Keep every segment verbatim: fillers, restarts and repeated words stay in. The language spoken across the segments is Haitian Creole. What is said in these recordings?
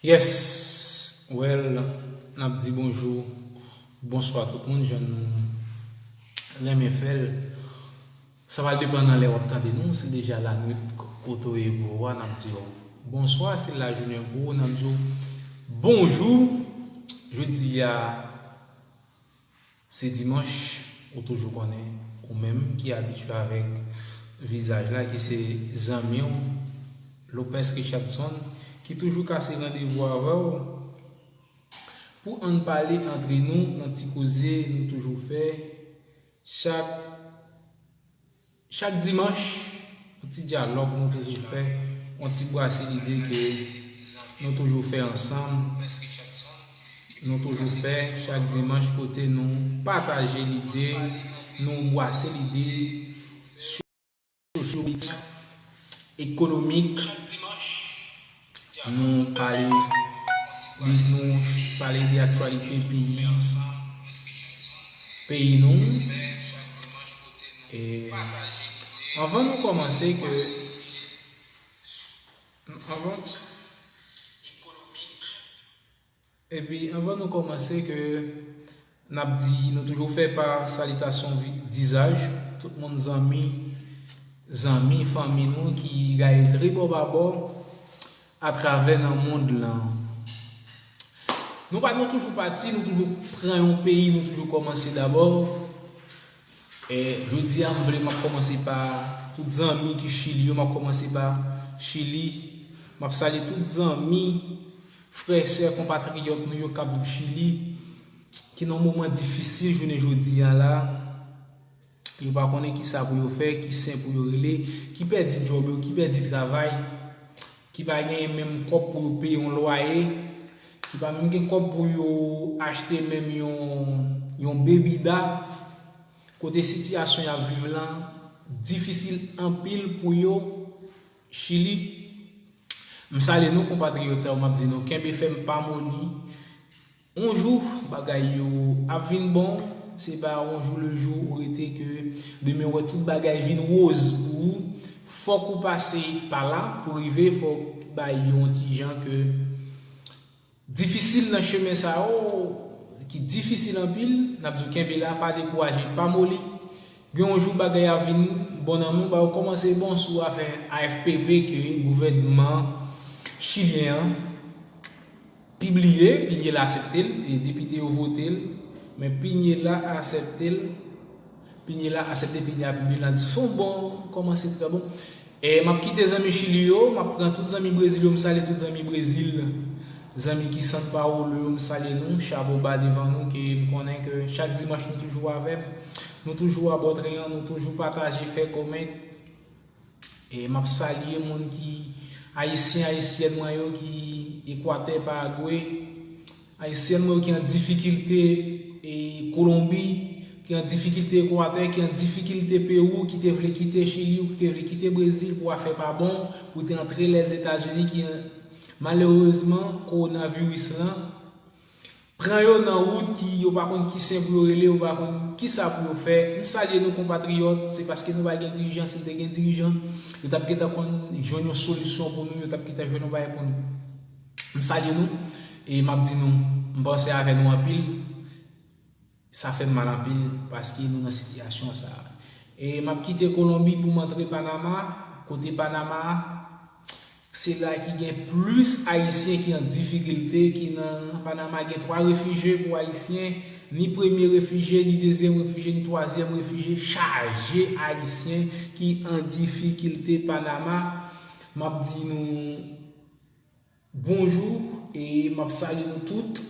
Yes, well, n ap di bonjou, bonswa tout moun, jan nou renmen fè l. Sa va depann nan lè w ap tande nou, si deja lannuit kote w ye bò w a, n ap di w bonswa, si lajounen pou ou, n ap di w bonjou. Jodi a, se dimanch, ou toujou konnen, ou menm ki abitye avèk vizaj la, ki se zanmi w, Lopez Richardson, ki toujou kase randevou avè w pou ann pale antre nou nan ti koze nou toujou fè chak, chak dimanch, yon ti dyalòg nou toujou fè, yon ti brase lide ke nou toujou fè ansanm, nou toujou fè chak dimanch kote nou pataje lide, nou brase lide sosyopolitik, ekonomik, nou pale, nou pale de aktyalite peyi, peyi nou. E anvan nou kòmanse ke, anvan, epi anvan nou kòmanse ke n ap di, nou toujou fè pa salitasyon vi-, vizaj, tout moun zanmi, zanmi, fanmi nou ki gaye trè bò pa bò atravè nan mond lan. Nou pa, nou toujou pati, nou toujou pran yon peyi, nou toujou kòmanse dabò. E jodi a, m vle, m ap kòmanse pa tout zanmi ki Chili yo, m ap kòmanse pa Chili. M ap salye tout zanmi, frè, sè, konpatriyòt nou yo k ap viv Chili, ki nan moman difisil jounen jodi a la. Yo pa konnen ki sa pou yo fè, ki sen pou yo rele, ki pèdi djòb yo, ki pèdi travay, ki pa genyen menm kòb pou yo peye yon lwaye, ki pa menm gen kòb pou yo achte menm yon, yon bebida, kote sitiyasyon y ap viv lan difisil anpil pou yo, Chili. M salye nou, konpatriyòt sa yo, m ap di nou, kenbe fèm, pa moli. On jou, bagay yo ap vin bon, se pa on jou le jou ou rete ke demen ou wè tout bagay vin woz pou ou. Fòk ou pase pa la pou rive, fòk bay yon ti jan ke difisil nan chemen sa yo, ki difisil anpil, n ap di w kenbe la, pa dekouraje, pa moli. Gen yon jou bagay ap vin bon nan men w, ba yo kòmanse bon sou afè A F P P ke gouvènman chilyen an pibliye, Piñera aksepte l, e depite yo vote l, men Piñera aksepte l, Piñera aksepte, Piñera pibliye l, l di se yon bon, kòmanse trè bon. E m ap kite zanmi Chili yo, m ap pran tout zanmi Brezil yo, m salye tout zanmi Brezil, zanmi ki São Paulo yo, m salye nou, chapo ba devan nou, ke m konnen ke chak dimanch nou toujou avè m, nou toujou a bò tren an, nou toujou pataje, fè kòmant. E m ap salye moun ki, Ayisyen, Ayisyèn mwen yo ki Ekwatè, Paragwe, Ayisyen mwen yo ki an difikilte, e, Kolonbi, ki an difikilte Ekwatè, ki an difikilte Pewou, ki te vle kite Chili ou ki te vle kite Brezil pou afè pa bon, pou te antre Lèzetazini, ki an, malerezman, kowonaviris lan, pran yo nan wout ki yo pa konn ki sen pou yo rele, yo pa konn ki sa pou yo fè. M salye nou konpatriyòt, se paske nou pa gen dirijan, si n te gen dirijan, yo t ap gentan konn jwenn yon solisyon pou nou, yo t ap gentan jwenn yon bagay pou nou. M salye nou, e m ap di nou, m panse avè nou anpil. Sa fè m mal anpil paske nou nan sitiyasyon sa a. E m ap kite Kolonbi pou m antre Panama. Kote Panama, se la ki gen plis Ayisyen ki an difikilte, ki nan Panama gen twa refijye pou Ayisyen, ni premye refijye, ni dezyèm refijye, ni twazyèm refijye, chaje Ayisyen ki an difikilte Panama. M ap di nou, bonjou, e m ap salye nou tout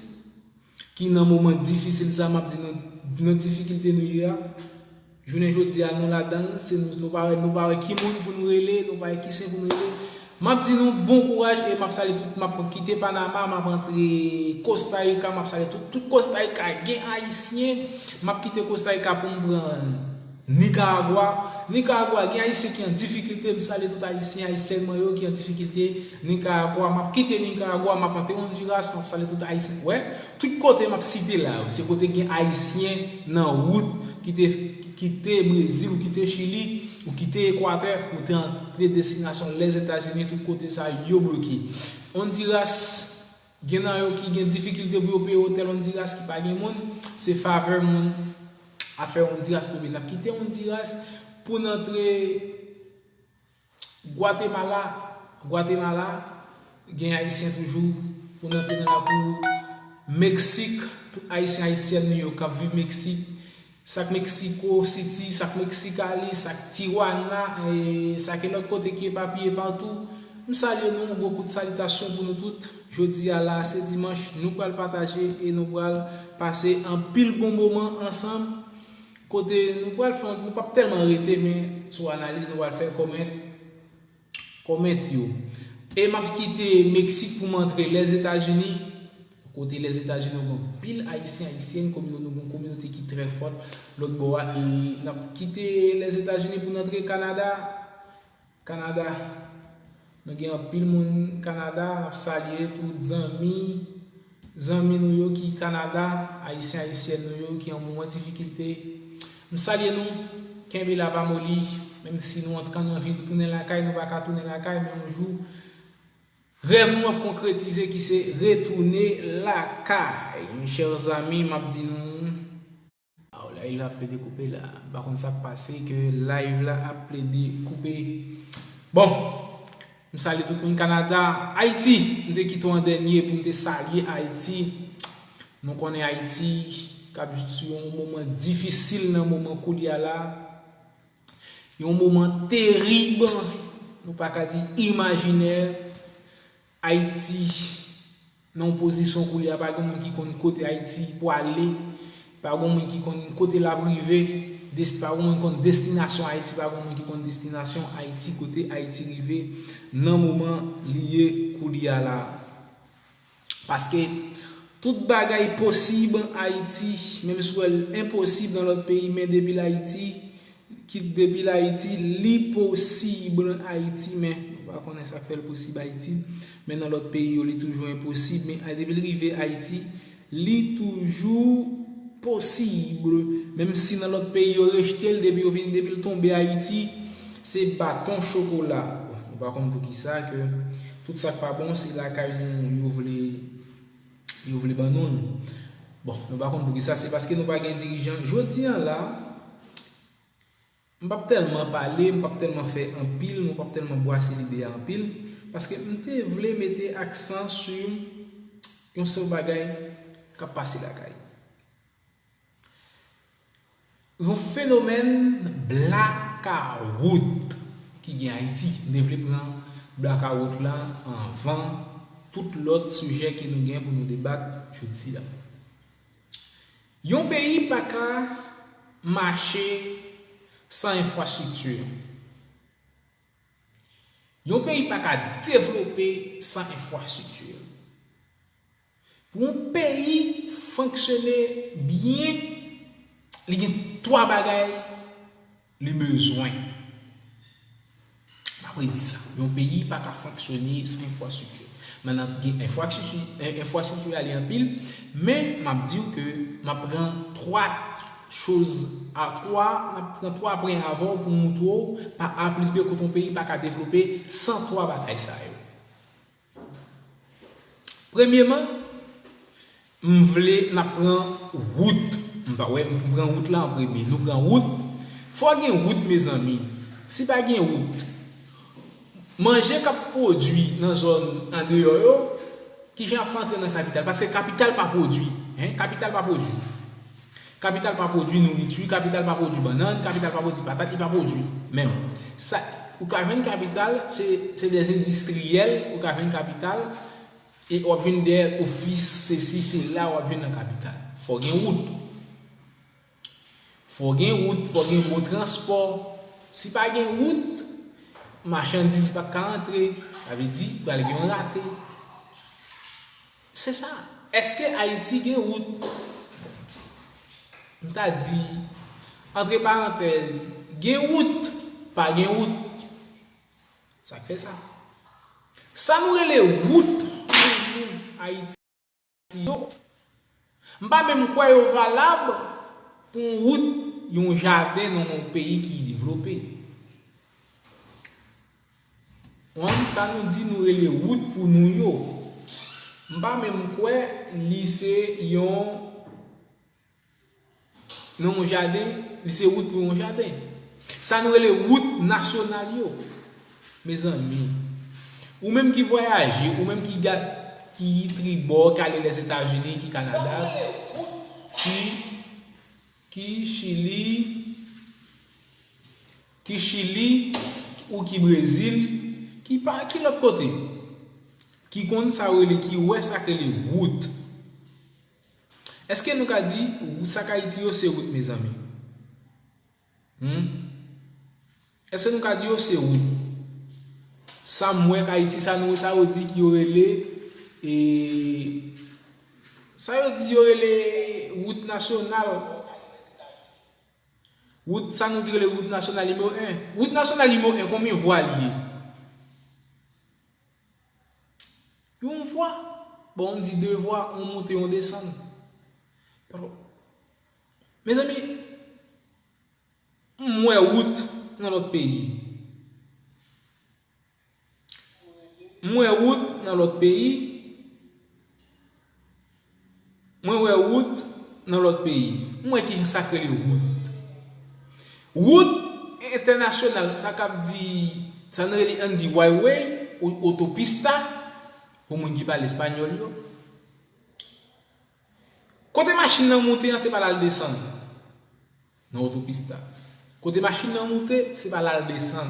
ki nan moman difisil sa, m ap di nou, nan difikilte nou ye a. Jounen jodi a, nou ladan l, se nou, nou pa wè, nou pa wè ki moun pou nou rele, nou pa wè ki sen pou nou rele. M ap di nou bon kouraj e m ap salye tout, m ap kite Panama, m ap antre Costa Rica, m ap salye tout, tout Costa Rica gen Ayisyen, m ap kite Costa Rica pou m pran Nicaragua. Nicaragua, gen Ayisyen ki an difikilte, m salye tout Ayisyen, Ayisyèn mwen yo ki an difikilte. Nicaragua, m ap kite Nicaragua, m ap antre Honduras, m ap salye tout Ayisyen. Wè, tout kote m ap site la yo, se kote gen Ayisyen nan wout ki te kite Brezil, ou kite Chili, ou kite Ekwatè, ou te antre destinasyon Lèzetazini, tout kote sa yo bloke. Honduras, gen nan yo ki gen difikilte pou yo peye otèl Honduras ki pa gen moun, se favè moun afè Honduras pou vin. N ap kite Honduras pou n antre Gwatemala. Gwatemala, gen Ayisyen toujou pou n antre nan lakou Meksik. Tout Ayisyen, Ayisyèn nou yo k ap viv Meksik, sa k Mexico City, sa k Mexicali, sa k Tijuana, e sa k lòt kote ki epapiye patou. M salye nou, yon gwo kout salitasyon pou nou tout. Jodi a la, se dimanch, nou pral pataje e nou pral pase anpil bon moman ansanm. Kote nou pral fè, nou p ap tèlman rete, men sou analiz, nou pral fè kòmèt, kòmèt yo. E m ap kite Meksik pou m antre Lèzetazini. Kote Lèzetazini, nou gen anpil Ayisyen, Ayisyèn, komino-, nou gen yon kominote ki trè fòt lòt bò a. E n ap kite Lèzetazini pou n antre Kanada. Kanada, nou gen anpil moun Kanada, n ap salye tout zanmi, zanmi nou yo ki Kanada, Ayisyen, Ayisyèn nou yo ki an moman difikilte. M salye nou, kenbe la pa moli, menm si nou antre nan vil tounen lakay, nou pa ka tounen lakay, men yon jou, rèv nou ap konkretize ki se retounen lakay. Mes chers amis, m ap di nou, aw, live la ap plede koupe la. M pa konn sa k pase ke live la ap plede koupe. Bon, m salye tout moun Kanada. Ayiti, m te kite w an dènye pou m te salye Ayiti. Nou konnen Ayiti k ap sou yon moman difisil nan moman koulye a la. Yon moman terib, nou pa ka di imajinè. Ayiti nan yon pozisyon koulye a, pa gen moun ki konn kote Ayiti pwale, pa gen moun ki konn kote l ap rive, des-, pa gen moun ki konn destinasyon Ayiti, pa gen moun ki konn destinasyon Ayiti, kote Ayiti rive nan moman li ye koulye a la. Paske tout bagay posib an Ayiti, menm si w wè l enposib nan lòt peyi, men depi l Ayiti, ki depi l Ayiti, li posib an Ayiti, men nou pa konnen sa k fè l posib Ayiti, men nan lòt peyi yo, li toujou enposib, men a-, depi l rive Ayiti, li toujou posib, menm si nan lòt peyi yo rejte l, depi yo vin, depi l tonbe Ayiti, se baton chokola. Bon, nou pa konn poukisa ke tout sa k pa bon, se lakay nou yo vle, yo vle ban nou l. Bon, nou pa konn poukisa, se paske nou pa gen dirijan. Jodi a la, m p ap tèlman pale, m p ap tèlman fè anpil, m p ap tèlman bwase lide a anpil, paske m te vle mete aksan sou yon sèl bagay k ap pase lakay. Yon fenomèn blakawout ki gen Ayiti. M te vle pran blakawout la anvan tout lòt sijè ke nou gen pou nou debat jodi a. Yon peyi pa ka mache san enfrastrikti. Yon peyi pa ka devlope san enfrastrikti. Pou yon peyi fonksyone byen, li gen twa bagay li bezwen. M ap redi sa. Yon peyi pa ka fonksyone san enfrastrikti. Men n ap gen enfrastrikti, en- enfrastrikti a li anpil, men m ap di w ke m ap pran twa choz a twa, m ap pran twa pwen avè w pou m moutre w pa A plis B kote yon peyi pa ka devlope san twa bagay sa yo. Premyeman, m vle n ap pran wout. M pa wè m pran wout la an premye. Nou pran wout. Fò gen wout, mezanmi. Si pa gen wout, manje k ap pwodui nan zòn andeyò yo, kijan y ap fè antre nan kapital? Paske kapital pa pwodui. Hein? Kapital pa pwodui. Kapital pa pwodui nouriti, kapital pa pwodui bannann, kapital pa pwodui patat, li pa pwodui menm. Sa, ou ka jwenn kapital, se se de endistriyèl, ou ka jwenn kapital, e w ap jwenn de ofis, sesi, sela, w ap jwenn nan kapital. Fò gen wout. Fò gen wout, fò gen bon transpò. Si pa gen wout, machandiz pa ka antre. Sa vle di, pral gen yon rate. Se sa. Èske Ayiti gen wout? M ta di, antre parantèz, gen wout, pa gen wout. Sa k fè sa? Sa nou rele wout pou nou Ayiti yo, m pa menm kwè yo valab pou yon wout, yon jaden nan yon peyi ki devlope. Konprann sa nou di nou rele wout pou nou yo. M pa menm kwè li se yon nan yon jaden, li se wout pou yon jaden. Sa nou rele wout nasyonal yo. Mezanmi, ou menm ki vwayaje, ou menm ki gat, ki tribò, ki ale Lèzetazini, ki Kanada, ki, ki Chili, ki Chili, ou ki Brezil, ki pa, ki lòt kote, ki konn sa yo rele, ki wè sa k rele wout. Èske nou ka di sa k Ayiti yo se wout, mezanmi? Hmm? Èske nou ka di yo se wout? Sa m wè k Ayiti, sa nou, sa yo di ki yo rele, e, sa yo di yo rele wout nasyonal. Wout, sa nou di rele wout nasyonal nimewo en. Wout nasyonal nimewo en, konbyen vwa li ye? Yon vwa. Bon, m di de vwa, yon moute, yon desann. Mezanmi, m wè wout nan lòt peyi. M wè wout nan lòt peyi. Mwen wè wout nan lòt peyi. M wè kijan sa k rele wout. Wout entènasyonal, sa k ap di, sa n rele, ann di highway, ou otopista, pou moun ki pale espanyòl yo. Kote machin nan moute an, se pa l al desann nan otopista. Kote machin nan moute, se pa l al desann.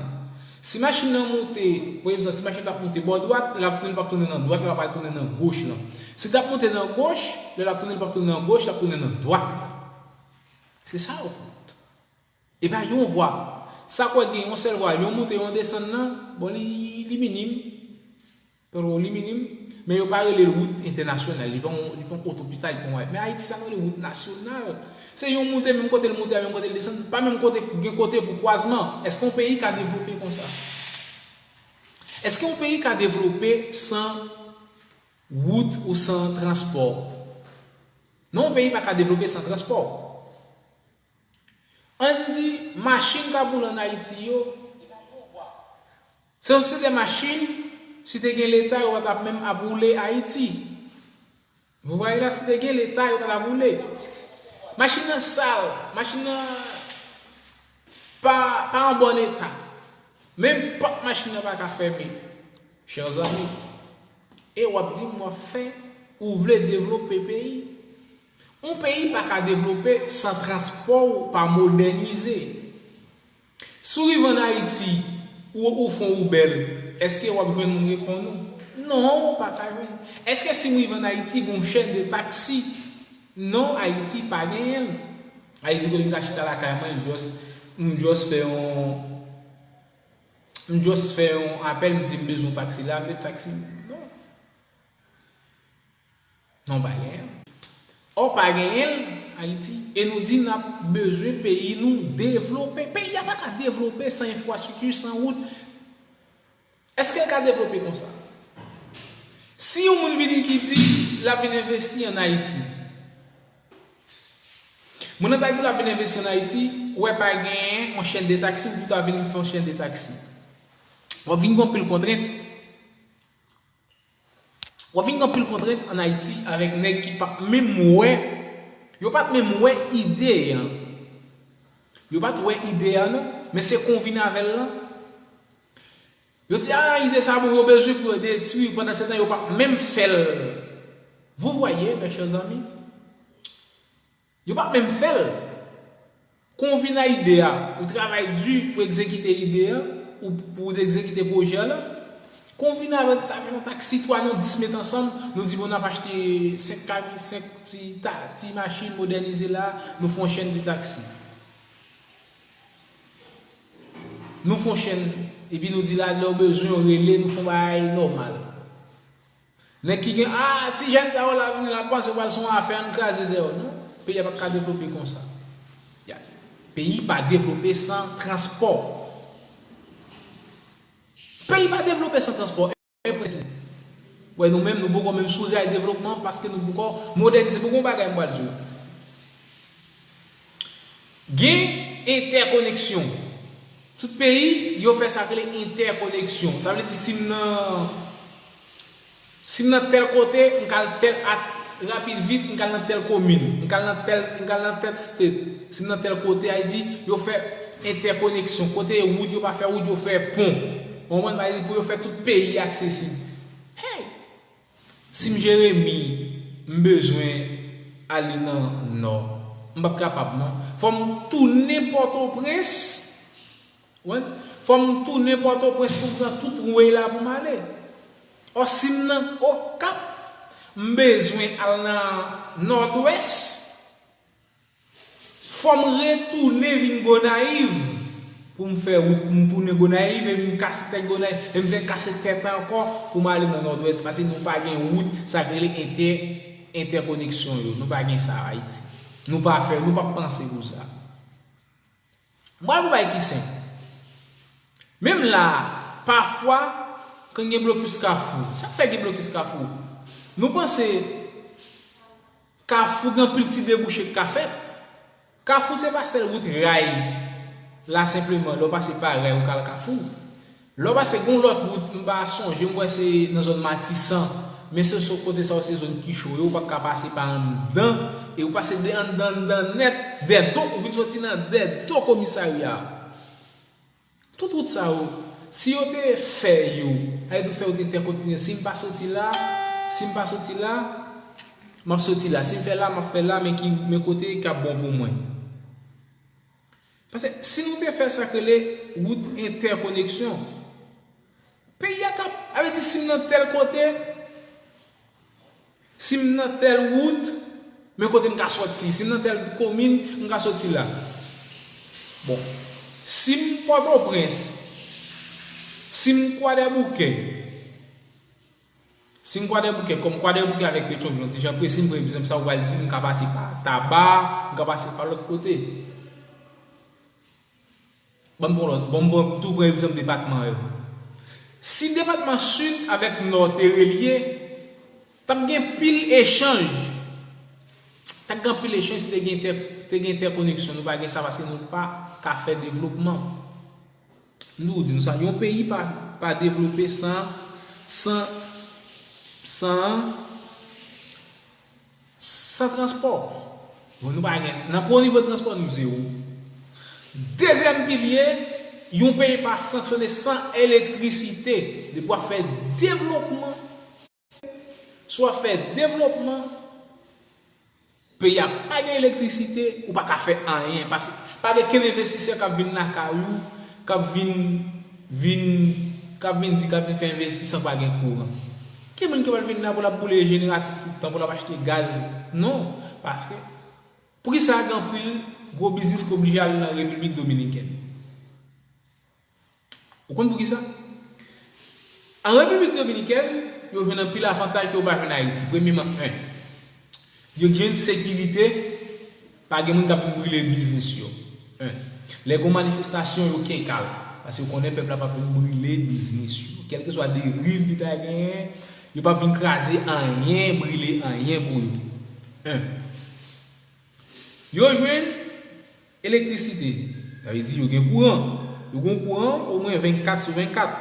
Si machin nan moute, pa egzanp, si machin t ap moute bò dwat, lè l ap tounen, l p ap tounen nan dwat, l ap al tounen nan goch lan. Si l t ap moute nan goch, lè l ap tounen, l p ap tounen nan goch, l ap tounen nan dwat. Se sa yo kont. E pa yon vwa. Sa k wè gen yon sèl vwa, yon moute, yon desann nan, bon, li, li minim. Pèro li minim, men yo pa rele l wout entènasyonal, li pa yon, li pa yon otopista, li pa yon, men Ayiti sa nou rele wout nasyonal. Se yon moute, menm kote l moute a, menm kote l desann, pa menm kote, gen kote pou kwazman. Èske yon peyi ka devlope konsa? Èske yon peyi ka devlope san wout ou san transpò? Non, yon peyi pa ka devlope san transpò. Ann di, machin k ap woule ann Ayiti yo, se yon seri de machin, si te gen Leta, yo pa t ap menm ap woule Ayiti. Vous voyez là, si te gen Leta, yo pa t ap woule. Machin nan sal, machin nan pa, pa an bon eta. Menm pòt machin nan pa ka fèmen. Chè zanmi, e w ap di m w ap fè, ou vle devlope peyi. Yon peyi pa ka devlope san transpò w pa modènize. Si w rive ann Ayiti, ou, ou fè yon woubèl, èske w ap jwenn moun reponn ou? Non, ou pa ka jwenn. Èske si m rive ann Ayiti, gen yon chèn de taksi? Non, Ayiti pa genyen l. Ayiti kote m ka chita lakay mwen, m just, m just fè yon, m just fè yon apèl, m di m bezwen yon taksi la, m met taksi. Non. Non, pa genyen. Ò, pa genyen l, Ayiti. E nou di n ap bezwen peyi nou devlope. Peyi a pa ka devlope san enfrastrikti, san wout. Èske l ka devlope konsa? Si yon moun vini ki di l ap vin envesti ann Ayiti, moun nan ta di l ap vin envesti ann Ayiti, ou wè pa genyen yon chèn de taksi, ou pito ap vin fè yon chèn de taksi. W ap vin gen anpil kontrent. W ap vin gen anpil kontrent ann Ayiti avèk nèg ki p ap menm wè, yo p ap menm wè ide a. Yo p ap wè ide a non, men se kon w vin avè l lan. Yo di, ah, ide sa bon, yo bezwen pou yo detwi, pandan se tan yo p ap menm fè l. Vous voyez, mes chers amis? Yo p ap menm fè l. Kon w vin a ide a, ou travay di pou egzekite ide a, ou pou w egzekite pwojè a la. Kon w vin avèk ta fè yon taksi twa nou dis met ansanm, nou di bon n ap achte senk kami, senk ti ta, ti machin modènize la, nou fè yon chèn de taksi. Nou fè yon chèn, epi nou di la lè w bezwen w rele, nou fè yon bagay nòmal. Nèg ki gen, ah, ti jèn sa yo la vini la panse pral se yon afè ann kraze dèyè w. Non, peyi a pa ka devlope konsa. Yes. Peyi pa devlope san transpò. Peyi pa devlope san transpò. Wè nou menm, nou poko menm sou ray devlopman paske nou poko modènize. Poko yon bagay m pral di w. Gen entèkoneksyon. Tout peyi, yo fè sa k rele entèkoneksyon. Sa vle di si m nan si m nan tèl kote, m ka al tèl at rapid vit, m ka al nan tèl komin, m ka al nan tèl, m ka al nan tèl state. Si m nan tèl kote, Ayiti, yo fè entèkoneksyon. Kote wout, yo pa fè wout, yo fè pon. Ou konprann? Sa vle di pou yo fè tout peyi aksesib. Hey! Si m Jeremi, m bezwen ale nan Nò, m p ap kapab non. Fò m tounen Pòtoprens. Ou konprann? Fò m tounen Pòtoprens pou m pran tout wout la pou m ale. Ò, si m nan Okap, m bezwen al nan Nòdwès, fò m retounen vin Gonayiv pou m fè wout, pou m tounen Gonayiv, e m kase tèt Gonayiv, e m fè kase tèt ankò pou m ale nan Nòdwès, paske nou pa gen wout, sa k rele entè, entèkoneksyon yo. Nou pa gen sa Ayiti. Nou pa fè, nou p ap panse pou sa. M pral pou bagay ki senp. Menm la a, pafwa, kan gen blokis Kafou, sa k fè gen blokis Kafou? Nou panse Kafou gen anpil ti debouche k ka fèt. Kafou se pa sèl wout ray la senpleman, lè w pase pa ray ou ka al Kafou. Lè w pase gen yon lòt wout, m pa sonje, m kwè se nan zòn Matisan, men se sou kote sa yo se zòn ki cho yo, ou pa ka pase pa anndan, e ou pase de anndan, anndan nèt, dèdo, ou vin soti nan dèdo komisarya a. Tout wout sa yo, si yo te fè yo, sa vle di fè yo te entèkonekte, si m pa soti la, si m pa soti la, m ap soti la, si m fè la, m ap fè la, men ki, men kote k ap bon pou mwen. Paske si nou te fè sa k rele wout entèkoneksyon, peyi a t ap, sa vle di si m nan tèl kote, si m nan tèl wout, men kote m ka soti, si m nan tèl komin, m ka soti la. Bon, si m Pòtoprens, si m Kwadèboukè, si m Kwadèboukè, kòm Kwadèboukè avèk Petyonvil, yon ti jan presi, m pran egzanp sa, ou pral di m ka pase pa Taba, m ka pase pa lòt kote. Ban m pran lòt, ban m, ban m tou pran egzanp depatman yo. Si depatman Sid avèk Nò te relye, t ap gen pil echanj. T ap gen anpil echanj si te gen entè, te gen entèkoneksyon. Nou pa gen sa paske nou pa ka fè devlopman. M toujou di nou sa, yon peyi pa, pa devlope san, san, san, san transpò. Bon, nou pa gen, nan pwemye nivo transpò, nou zewo. Dezyèm pilye, yon peyi pa fonksyone san elektrisite. Depi w ap fè devlopman, si w ap fè devlopman, peyi a pa gen elektrisite, ou pa ka fè anyen. Paske pa gen kenn envestisè k ap vin lakay ou, k ap vin, vin, k ap vin di k ap vin fè envesti san pa gen kouran. Ki moun ki pral vin la pou l ap boule jeneratris tout tan, pou l ap achte gaz? Non. Paske, poukisa gen anpil gwo biznis k oblije al nan Repiblik Dominikèn? Ou konn poukisa? An Repiblik Dominikèn, yo jwenn anpil avantaj ke yo pa jwenn Ayiti. Premyeman, en, yo jwenn sekirite, pa gen moun k ap vin brile biznis yo. En, lè gen manifestasyon, yo kekal, paske yo konnen pèp la p ap vin brile biznis yo. Kèlkeswa deriv ki ta genyen, Yo p ap vin kraze anyen, brile anyen pou yo. En. Yo jwenn elektrisite. Sa vle di yo gen kouran. Yo gen kouran omwen vennkat sou vennkat.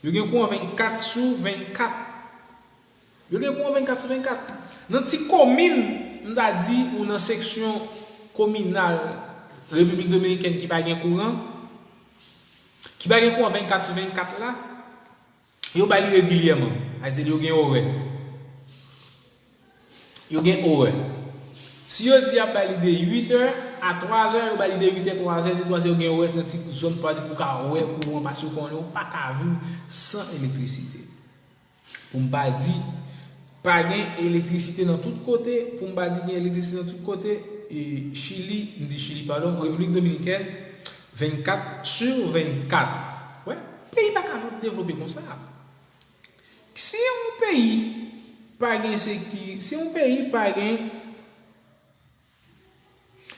Yo gen kouran vennkat sou vennkat. Yo gen kouran vennkat sou vennkat. Nan ti komin, m ta di, ou nan seksyon kominal Repiblik Dominikèn ki pa gen kouran, ki pa gen kouran vennkat sou vennkat la, yo ba li regilyèman. Sa vle di yo gen orè. Yo gen orè. Si yo di y ap ba li de uit è a twa zè, yo ba li de uit è twa zè, de twa zè, yo gen orè nan ti zòn pa pou ka wè kouran, paske yo konnen ou pa ka viv san elektrisite. Pou m pa di, pa gen elektrisite nan tout kote, pou m pa di gen elektrisite nan tout kote, e Chili, m di Chili, padon, Repiblik Dominikèn, vennkat sou vennkat. Wè, peyi pa ka devlope konsa. Si yon peyi pa gen seki-, si yon peyi pa gen,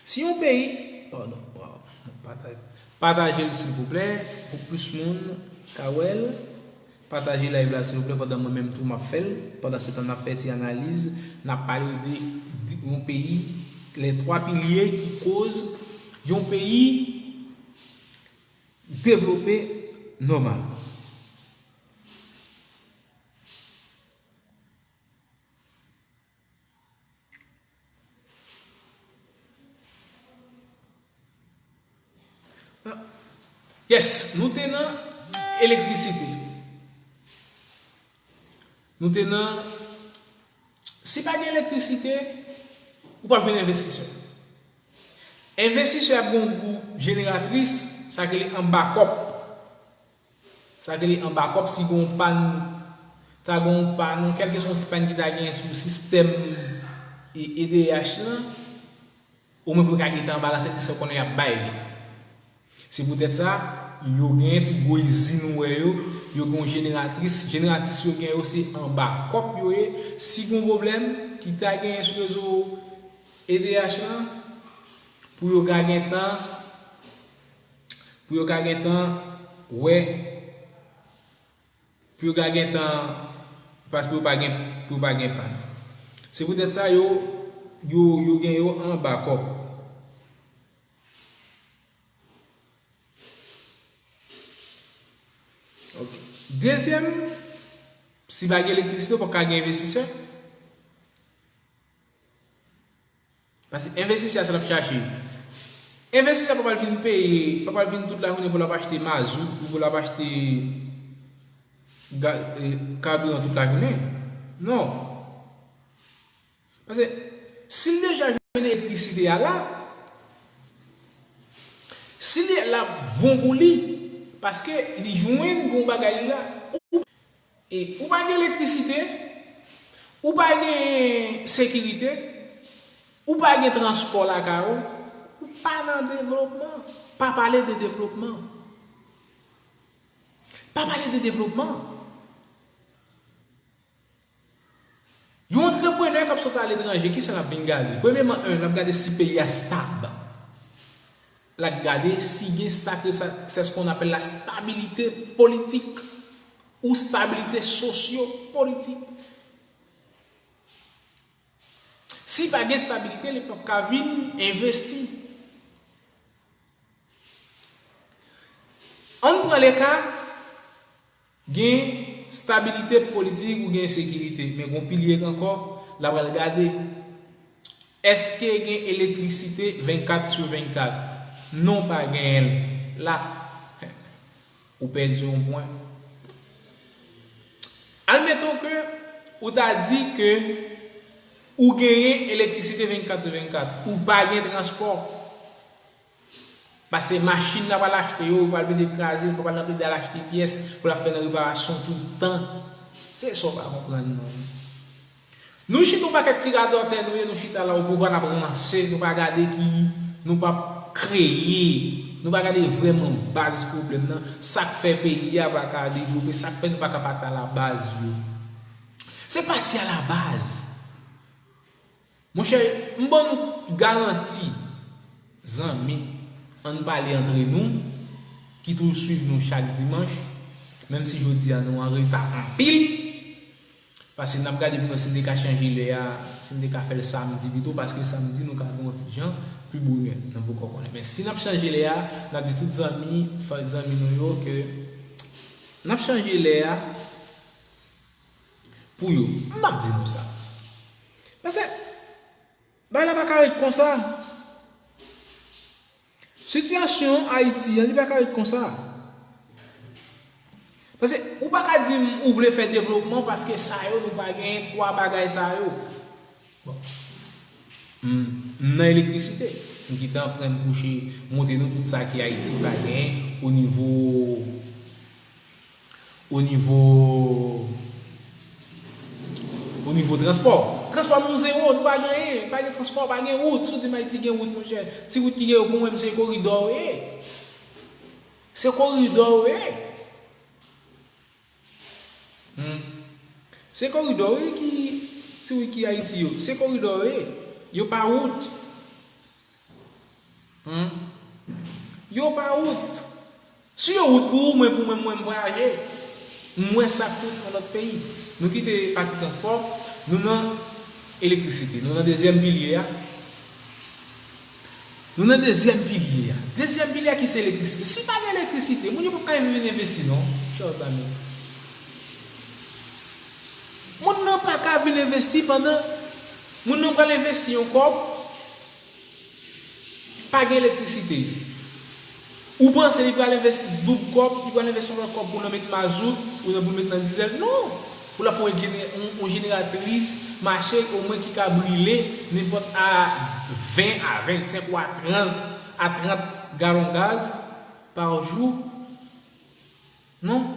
si yon peyi, padon, waw, pataje, pataje l silvouplè, pou plis moun ka wè l. Pataje live la silvouplè, pandan mwen menm tou m ap fè l. Pandan se tan n ap fè ti analiz, n ap pale de, de yon peyi, les trois piliers ki koz yon peyi devlope nòmal. Yes, nou te nan elektrisite. Nou te nan, si pa gen elektrisite, ou pa jwenn envestisè. Envestisè ap gen yon gwoup jeneratris, sa k rele anba kòb. Sa k rele anba kòb, si gen yon pàn, ta gen yon pàn, kèlkeswa yon ti pàn ki ta gen sou sistèm E D H lan, omwen pou yo ka gentan balanse, se konnen y ap bay li. Se poutèt sa, yo gen tout gwo izin ou wè yo, yo gen yon jeneratris, jeneratris yo gen yo se anba kòb yo ye, si gen yon pwoblèm ki ta genyen sou rezo E D H lan, pou yo ka gentan, pou yo ka gentan wè, pou yo ka gentan, paske yo pa gen, pou yo pa gen pàn. Se poutèt sa yo, yo, yo gen yo anba kòb. Ok. Dezyèm, si pa gen elektrisite, ou pa ka gen envestisè. Paske envestisè a sa l ap chache. Envestisè a pa pral vin peye, pa pral vin tout lajounen pou l ap achte mazout, ou pou l ap achte ga-, e, kabiran tout lajounen. Non. Paske si l deja jwenn elektrisite a la, si l la bon pou li, paske li jwenn yon bagay li la, ou, e, ou pa gen elektrisite, ou pa gen sekirite, ou pa gen transpò lakay ou, ou pa nan devlopman. Pa pale de devlopman. Pa pale de devlopman. Yon antreprenè k ap sot aletranje, kisa l ap vin gade? Premyèman, en, l ap gade si peyi a stab. L ap gade si gen sa ke sa, c'est ce qu'on appelle la stabilité politique ou stabilité socio-politique. Si pa gen stabilite, li p ap ka vin envesti. Ann pran le ka, gen stabilite politik ou gen sekirite, men gon pilye ankò, l ap al gade, èske gen elektrisite vennkat sou vennkat? Non, pa genyen l. La, ou pèdi yon pwen. Admettons que ou ta di ke ou genyen elektrisite vennkat sou vennkat, ou pa gen transpò. Paske machin la pral achte yo, yo pral mete kraze, yo pral nan plede al achte pyès pou l ap fè nan reparasyon tout tan. Se sa w pa konprann non. Nou chita yon pakèt ti radòtè nou ye, nou chita la o pouvwa n ap ranse, nou pa gade ki, nou p ap kreye, nou pa gade vrèman baz pwoblèm nan, sa k fè peyi a pa ka devlope, sa k fè nou pa ka pati a la baz yo. Se pati a la baz. Monchè, m ban nou garanti, zanmi, ann pale antre nou, ki toujou swiv nou chak dimanch, Menm si jodi a nou an reta anpil, paske n ap gade pou nou si n te ka chanje lè a, si n te ka fè l samdi pito, paske samdi nou ka gen yon ti jan pi bonè nan poko konnen. Men si n ap chanje lè a, n ap di tout zanmi, zanmi nou yo ke n ap chanje lè a pou yo. M ap di nou sa. Paske bagay la pa ka ret konsa. Sitiyasyon Ayiti an, li pa ka ret konsa. Paske ou pa ka di m ou vle fè devlopman paske sa yo nou pa genyen twa bagay sa yo. Bon. M nan elektrisite. M kite aprann bouche montre nou tout sa ke Ayiti pa genyen o nivo o nivo o nivo transpò. Transpò nou zewo, nou pa gen anyen, pa gen transpò, pa gen wout. Si w di m Ayiti gen wout, monchè, ti wout ki gen yo pou mwen, se koridò yo ye. Se koridò yo ye. Hmm. Se koridò yo ye ki, ti wout ki Ayiti yo. Se koridò yo ye. Yo pa wout. Hmm. Yo pa wout. Si yo wout pou ou, mwen pou mwen, mwen m vwayaje. M wè sa k tout nan lòt peyi. Nou kite pati transpò, nou nan elektrisite. Nou nan dezyèm pilye a. Nou nan dezyèm pilye a. Dezyèm pilye a ki se elektrisite. Si pa gen elektrisite, moun yo p ap ka vin envesti non, chè zanmi. Moun nan pa ka vin envesti pandan moun nan pral envesti yon kòb, pa gen elektrisite. Ou panse li pral envesti doub kòb, li pral envesti yon lòt kòb pou l met mazout, ou nan pou l met nan dizèl? Non! Pou l ap fè yon jene-, yon, yon jeneratris mache, omwen ki ka brile nenpòt a ven a vennsenk ou a trant, a trant galon gaz pa jou. Non!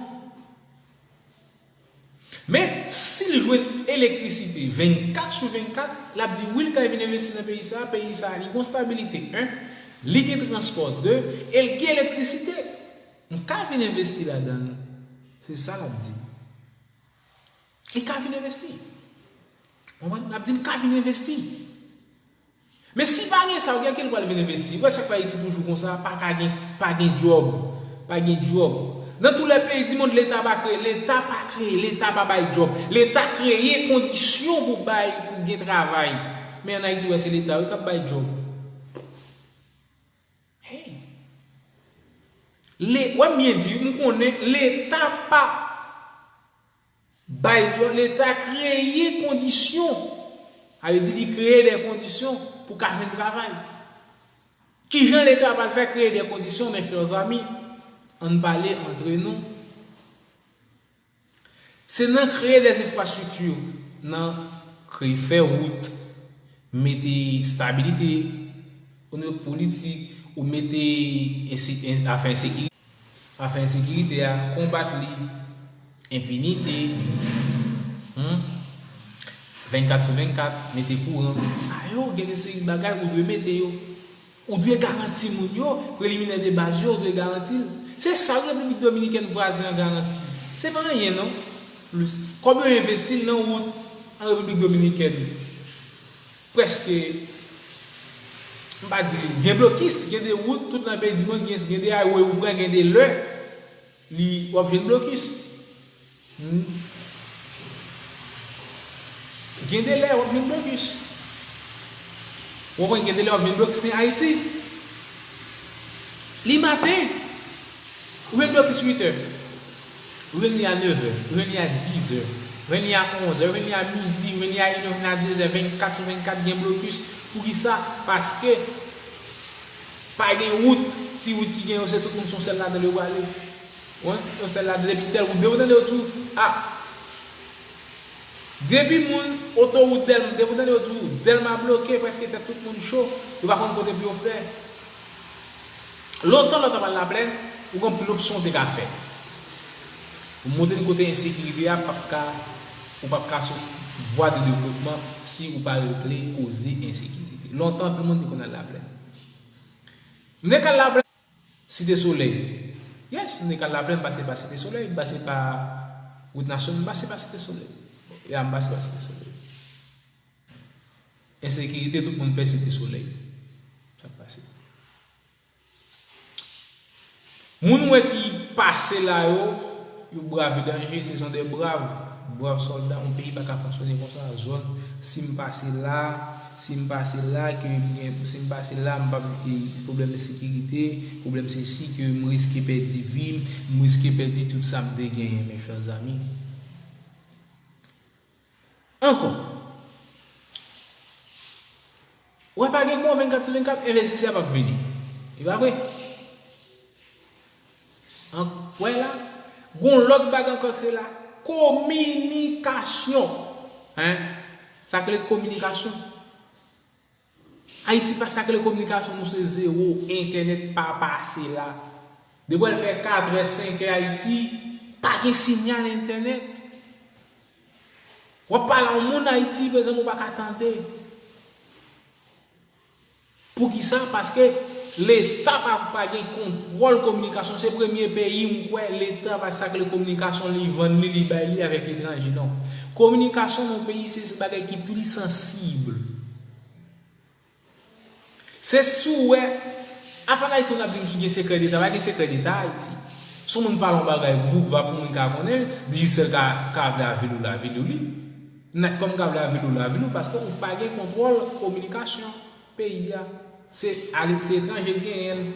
Men, si l jwenn elektrisite vennkat sou vennkat, l ap di wi, l ka vin envesti nan peyi sa a, peyi sa a, li gon stabilite, en, li gen transpò, de, e l gen elektrisite. M ka vin envesti ladan l. Se sa l ap di. Li ka vin envesti. Konprann? L ap di m ka vin envesti. Men si pa gen sa, ou gen ke l pral vin envesti. Ou wè sa k fè Ayiti toujou konsa, pa ka gen, pa gen djòb. Pa gen djòb. Nan tou lè peyi di mond, Leta pa kreye, Leta pa kreye, Leta pa bay djòb. Leta kreye kondisyon pou bay, pou gen travay. Men ann Ayiti, ou wè se Leta wi k ap bay djòb. Hey! Le, wè m byen di, m konnen Leta pa bay djòb, Leta kreye kondisyon. Sa vle di li kreye de kondisyon pou ka jwenn travay. Kijan Leta pral fè kreye de kondisyon, mes chers amis? Ann pale antre nou. Se nan kreye de enfrastrikti, nan kreye fè wout, mete stabilite, o nivo politik, ou mete ense-, en-, afè ensekirite. Afè ensekirite a, konbat li, enpinite, hmm, vennkat sou vennkat, mete kouran. Sa yo, gen de seri bagay ou dwe mete yo. Ou dwe garanti moun yo, preliminè de baz yo, ou dwe garanti l. Se sa Repiblik Dominikèn vwazen an garanti. Se pa anyen non, plis. Kòb yo envesti l nan wout an Repiblik Dominikèn. Prèske, m pa di, gen blokis, gen de wout, tout nan peyi di mond, gen, gen de highway ou pran, gen de lè, li, w ap jwenn blokis. Hmm. Gen de lè, w ap jwenn blokis. Ou konprann, gen de lè, w ap jwenn blokis, men Ayiti, li maten, ou jwenn blokis uit è. Ou jwenn li a nèf è, ou jwenn li a dis è, ou jwenn li a onz è, ou jwenn li a midi, ou jwenn li a inè, ou jwenn li a dezè, vennkat sou vennkat gen blokis. Poukisa? Paske pa gen wout, ti wout ki gen yo, se tout moun se yon sèl ladan yo prale. Wi, yon sèl ladan, depi tèl wout, depi w tande yo di w, a, depi moun, otowout Dèlma, depi w tande yo di w, Dèlma bloke, prèske tèt tout moun cho, yo pa konn kote pou yo fè. Lontan, lè w t ap al Laplèn, ou gen anpil opsyon w te ka fè. Ou montre n kote ensekirite a p ap ka, ou p ap ka sou vwa de devlopman si ou pa regle koze ensekirite. Lontan, anpil moun te konn al Laplèn. M te ka al Laplèn, Site Solèy. Yes, m te ka al Laplèn, m pase pa Site Solèy, m pase pa wout nasyonal, m pase pa Site Solèy. Ya, m pase pa Site Solèy. Ensekirite, tout moun pè Site Solèy. Sa k pase? Moun ou wè ki pase la yo, Yo brave danje, ce sont des braves, brav sòlda. Yon peyi pa ka fonksyone konsa. Zòn, si m pase la, si m pase la, ke m gen, si m pase la, m p ap, e, pwoblèm de sekirite, pwoblèm sesi, ke m riske pèdi vi m, m riske pèdi tout sa m te genyen, mes chers amis. Ankò. Wè pa gen kouran vennkat sou vennkat, envestisè p ap vini. E pa vre? An, wè la, gon lòt bagay ankò, se la kominikasyon. Hein? Sa k rele kominikasyon. Ayiti pa sa k rele kominikasyon, nou se zewo, entènèt pa pase la. Depi w al fè katrè, senkè Ayiti, pa gen sinyal entènèt. W ap pale a yon moun Ayiti, mezanmi, ou pa ka tande. Poukisa? Paske Leta pa, pa gen kontwòl kominikasyon. Se premye peyi m kwè Leta pa sa k rele kominikasyon, li vann li, li bay li avèk etranje, non. Kominikasyon nan yon peyi se, se bagay ki pli sansib. Se si w wè, afè Ayiti, moun ap di m ki gen sekrè deta, pa gen sekrè deta Ayiti. Si yon moun pale yon bagay, voup vap, yon moun ka konnen l, Digicel ka, ka vle avili w, l avili w li. Natcom ka vle avili w, l avili w, paske ou pa gen kontwòl kominikasyon peyi a. Se ale, se etranje k genyen l.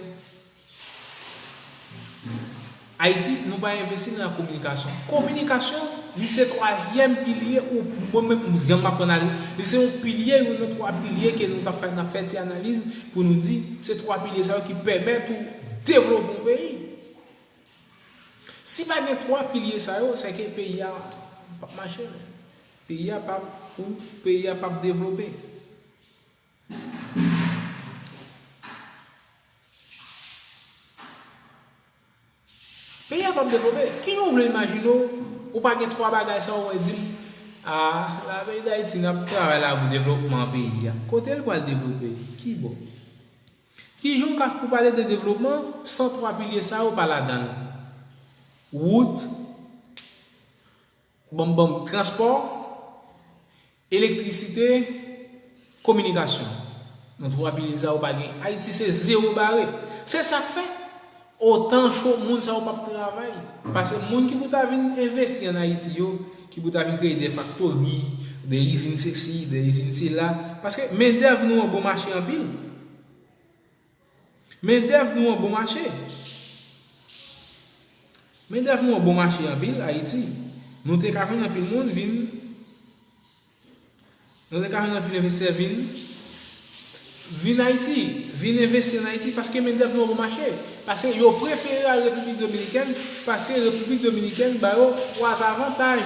Ayiti, nou pa envesti nan kominikasyon. Kominikasyon, li se twazyèm pilye, ou mwen menm, jan m aprann ale, li se yon pilye, youn nan twa pilye ke nou t ap fè, n ap fè ti analiz pou nou di, se twa pilye sa yo ki pèmèt ou devlope yon peyi. Si pa gen twa pilye sa yo, se ke peyi a p ap mache. Peyi a p ap, ou peyi a p ap devlope. Peyi a p ap devlope. Kijan w vle imajine w, ou pa gen twa bagay sa yo, w wè di m, a, la peyi Dayiti, n ap travay la pou devlopman peyi a. Kote l pral devlope? Kibò? Kijan w ka pou pale de devlopman san twa pilye sa yo pa ladan l? Wout, banm, banm, transpò, elektrisite, kominikasyon. Nan twa pilye sa yo pa gen. Ayiti se zewo bare. Se sa k fè otan cho moun sa yo p ap travay. Paske moun ki pou ta vin envesti ann Ayiti yo, ki pou ta vin kreye de faktori, de izin sesi, de izin sela. Paske mendèv nou an bon mache anpil. Mendèv nou an bon mache. Mendèv nou an bon mache anpil, Ayiti. Nou te ka jwenn anpil moun vin, nou te ka jwenn anpil envestisè vin, vin Ayiti, vin envesti ann Ayiti, paske mendèv nou an bon mache. Paske yo prefere al Repiblik Dominikèn, paske Repiblik Dominikèn ba yo twa avantaj.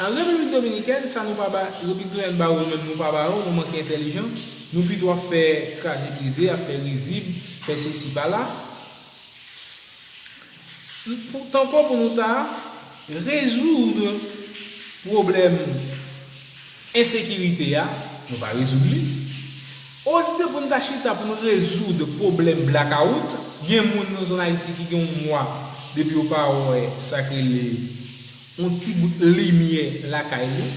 An Repiblik Dominikèn, sa nou pa ba, Repiblik Dominikèn ba yo, nou menm nou pa ba yo, nou manke entèlijan. Nou pito ap fè kraze brize, ap fè rizib, fè sesi pa la. Pou, tankou pou nou ta rezoud pwoblèm ensekirite a, nou pa rezoud li. Olye pou nou ta chita pou nou rezoud pwoblèm blakawout, gen moun nan zòn Ayiti ki gen yon mwa depi yo pa wè sa k rele yon ti bout limyè lakay li.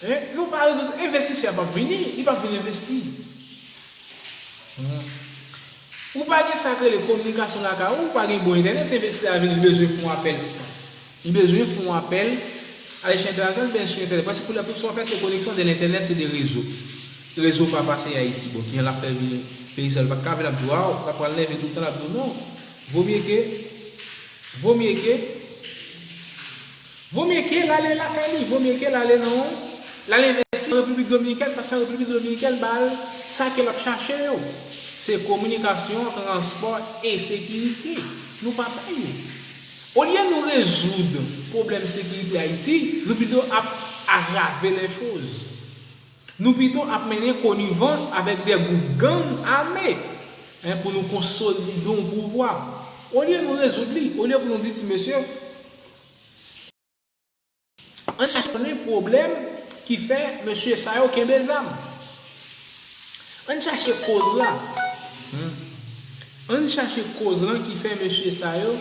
Hein? Nou pa rezoud, envestisè a p ap vini, li p ap vin envesti. Hmm. Ou pa gen sa k rele kominikasyon lakay ou, ou pa gen bon entènèt, si envestisè a vini, li bezwen fè yon apèl. Li bezwen fè yon apèl a lechèl entènasyonal, li bezwen sou entènèt. Prèske pou lè tout sa w fè, se koneksyon, de lentènèt, se de rezo. Rezo pa pase Ayiti. Bon, kijan l ap fè vini? Peyi sa, li pa t ka vin, l ap di w, waw, l ap pral nève tout tan, l ap di w non. Vomye ke, vomye ke, vomye ke l ale lakay li, vomye ke l ale nan, l al envesti an Repiblik Dominikèn, paske an Repiblik Dominikèn ba l sa ke l ap chache yo. Se kominikasyon, transpò e sekirite. Nou pa bay yo. Olye nou rezoud pwoblèm sekirite Ayiti, nou pito ap agrave lè choz. Nou pito ap mennen konivans avèk de gwoup gang ame, en, pou nou konsolide yon pouvwa. Olye nou rezoud li, olye pou nou di ti mesye, ann chache konnen pwoblèm ki fè mesye sa yo kenbe zam. Ann chache koz la. Hmm. Ann chache koz lan ki fè mesye sa yo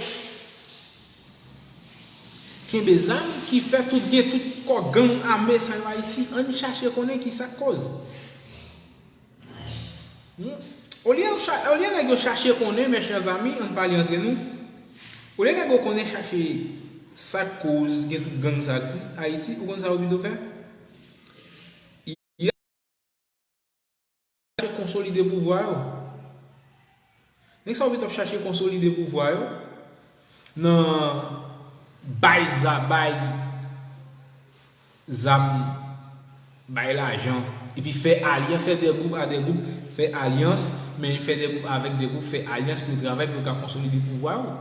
kenbe zam, ki fè tout, gen tout kò gang ame sa yo Ayiti. Ann chache konnen ki sa k koz. Hmm. Olye, olye nèg yo chache konnen, mes chers amis, ann pale antre nou. Olye nèg yo konnen chache sa k koz gen tout gang sa ki Ayiti, ou konn sa yo pito fè? Yo chache konsolide pouvwa yo. Nèg sa yo pito ap chache konsolide pouvwa yo nan bay za, bay zam, bay lajan, epi fè alyans, fè de gwoup a de gwoup, fè alyans, men fè de gwoup avèk de gwoup, fè alyans pou yo travay, pou yo ka konsolide pouvwa yo.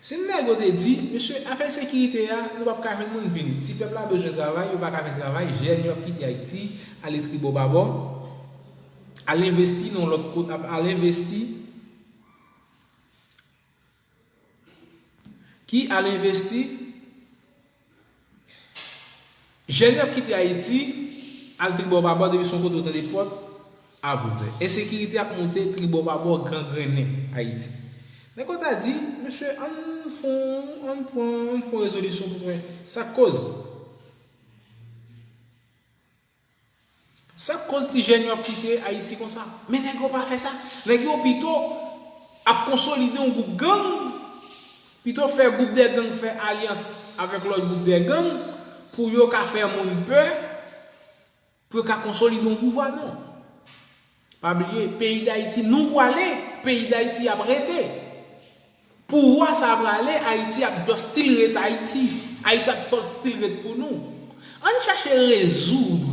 Si nèg yo te di, mesye, afè sekirite a, nou p ap ka jwenn moun vini. Ti pèp la bezwen travay, yo pa ka jwenn travay, jèn yo ap kite Ayiti, ale tribò babò, al envesti nan lòt kote, al envesti ki al envesti. Jèn yo ap kite Ayiti, al tribò babò, depi se yon kote ou tande pòt ap ouvè. Ensekirite ap monte, tribò babò gangrennen Ayiti. Nèg yo ta di, mesye, ann fon, ann pran, ann fon rezolisyon pou fè sa k koz. Sa k koz ti jèn yo ap kite Ayiti konsa? Men nèg yo pa fè sa. Nèg yo pito ap konsolide yon gwoup gang, pito fè gwoup de gang fè alyans avèk lòt gwoup de gang pou yo ka fè moun pè, pou yo ka konsolide yon pouvwa, non. Pa bliye, peyi Dayiti, nou pwale, peyi Dayiti ap rete. Pouvwa sa a prale, Ayiti ap just still ret Ayiti. Ayiti ap just still ret pou nou. Ann chache rezoud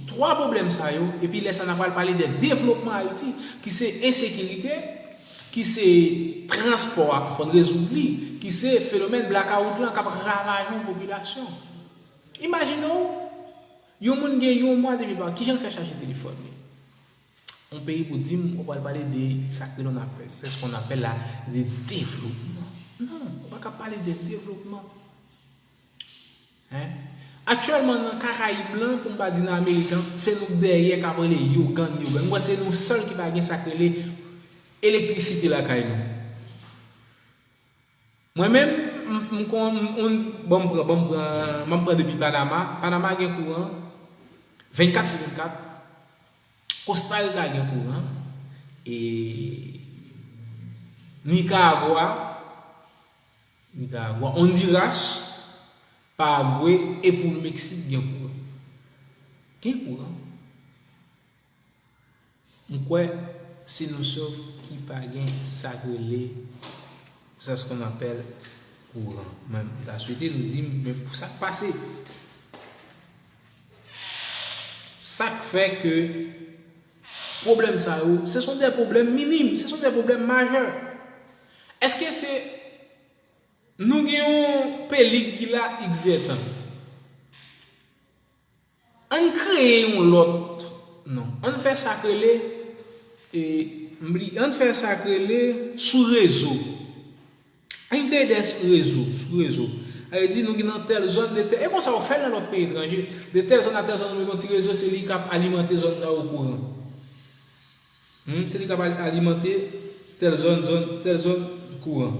twa pwoblèm sa yo, epi lè sa a n a pral pale de devlopman Ayiti, ki se ensekirite, ki se transpò a, fò n rezoud li, ki se fenomèn blakawout lan k ap ravaje yon popilasyon. Imajine w, yon moun gen yon mwa depi l pa, kijan l fè chaje telefòn li? Yon peyi pou di m, ou pral pale de sa k rele, on appelle, c'est ce qu'on appelle la, de devlopman. Non, ou pa ka pale de devlopman. Hein? Aktyèlman, nan Karayib lan, pou m pa di nan Amerik lan, se nou k dèyè k ap rele yogann, yogann. M kwè se nou sèl ki pa gen sa k rele elektrisite lakay nou. Mwen menm, m, m kon, m, m, bon, m pran, bon, m pran, m ap pran depi Panama. Panama gen kouran vennkat sou vennkat. Kosta Rika gen kouran. E Nikaragwa, Nikaragwa, Ondiras, Paragwe e pou Meksik gen kouran. Gen kouran. M kwè se nou sèl ki pa gen sa k rele, c'est ce qu'on appelle, kouran. Mwen, m ta swete nou di m, men pou sa k pase. Sa k fè ke pwoblèm sa yo, ce sont des problèmes minimes, ce sont des problèmes majeurs. Èske se nou gen yon pelig ki la x de tan? Ann kreye yon lòt non. Ann fè sa k rele, e, m bliye, ann fè sa k rele sou rezo. Ann kreye de rezo, sou rezo. Sa vle di nou gen nan tèl zòn, de tèl, e konsa yo fè l nan lòt peyi etranje. De tèl zòn a tèl zòn, nou met yon ti rezo, se li k ap alimante zòn sa yo kouran. Hmm, se li k ap al-, alimante tèl zòn, zòn, tèl zòn kouran.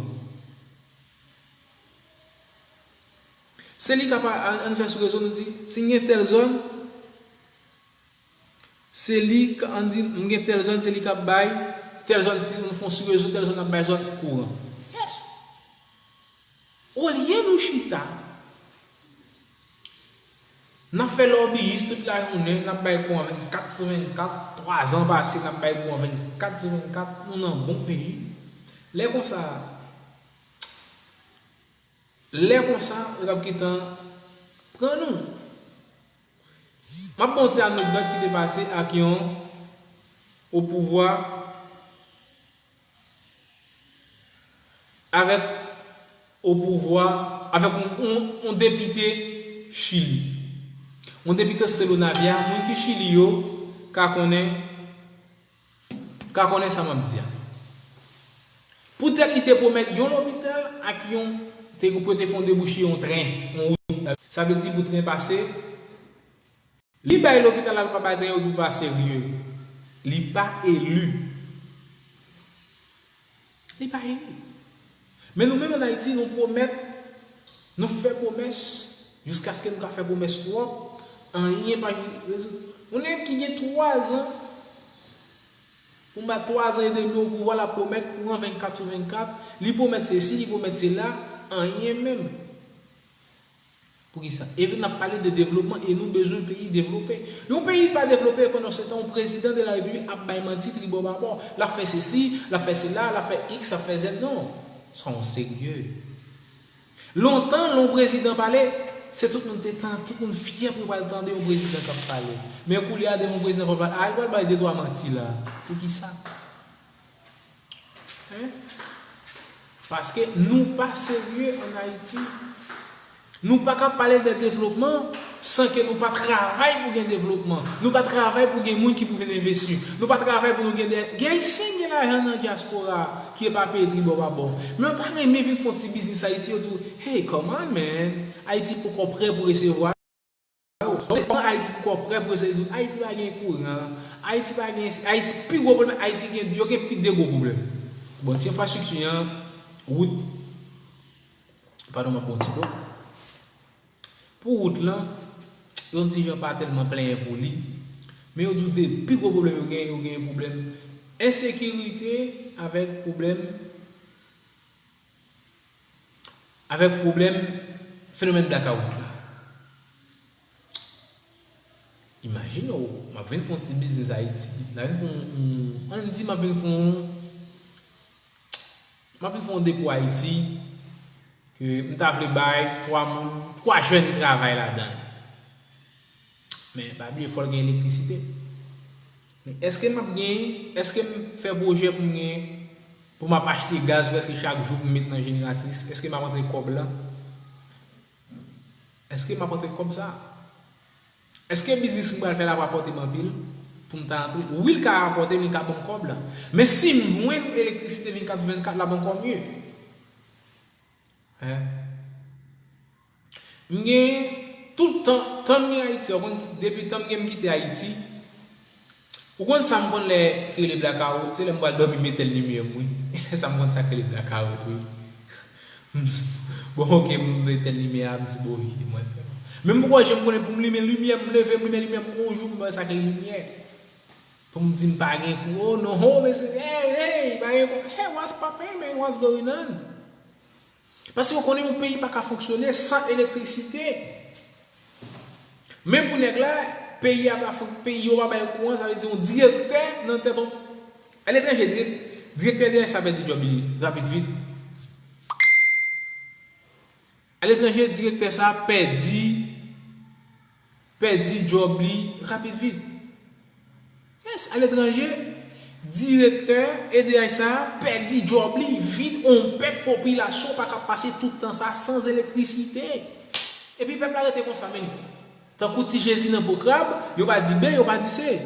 Se li k ap, ann, ann fè sou rezo, nou di, si n gen tèl zòn, se li k, ann di, m gen tèl zòn, se li k ap bay tèl zòn, si nou fè yon sou rezo, tèl zòn ap bay zòn kouran. Yes! Olye nou chita, n ap fè lòbiyis tout lajounen, n ap bay kouran vennkat sou vennkat, twa zan pase, n ap bay kouran vennkat sou vennkat, nou nan bon peyi. Lè konsa, Lè konsa, yo t ap gentan pran nou. M ap ba w ti anekdòt ki te pase ak yon opouvwa, avèk opouvwa, avèk yon, yon, yon depite Chili. Yon depite Osceola Navia, moun ki Chili yo ka konnen ka konnen sa m ap di a. Poutèt li te pwomèt yon lopital ak yon, te, pou yo te fè yon debouche, yon tren, yon wout. Sa vle di pou tren pase, li bay lopital la, li pa bay tren, yo di w pa serye. Li pa eli. Li pa eli. Men nou menm ann Ayiti, nou pwomèt, nou fè pwomès, jiskaske nou ka fè pwomès twòp, anyen pa rezoud. Yon nèg ki gen twa zan, Pou m ba twa zan edmi o pouvwa, l ap pwomèt kouran vennkat sou vennkat, li pwomèt sesi, li pwomèt sela, anyen menm. Poukisa? Epi n ap pale de devlopman e nou bezwen peyi devlope. Yon peyi pa devlope pandan se tan yon prezidan de la repiblik ap bay manti tribò babò. L ap fè sesi, l ap fè sela, l ap fè iks, l ap fè zèd. Non. Sa yon serye. Lontan, lè yon prezidan pale, se tout moun te tan, tout moun fyè pou yo pral tande yon prezidan k ap pale. Men koulye a, depi yon prezidan pral pale, a, l pral bay de twa manti la. Poukisa? Hein? Paske nou pa serye ann Ayiti. Nou pa ka pale de devlopman san ke nou pa travay pou gen devlopman. Nou pa travay pou gen moun ki pou vin envesti. Nou pa travay pou nou gen de, gen Ayisyen gen lajan nan dyaspora ki epapiye tribò babò. Men yo ta renmen vin fè yon ti biznis Ayiti, yo di w, "Hey, come on, man. Ayiti poko prè pou resevwa." Bon, Ayiti poko prè pou resevwa. Ayiti pa gen kouran. Ayiti pa gen, Ayiti pi gwo pwoblèm, Ayiti gen, yo gen pi de gwo pwoblèm. Bon, ti enfrastrikti an, wout. Padon, m ap pran yon ti dlo. Pou wout lan, yo yon ti jan pa tèlman plenyen pou li. Men yo di w de pi gwo pwoblèm yo gen, yo gen pwoblèm ensekirite avèk pwoblèm, avèk pwoblèm fenomèn blakawout la. Imajine w, m ap vin fè yon ti biznis Ayiti. M ap vin fè yon, yon, ann di m ap vin fè yon, m ap vin fè yon depo Ayiti. Ke m ta vle bay twa moun, twa jèn travay ladan l. Men pa bliye, fò l gen elektrisite. Men èske m ap gen, èske m fè pwojè pou m gen, pou m ap achte gaz prèske chak jou pou m met nan jeneratris, èske m ap antre kòb la? Èske m ap antre kòb sa? Èske biznis m pral fè la ap rapòte m anpil pou m ta antre? Wi, l ka rapòte m, li ka ban m kòb la. Men si m jwenn elektrisite vennkat sou vennkat, l ap ankò mye. Hein? M gen tout tan, tan m gen Ayiti, ou konn, depi tan m gen m kite Ayiti, ou konn sa m konn lè k rele blakawout, se lè m pral dòmi m etèn limyè m, wi. Sa m konn sa k rele blakawout, wi. M di, bon, oke, m etèn limyè a, m di, bon, wi, mwen. Men m poko janm konnen pou m limen limyè, m leve, m limen limyè m, yon jou, m wè sa k rele limyè. Pou m di m pa gen kou, oh, non, ho, mesye, hey, hey, pa gen kou, hey, what's poppin', man, what's going on? Paske yo konnen yon peyi pa ka fonksyone san elektrisite. Menm pou nèg la, peyi a pa fon-, peyi yo pa bay kouran, sa vle di yon direktè nan tèt yon, aletranje, dirèk-, direktè D H sa pèdi djòb li rapid vit. Aletranje, direktè sa pèdi, pèdi djòb li rapid vit. Yes, aletranje, direktè E D H sa pèdi djòb li vit, on pèp, popilasyon pa ka pase tout tan sa san elektrisite. Epi pèp la rete konsa, men tankou ti Jezi nan po krab, yo pa di B, yo pa di C.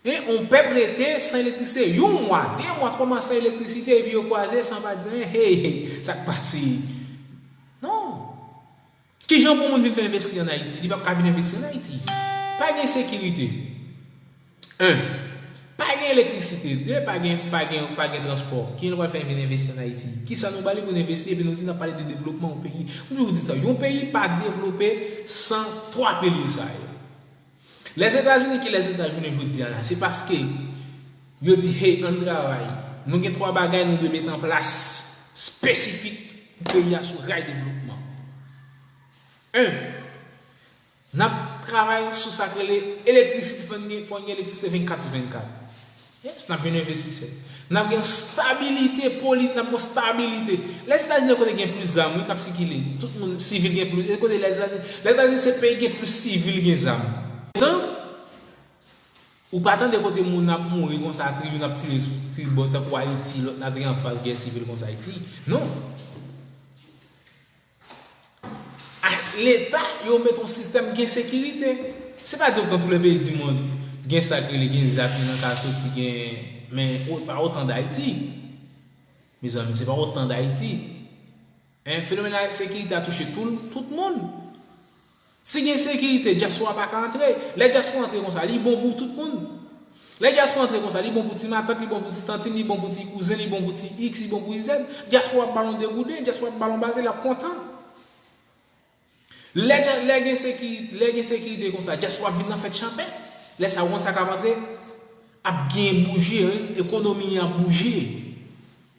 E, on pèp rete san elektrisite. Yon mwa, de mwa, twa mwa san elektrisite, epi yo kwaze san pa di anyen. Hey, hey, sa k pase? Non. Kijan pou moun vin fè envesti ann Ayiti? Li p ap ka vin envesti ann Ayiti. Pa gen sekirite. En, pa gen elektrisite. De, pa gen, pa gen, pa gen transpò. Kijan nou pral fè vin envesti ann Ayiti? Kisa nou ba li pou n envesti epi nou di n ap pale de devlopman yon peyi? M toujou di sa, yon peyi pa devlope san twa pilye sa yo. Lèzetazini ki Lèzetazini jodi a la, se paske yo di, hey, ann travay. Nou gen twa bagay nou dwe met an plas espesifik pou peyi a sou ray devlopman. En, n ap travay sou sa k rele elektrisite, fò n gen, fò n gen elektrisite vennkat sou vennkat. Yes, n ap jwenn envestisè. N ap gen stabilite poli-, n ap gen stabilite. Lèzetazini kote gen plis zam, wi, k ap sikile. Tout moun sivil gen plis. E kote Lèzetazini? Lèzetazini se peyi gen plis sivil gen zam. Tan, ou pa tande kote moun ap mouri konsa, tri-, youn ap tire sou tribò, tankou Ayiti, lòt la te gen anfas gè sivil konsa Ayiti. Non. Ak Leta, yo met yon sistèm gen sekirite. Se pa di w dans tous les pays du monde, gen sa k rele, gen zam nan ka soti, gen, men o-, pa otan d Ayiti. Mezanmi, se pa otan d Ayiti. En, fenomèn ensekirite a touche tou, tout moun. Si gen sekirite, dyaspora pa ka antre. Lè dyaspora antre konsa, li bon pou tout moun. Lè dyaspora antre konsa, li bon pou ti matant, li bon pou ti tantin, li bon pou ti kouzen, li bon pou ti iks, li bon pou ti zèd. Dyaspora ap ba l yon degouden, dyaspora ap ba l yon baze, l ap kontan. Lè dya-, lè gen sekirite, lè gen sekirite konsa, dyaspora ap vin nan fèt chanpè. Lè sa, ou konn sa k ap antre? Ap gen bouje, wi, ekonomi an ap bouje.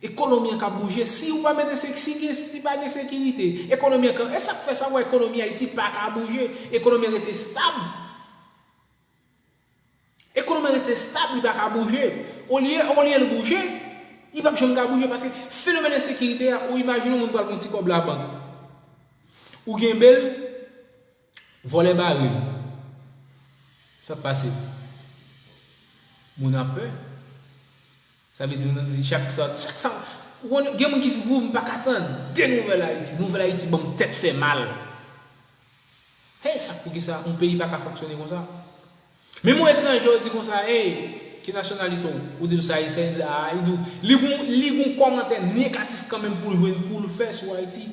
Ekonomi an ka bouje. Si ou pa mete sek-, si gen, si pa gen sekirite, ekonomi an ka, e sa k fè sa, wè, ekonomi Ayiti pa ka bouje. Ekonomi an rete stab. Ekonomi an rete stab, li pa ka bouje. Olye, olye l bouje, li p ap janm ka bouje paske fenomèn ensekirite a, ou imajine yon moun pral pran ti kòb labank. Ou kenbe l, vòlè bare l. Sa k pase? Moun ap pè. Sa vle di, moun ap di chak sa, chak sa. Ou konn, gen moun ki di, "Wou, m pa ka tann de nouvèl Ayiti. Nouvèl Ayiti ban m tèt fè mal." Hey, sa poukisa yon peyi pa ka fonksyone konsa? Menm yon etranje, ou di konsa, "Hey, ki nasyonalite w?" Ou di l se ayisyen, li di, ah, li di, li gon, li gon kòmantè negatif kanmenm pou l jwenn, pou l fè sou Ayiti.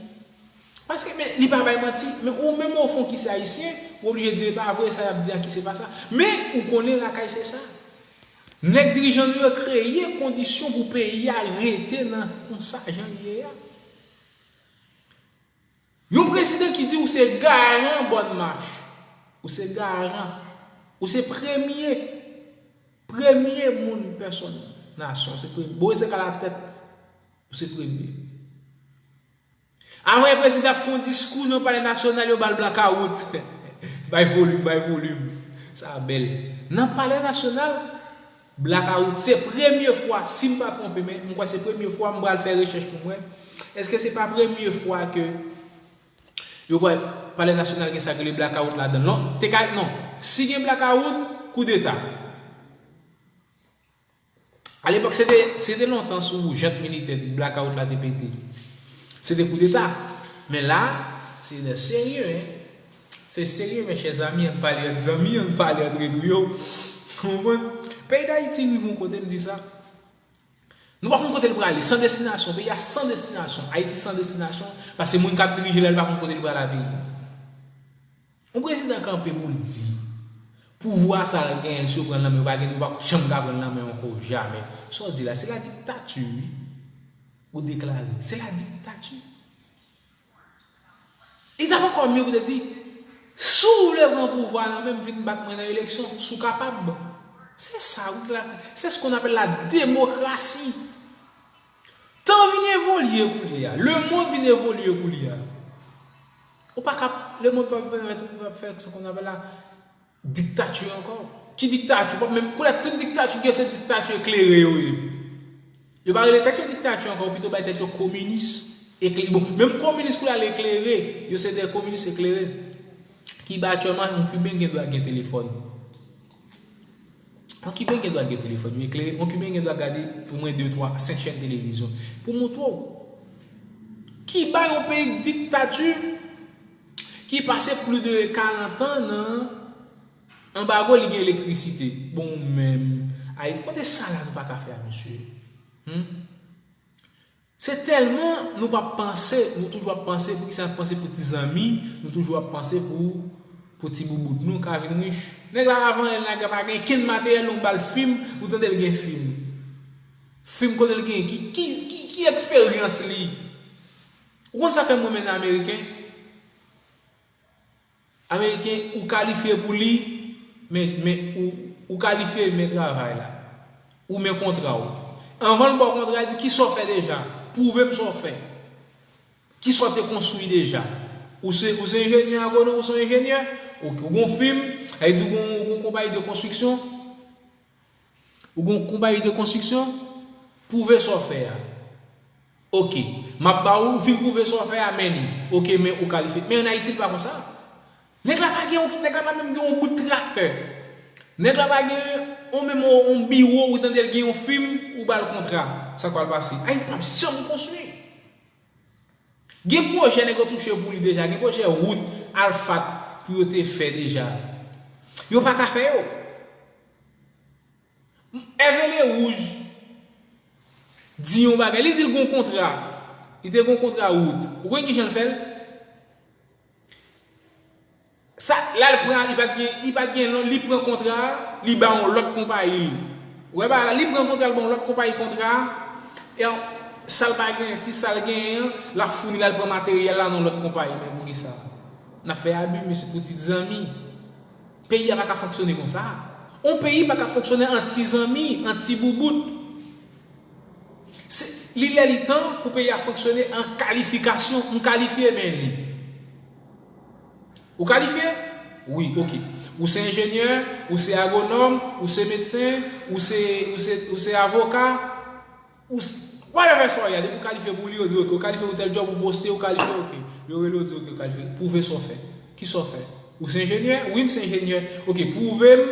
Paske, men, li pa bay manti, men ou menm ou fè w ki se ayisyen, ou oblije di, "E pa vre, sa y ap di a ki se pa sa." Men, ou konnen lakay se sa. Nèg dirijan nou yo kreye kondisyon pou peyi a rete nan konsa jan l ye a. Yon prezidan ki di ou se garan Bòn Mach, ou se garan, ou se premye, premye moun, pèsòn, nasyon, ou se premye. Bon, se ka latèt, ou se premye. Avan yon prezidan ap fè yon diskou nan Palè Nasyonal, yo ba l blakawout. Bay volim, bay volim. Sa bèl. Nan Palè Nasyonal, blakawout. Se premye fwa, si m pa twonpe, men m kwè se premye fwa, m pral fè rechèch pou m wè. Èske se pa premye fwa ke yo kwè Palè Nasyonal gen sa k rele blakawout ladan l? Non, te ka, non. Si gen blakawout, koudeta. Alepòk, se te, se te lontan sou jant militè blakawout la te pete. Se te koudeta. Men la, se lè serye, en. Se serye, mes chers amis, ann pale ant zanmi, ann pale antre nou yo. Ou konprann? Peyi Dayiti rive yon kote, m di sa. Nou pa konn kote l prale, san destinasyon. Peyi a san destinasyon. Ayiti san destinasyon, paske moun k ap dirije la, li pa konn kote li prale a peyi a. Yon prezidan kanpe pou l di, pouvwa sa l genyen, si yo pran l nan men, yo pa gen, yo p ap janm ka pran l nan men ankò, jamè. Sa w di la, se la diktati, wi. Ou deklare, se la diktati. Li t ap ankò mye pou te di, si w vle pran pouvwa nan men m, vin bat mwen nan eleksyon, si w kapab. Se sa, wi, la, c'est ce qu'on appelle la démocratie. Tan vin evolye koulye a. Lemonn vin evolye koulye a. Ou pa ka, lemonn pa, pa, pa, pa fè sa qu'on appelle la diktati ankò. Ki diktati? Ou p ap menm, koulye a tout diktati gen se diktati eklere yo ye. Yo pa rele tèt yo diktati ankò, yo pito bay tèt yo kominis eklere. Bon, menm kominis koulye a l eklere, yo se de kominis eklere. Kiba aktyèlman, yon Kiben gen dwa gen telefòn. Yon Kiben gen dwa gen telefòn, yo eklere. Yon Kiben gen dwa gade omwen de, twa, senk chèn televizyon. Pou montre w. Kiba yon peyi diktati ki pase plis de karant an nan anbago, li gen elektrisite. Bon, menm, Ayiti, kote sa la nou pa ka fè a, mesye? Hmm? Se tèlman nou p ap panse, nou toujou ap panse, poukisa n ap panse pou ti zanmi, nou toujou ap panse pou, pou ti boubout nou ka vin rich. Nèg la pa vanyen, nèg la pa gen kenn materyèl, nou ba l fim, ou tande l gen fim. Fim kote l gen, ki, ki, ki, ki eksperyans li? Ou konn sa fè m renmen nan Ameriken? Ameriken, ou kalifye pou li, men, men, ou, ou kalifye, men travay la. Ou men kontra w. Anvan l ba w kontra, di, "Kisa w fè deja? Pwouve m sa w fè. Kisa w te konstwi deja? Ou se, ou se enjenyè agwonòm, ou se yon enjenyè? Oke, ou gon fim, sa vle di ou gon, ou gon konpayi de konstriksyon? Ou gon konpayi de konstriksyon? Pwouve sa w fè a." Oke. M ap ba ou, vin pwouve sa w fè a, men li. Oke, men ou kalifye. Men ann Ayiti, li pa konsa. Nèg la pa gen yon, nèg la pa menm gen yon bout traktè. Nèg la pa gen yon, menm yon, yon biwo, ou tande l gen yon fim, ou ba l kontra. Sa k pral pase? Ayiti p ap janm konstwi. Gen pwojè nèg yo touche pou li deja, gen pwojè wout, alfat pou yo te fè deja. Yo pa ka fè yo. Ève Lewouj di yon bagay, li di l gon kontra. Li te gon kontra wout. Ou konn kijan l fè l? Sa, la l pran, li pa t gen, li pa t gen lon, li pran kontra a, li ba yon lòt konpayi l. Ou wè bagay la, li pran kontra, li ba yon lòt konpayi kontra a, e sa l pa gen, si sa l genyen an, l ap founi l al pran materyèl la nan lòt konpayi. Men poukisa? N ap fè abi, mesye, pou ti zanmi. Peyi a pa ka fonksyone konsa. Yon peyi pa ka fonksyone an ti zanmi, an ti boubout. Se, li lè li tan pou peyi a fonksyone an kalifikasyon. M kalifye, men li. Ou kalifye? Wi, ok. Ou se enjenyè, ou se agwonòm, ou se medsen, ou se, ou se, ou se avoka, ou s- whatever sa w ye, depi ou kalifye pou li, yo di ok, ou kalifye pou tèl djòb, ou poste, ou kalifye, ok. Yo rele, yo di ok, ou kalifye. Pwouve sa w fè. Ki sa w fè? Ou se enjenyè? Wi, m se enjenyè. Ok, pwouve m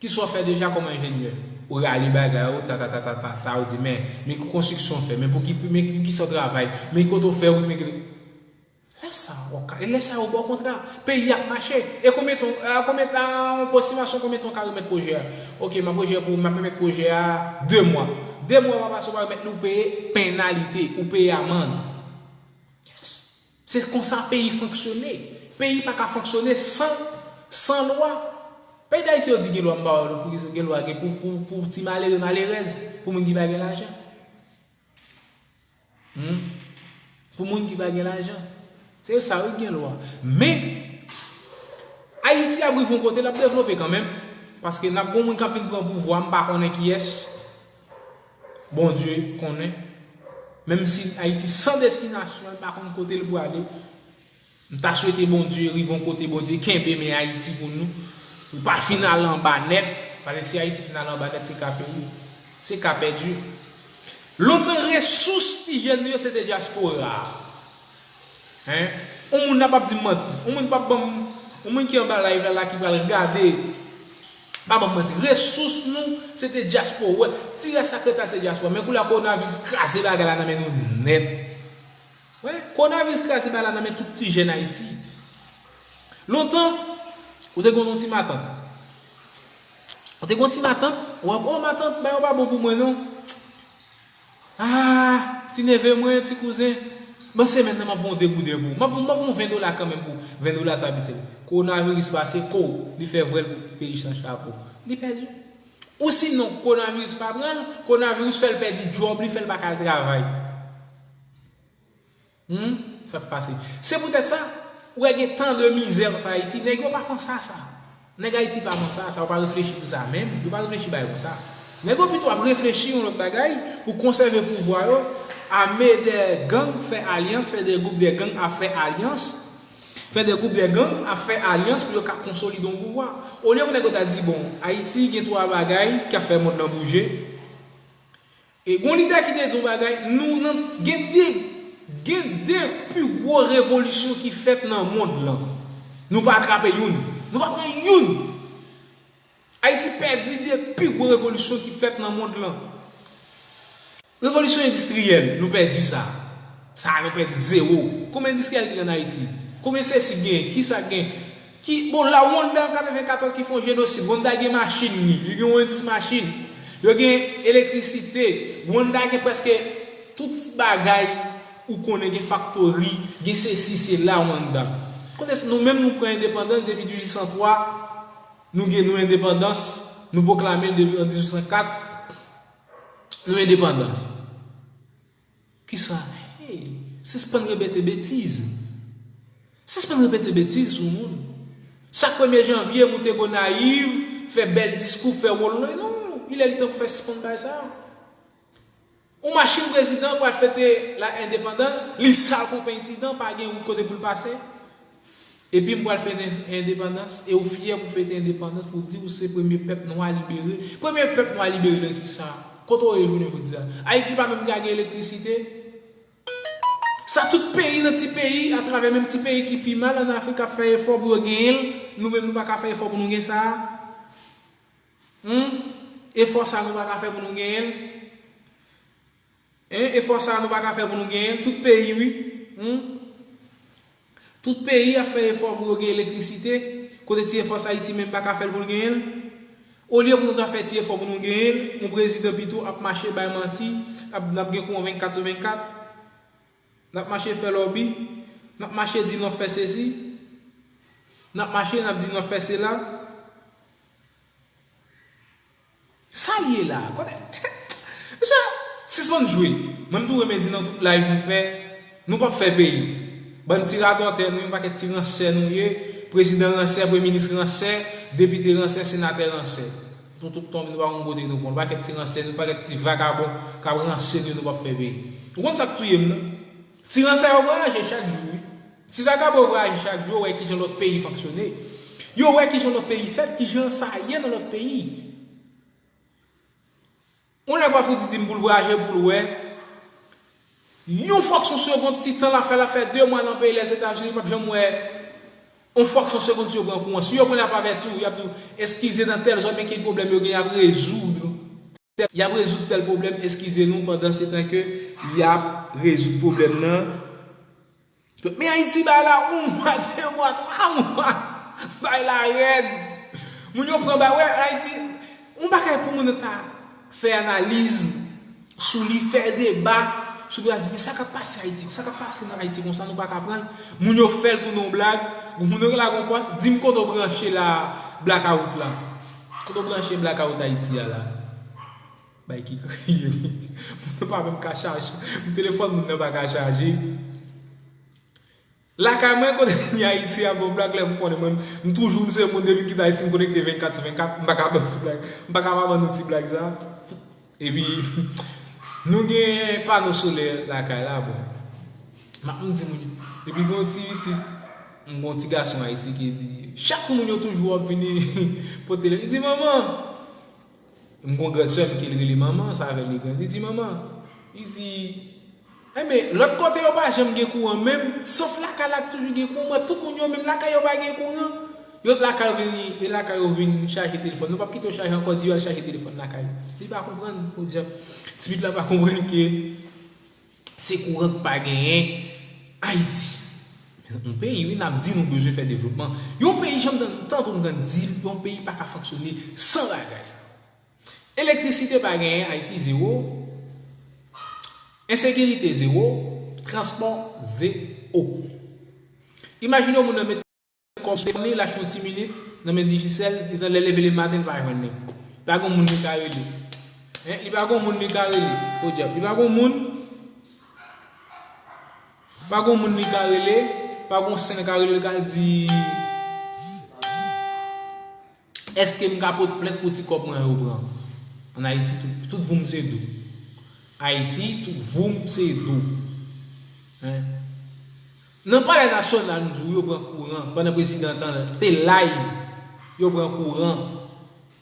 ki sa w fè deja kòm enjenyè. Ou rale bagay ou, ta, ta, ta, ta, ta, ta, ou di, men, men ki konstriksyon w fè, men pou ki, men pou ki sa w travay, men kote w fè wout, men ki. Lè sa a, w ka, lè sa a, ou ba w kontra. Peyi ap mache. E konbyen tan, a, konbyen tan, an estimasyon, konbyen tan w ka remèt pwojè a? Ok, m ap pwojè pou, m ap remèt pwojè a de mwa. De mwa pa pase, w pa remèt li, ou peye penalite, ou peye amann. Yes. Se konsa peyi fonksyone. Peyi pa ka fonksyone san, san lwa. Peyi Dayiti, yo di gen lwa, m pa wè non, pou ki gen lwa, gen pou, pou, pou ti malere, malerèz, pou moun ki pa gen lajan. Hmm? Pou moun ki pa gen lajan. Se sa, wi, gen lwa. Men, Ayiti ap rive yon kote, l ap devlope kanmenm. Paske n ap gen moun k ap vin pran pouvwa, m pa konnen kiyès. Bondye konnen. Menm si Ayiti san destinasyon, l pa konn kote l prale. M ta swete Bondye rive yon kote, Bondye kenbe men Ayiti pou nou. Pou pa fin al anba nèt. Paske si Ayiti fin al anba nèt, se ka peye. Se ka pèdi. Lontan resous ti jèn nou yo, se te dyaspora. Hein? Yon moun la p ap di m manti. Yon moun p ap ban m, yon moun ki anba live la, la ki pral gade, pa ban m manti. Resous nou, se te dyaspora. Ti rès sa k ret la, se dyaspora. Men koulye a, kowonaviris kraze bagay la nan men nou nèt. Wi, kowonaviris kraze bagay la nan men tout ti jèn Ayiti. Lontan, ou te gen yon ti matant. Ou te gen yon ti matant, w ap, o matant, bagay yo pa bon pou mwen non. Ah, ti neve mwen, ti kouzen, ban semèn nan m ap voye yon degouden pou ou. M ap voye, m ap voye yon ven dola kanmenm pou ou. Ven dola sa, piti. Kowonaviris pase, ko, li fè vwèl pou peyi san chapo. Li pèdi. Ou sinon, kowonaviris pa pran l, kowonaviris fè l pèdi djòb li, fè l pa ka al travay. Hmm? Sa k pase? Se poutèt sa, ou wè gen tan de mizè sa Ayiti, nèg yo pa panse a sa. Nèg Ayiti pa panse a sa, yo pa reflechi pou sa menm, yo pa reflechi bagay konsa. Nèg yo pito ap reflechi yon lòt bagay pou konsève pouvwa yo, ame de gang, fè alyans, fè de gwoup de gang ap fè alyans, fè de gwoup de gang ap fè alyans pou yo ka konsolide yon pouvwa. Olye pou nèg yo ta di, bon, Ayiti gen twa bagay k ap fè mond lan bouje, E gen yon lidè ki te di yon bagay, nou nan, gen de, gen de pi gwo revolisyon ki fèt nan mond lan. Nou pa atrape youn. Nou pa pran youn. Ayiti pèdi de pi gwo revolisyon ki fèt nan mond lan. Revolisyon endistriyèl, nou pèdi sa. Sa a, nou pèdi zewo. Konbyen endistriyèl ki gen an Ayiti? Konbyen sesi gen? Kisa gen? Ki, bon, la Rwanda an katrevenkatòz ki fè yon jenosid. Rwanda gen machin li, li gen yon endis machin. Yo gen elektrisite. Rwanda gen prèske tout bagay ou konnen, gen faktori, gen sesi, sela Rwanda. Kote s-, nou menm nou pran endepandans depi dizuit san twa, nou gen nou endepandans, nou pwoklame l depi an dizuit san kat, nou endepandans. Kisa? Hey, sispann repete betiz. Sispann repete betiz sou moun. Chak premye janvye, moute Gonayiv, fè bèl diskou, fè wòl, non, non, li lè li tan pou fè sispann bagay sa. Yon machin prezidan pral fete la endepandans, li sal konprann ti dan, pa gen wout kote pou l pase. Epi m pral fete endepandans, e ou fyè pou fete endepandans, pou di ou se premye pèp nwa libere. Premye pèp nwa libere nan kisa? Kote w ye jounen jodi a? Ayiti pa menm ka gen elektrisite. Sa tout peyi nan ti peyi, atravè menm ti peyi ki pi mal an Afrik ap fè efò pou yo genyen l, nou menm nou pa ka fè efò pou nou gen sa a. Hmm? Efò sa nou pa ka fè pou nou genyen l. Hein? Efò sa nou pa ka fè pou nou genyen l. Tout peyi, wi. Hmm? Tout peyi ap fè efò pou yo gen elektrisite. Kote ti efò sa Ayiti menm pa ka fè l pou l genyen l? Olye pou nou ta fè ti efò pou nou genyen l, yon prezidan pito ap mache bay manti, ap, n ap gen kouran vennkat sou vennkat. N ap mache fè lòbi, n ap mache di n ap fè sesi, n ap mache, n ap di n ap fè sela. Sa l ye la? Kote, mesye, sispann jwe. Mwen, m tou renmen di nan tout live m fè, nou p ap fè peyi. Bann ti radòtè nou, yon pakèt ti ransè nou ye. Prezidan ransè, premye minis ransè, depite ransè, senatè ransè. Nou tout tonbe, nou pa konn kote nou pran. Nou pa kèk ti ransè, nou pa kèk ti vakabon k ap ranse nou, nou p ap fè peyi. Ou konn sa k touye m nan? Ti ransè yo vwayaje chak jou, wi. Ti vakabon yo vwayaje chak jou, yo wè kijan lòt peyi fonksyone. Yo wè kijan lòt peyi fèt, kijan sa ye nan lòt peyi. Yon nèg pa fouti di m pou l vwayaje pou l wè. Yon fraksyon segonn, ti tan l ap fè, l ap fè de mwa nan peyi Lèzetazini, l p ap janm wè yon fraksyon segonn si yo pran kouran. Si yo pran, y ap avèti w, y ap di w, eskize, nan tèl zòn, men ki pwoblèm yo gen, y ap rezoud. Y ap rezoud tèl pwoblèm, eskize nou, pandan se tan ke y ap rezoud pwoblèm nan. Men Ayiti, bay la, yon mwa, de mwa, twa mwa. Bay la rèd. Moun yo pran bay, wè, Ayiti, yon bagay pou moun nan ta fè analiz sou li, fè deba sou li, di, men sa k ap pase Ayiti, sa k ap pase nan Ayiti konsa, nou pa ka pran l. Moun yo fè l tounen yon blag. Moun yo la gon pòs, di m kote w branche la, blakawout la. Kote w branche blakawout Ayiti a la? Bay ki kriye. Moun nan pa menm ka chaje. Telefòn moun nan pa ka chaje. Lakay mwen, kote ni Ayiti a, bon, blag lè m konnen mwen, m toujou, m se moun, depi m kite Ayiti, m konekte vennkat sou vennkat, m pa ka ban ti blag, m pa ka pa ban nou ti blag sa. Epi, nou gen pano solè lakay la, bon. M ap, m di moun yo. Epi, gen yon ti pitit, m gen yon ti gason Ayiti ki di, chak moun yo toujou ap vini pote li. Li di, manman, M gon grann sè m ke l rele manman, sa avè l li grandi, di, manman, li di, enben, lòt kote yo pa janm gen kouran menm, sof lakay la ki toujou gen kouran, tout moun yo menm lakay yo pa gen kouran. Yo lakay yo vin, e lakay yo vin chaje telefòn. Nou p ap kite yo chaje ankò, di yo al chaje telefòn lakay yo. Li pa konprann, podyab. Ti pitit la pa konprann ke se kouran k pa genyen Ayiti. Yon peyi, wi, n ap di nou bezwen fè devlopman. Yon peyi, jan m tann, tann ou m tann di l, yon peyi pa ka fonksyone san bagay sa. Elektrisite pa genyen, Ayiti, zewo. Ensekirite, zewo. Transpò, zewo. Imajine yon moun nan met kòb sou telefòn li, l achte yon ti minit nan men Digicel, li tann lè leve lematen, li pa jwenn li. Pa gon moun li ka rele. Hein? Li pa gon moun li ka rele. Podyab. Li pa gon moun. Pa gon moun li ka rele. Pa gon sen li ka rele, li ka di, èske m ka pote plent pou ti kòb mwen yo pran? Ann Ayiti, tout, tout voum se dou. Ayiti, tout voum se dou. Hein? Nan Palè Nasyonal, m di w, yo pran kouran. Pandan prezidan an te live, yo pran kouran.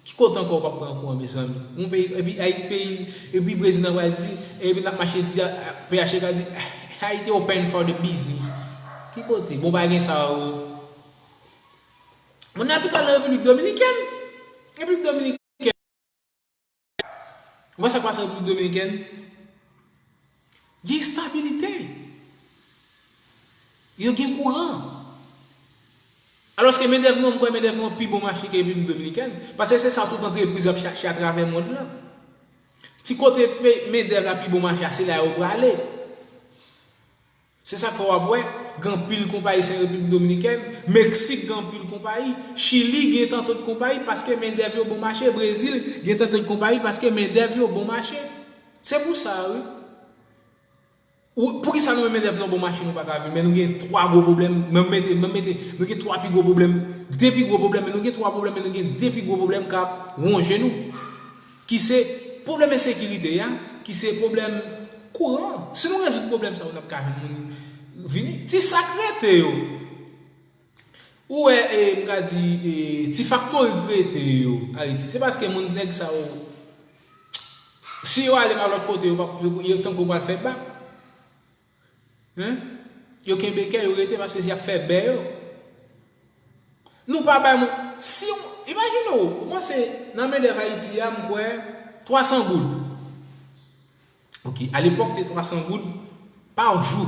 Ki kote ankò w p ap pran kouran, mezanmi? Yon peyi, epi, ay, peyi, epi prezidan pral di, epi n ap mache di, P H T K di, Haiti open for the business. Ki kote? Bon, pa gen sa yo. Moun nan ap pral nan Repiblik Dominikèn. Repiblik Dominikèn. Ou wè sa k pase Repiblik Dominikèn? Gen estabilite. Yo gen kouran. Alòske mendèv nou, m kwè mendèv nou an pi bon mache ke Repiblik Dominikèn. Paske se sa tout antrepriz ap chache atravè mond lan. Ti kote pe-, mendèv la pi bon mache a, se la yo prale. Se sa k fè w ap wè, gen anpil konpayi se Repiblik Dominikèn, Meksik gen anpil konpayi, Chili gen tanto de konpayi paske mendèv yo bon mache, Brezil gen tanto de konpayi paske mendèv yo bon mache. Se pou sa, wi. Ou, poukisa nou menm mendèv nou bon mache nou pa ka vin, men nou gen twa gwo pwoblèm, men mete, men mete, nou gen twa pi gwo pwoblèm, de pi gwo pwoblèm, men nou gen twa pwoblèm, men nou gen de pi gwo pwoblèm k ap wonje nou. Ki se pwoblèm ensekirite a, ki se pwoblèm kouran. Si nou rezoud pwoblèm sa yo, n ap ka jwenn moun vini. Ti sa k rete yo. Ou wè, e, m ka di, e, ti faktori k rete yo, Ayiti. Se paske moun nèg sa yo, si yo ale pa lòt kote, yo, pa- yo, yo tankou yo pral fè bak. Hein? Yo kenbe kè, yo rete paske y ap fè bè yo. Nou pa bay moun. Si w, imajine w, ou panse nan mendèv Ayiti a, m kwè twa san goud. Ok, alepòk te twa san goud pa jou.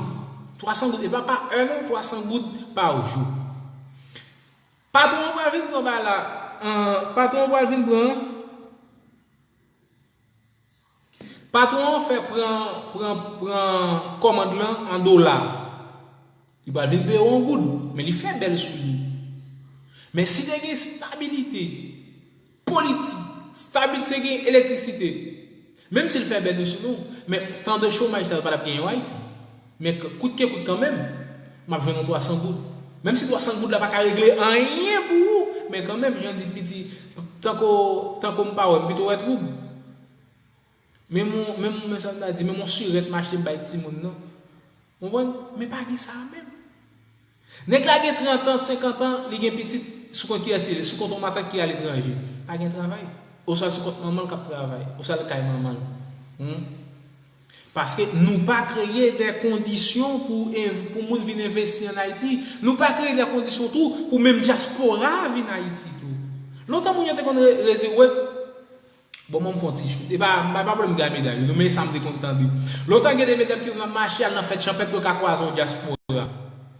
Twa san goud, e pa pa è non, twa san goud pa jou. Patwon an pral vin pran bagay la, an, patwon an pral vin pran. Patwon an fè pran, pran, pran kòmand lan an dola. Li pral vin peye w an goud, men li fè bèl sou li. Men si te gen estabilite politik, estabilite gen elektrisite, menm si l fè bèl sou nou, men tan de chomaj sa yo pa t ap genyen Ayiti. Men k- kout ke kout kanmenm, m ap jwenn yon twa san goud. Menm si twa san goud la pa ka regle anyen pou ou, men kanmenm, jan di k piti, tankou, tankou m pa wè, m pito wè twoub. Men mon, men mon, men sa m ta di, men mon sirèt m achte m bay timoun nan. Ou konprann? Men pa gen sa menm. Nèg la gen trant an, senkant an, li gen pitit, sou kont kiyès li ye? Sou kont yon matant ki aletranje. Pa gen travay. Oswa sou kont manman l k ap travay. Oswa l kay manman l. Hmm? Paske nou pa kreye de kondisyon pou, pou moun vin envesti ann Ayiti. Nou pa kreye de kondisyon tou pou menm dyaspora vin Ayiti tou. Lontan moun yo te konn re- rezerve. Bon, mwen m fè yon ti chout. E pa, m pa, pa pwoblèm gen medam yo, non, men sa m te konn tande. Lontan gen de medam ki konn ap mache al nan fèt chanpèt pou yo ka kwaze yon dyaspora.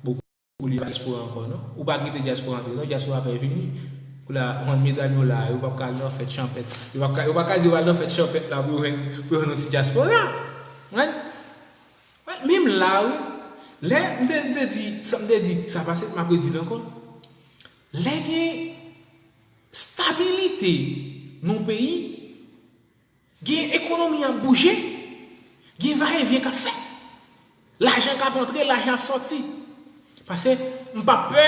Bon, pou li pa dyaspora ankò, non. Ou pa kite dyaspora antre, non, dyaspora fè vini. Kou la, yon medam yo la, yo p ap ka al nan fèt chanpèt. Yo p ap ka, yo p ap ka di yo al nan fèt chanpèt la pou yo jwenn, pou yo jwenn yon ti dyaspora. Konprann? Menm la, wi. Lè m te, m te di, sa m te di, sa pase, m ap redi l ankò. Lè gen stabilite nan yon peyi, gen ekonomi ap bouje, gen vayevyen k ap fèt. Lajan k ap antre, lajan ap sòti. Paske m p ap pè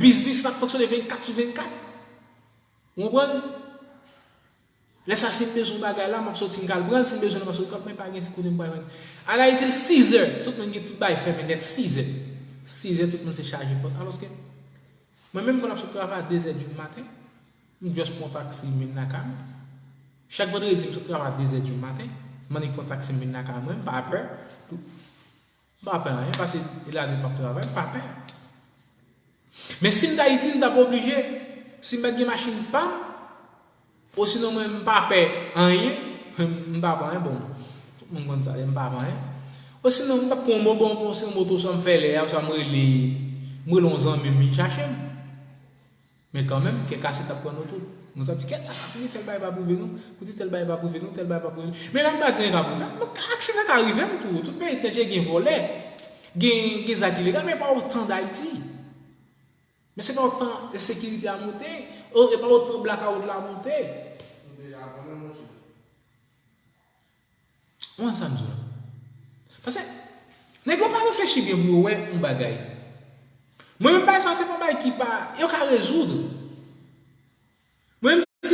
biznis la ap fonksyone vennkat sou vennkat. Ou konprann? Lè sa, si m bezwen yon bagay la, m ap sòti, m ka al pran l, si m bezwen l, m ap sòti, men pa gen kote m pral jwenn. Ann Ayiti, l sizè, tout moun gen tout bagay fèmen nèt, sizè. Sizè, tout moun se chaje pòt. Alòske, mwen menm, m konn ap sot travay a de zè di maten, m just pran taksi, m vin lakay mwen. Chak vandredi, m sot travay a de zè di maten, m annik pran taksi, m vin lakay mwen, m pa pè. M pa pè anyen, paske e la m ap travay, m pa pè. Men si m t Ayiti, m t ap oblije, si m pa t gen machin pa m, osinon mwen m pa pè anyen, m pa pè anyen, bon, tout moun konn sa, m pa pè anyen. Osinon m t ap pran yon mo-, bon, bon, se yon moto, swa m fè lè a, swa m rele, m rele yon zanmi m vin chache m. Men kanmenm, kè kase t ap pran nou tout. Nou t ap di, "Kèt, sa k ap rive, tèl bagay p ap rive nou, pou di tèl bagay p ap rive nou, tèl bagay p ap rive nou." Men lè m pa di anyen k ap rive m, aksidan ka rive m tou. Tout peyi etranje gen vòlè, gen, gen zak ilegal, men pa otan Dayiti. Men se pa otan ensekirite a moute, o, e pa otan blakawout la moute. Nou deja konnen, monchè. Ou konn sa m di w la? Paske nèg yo pa reflechi byen pou yo wè yon bagay. Mwen menm bagay sa, se pa bagay ki pa, yo ka rezoud. Mwen menm si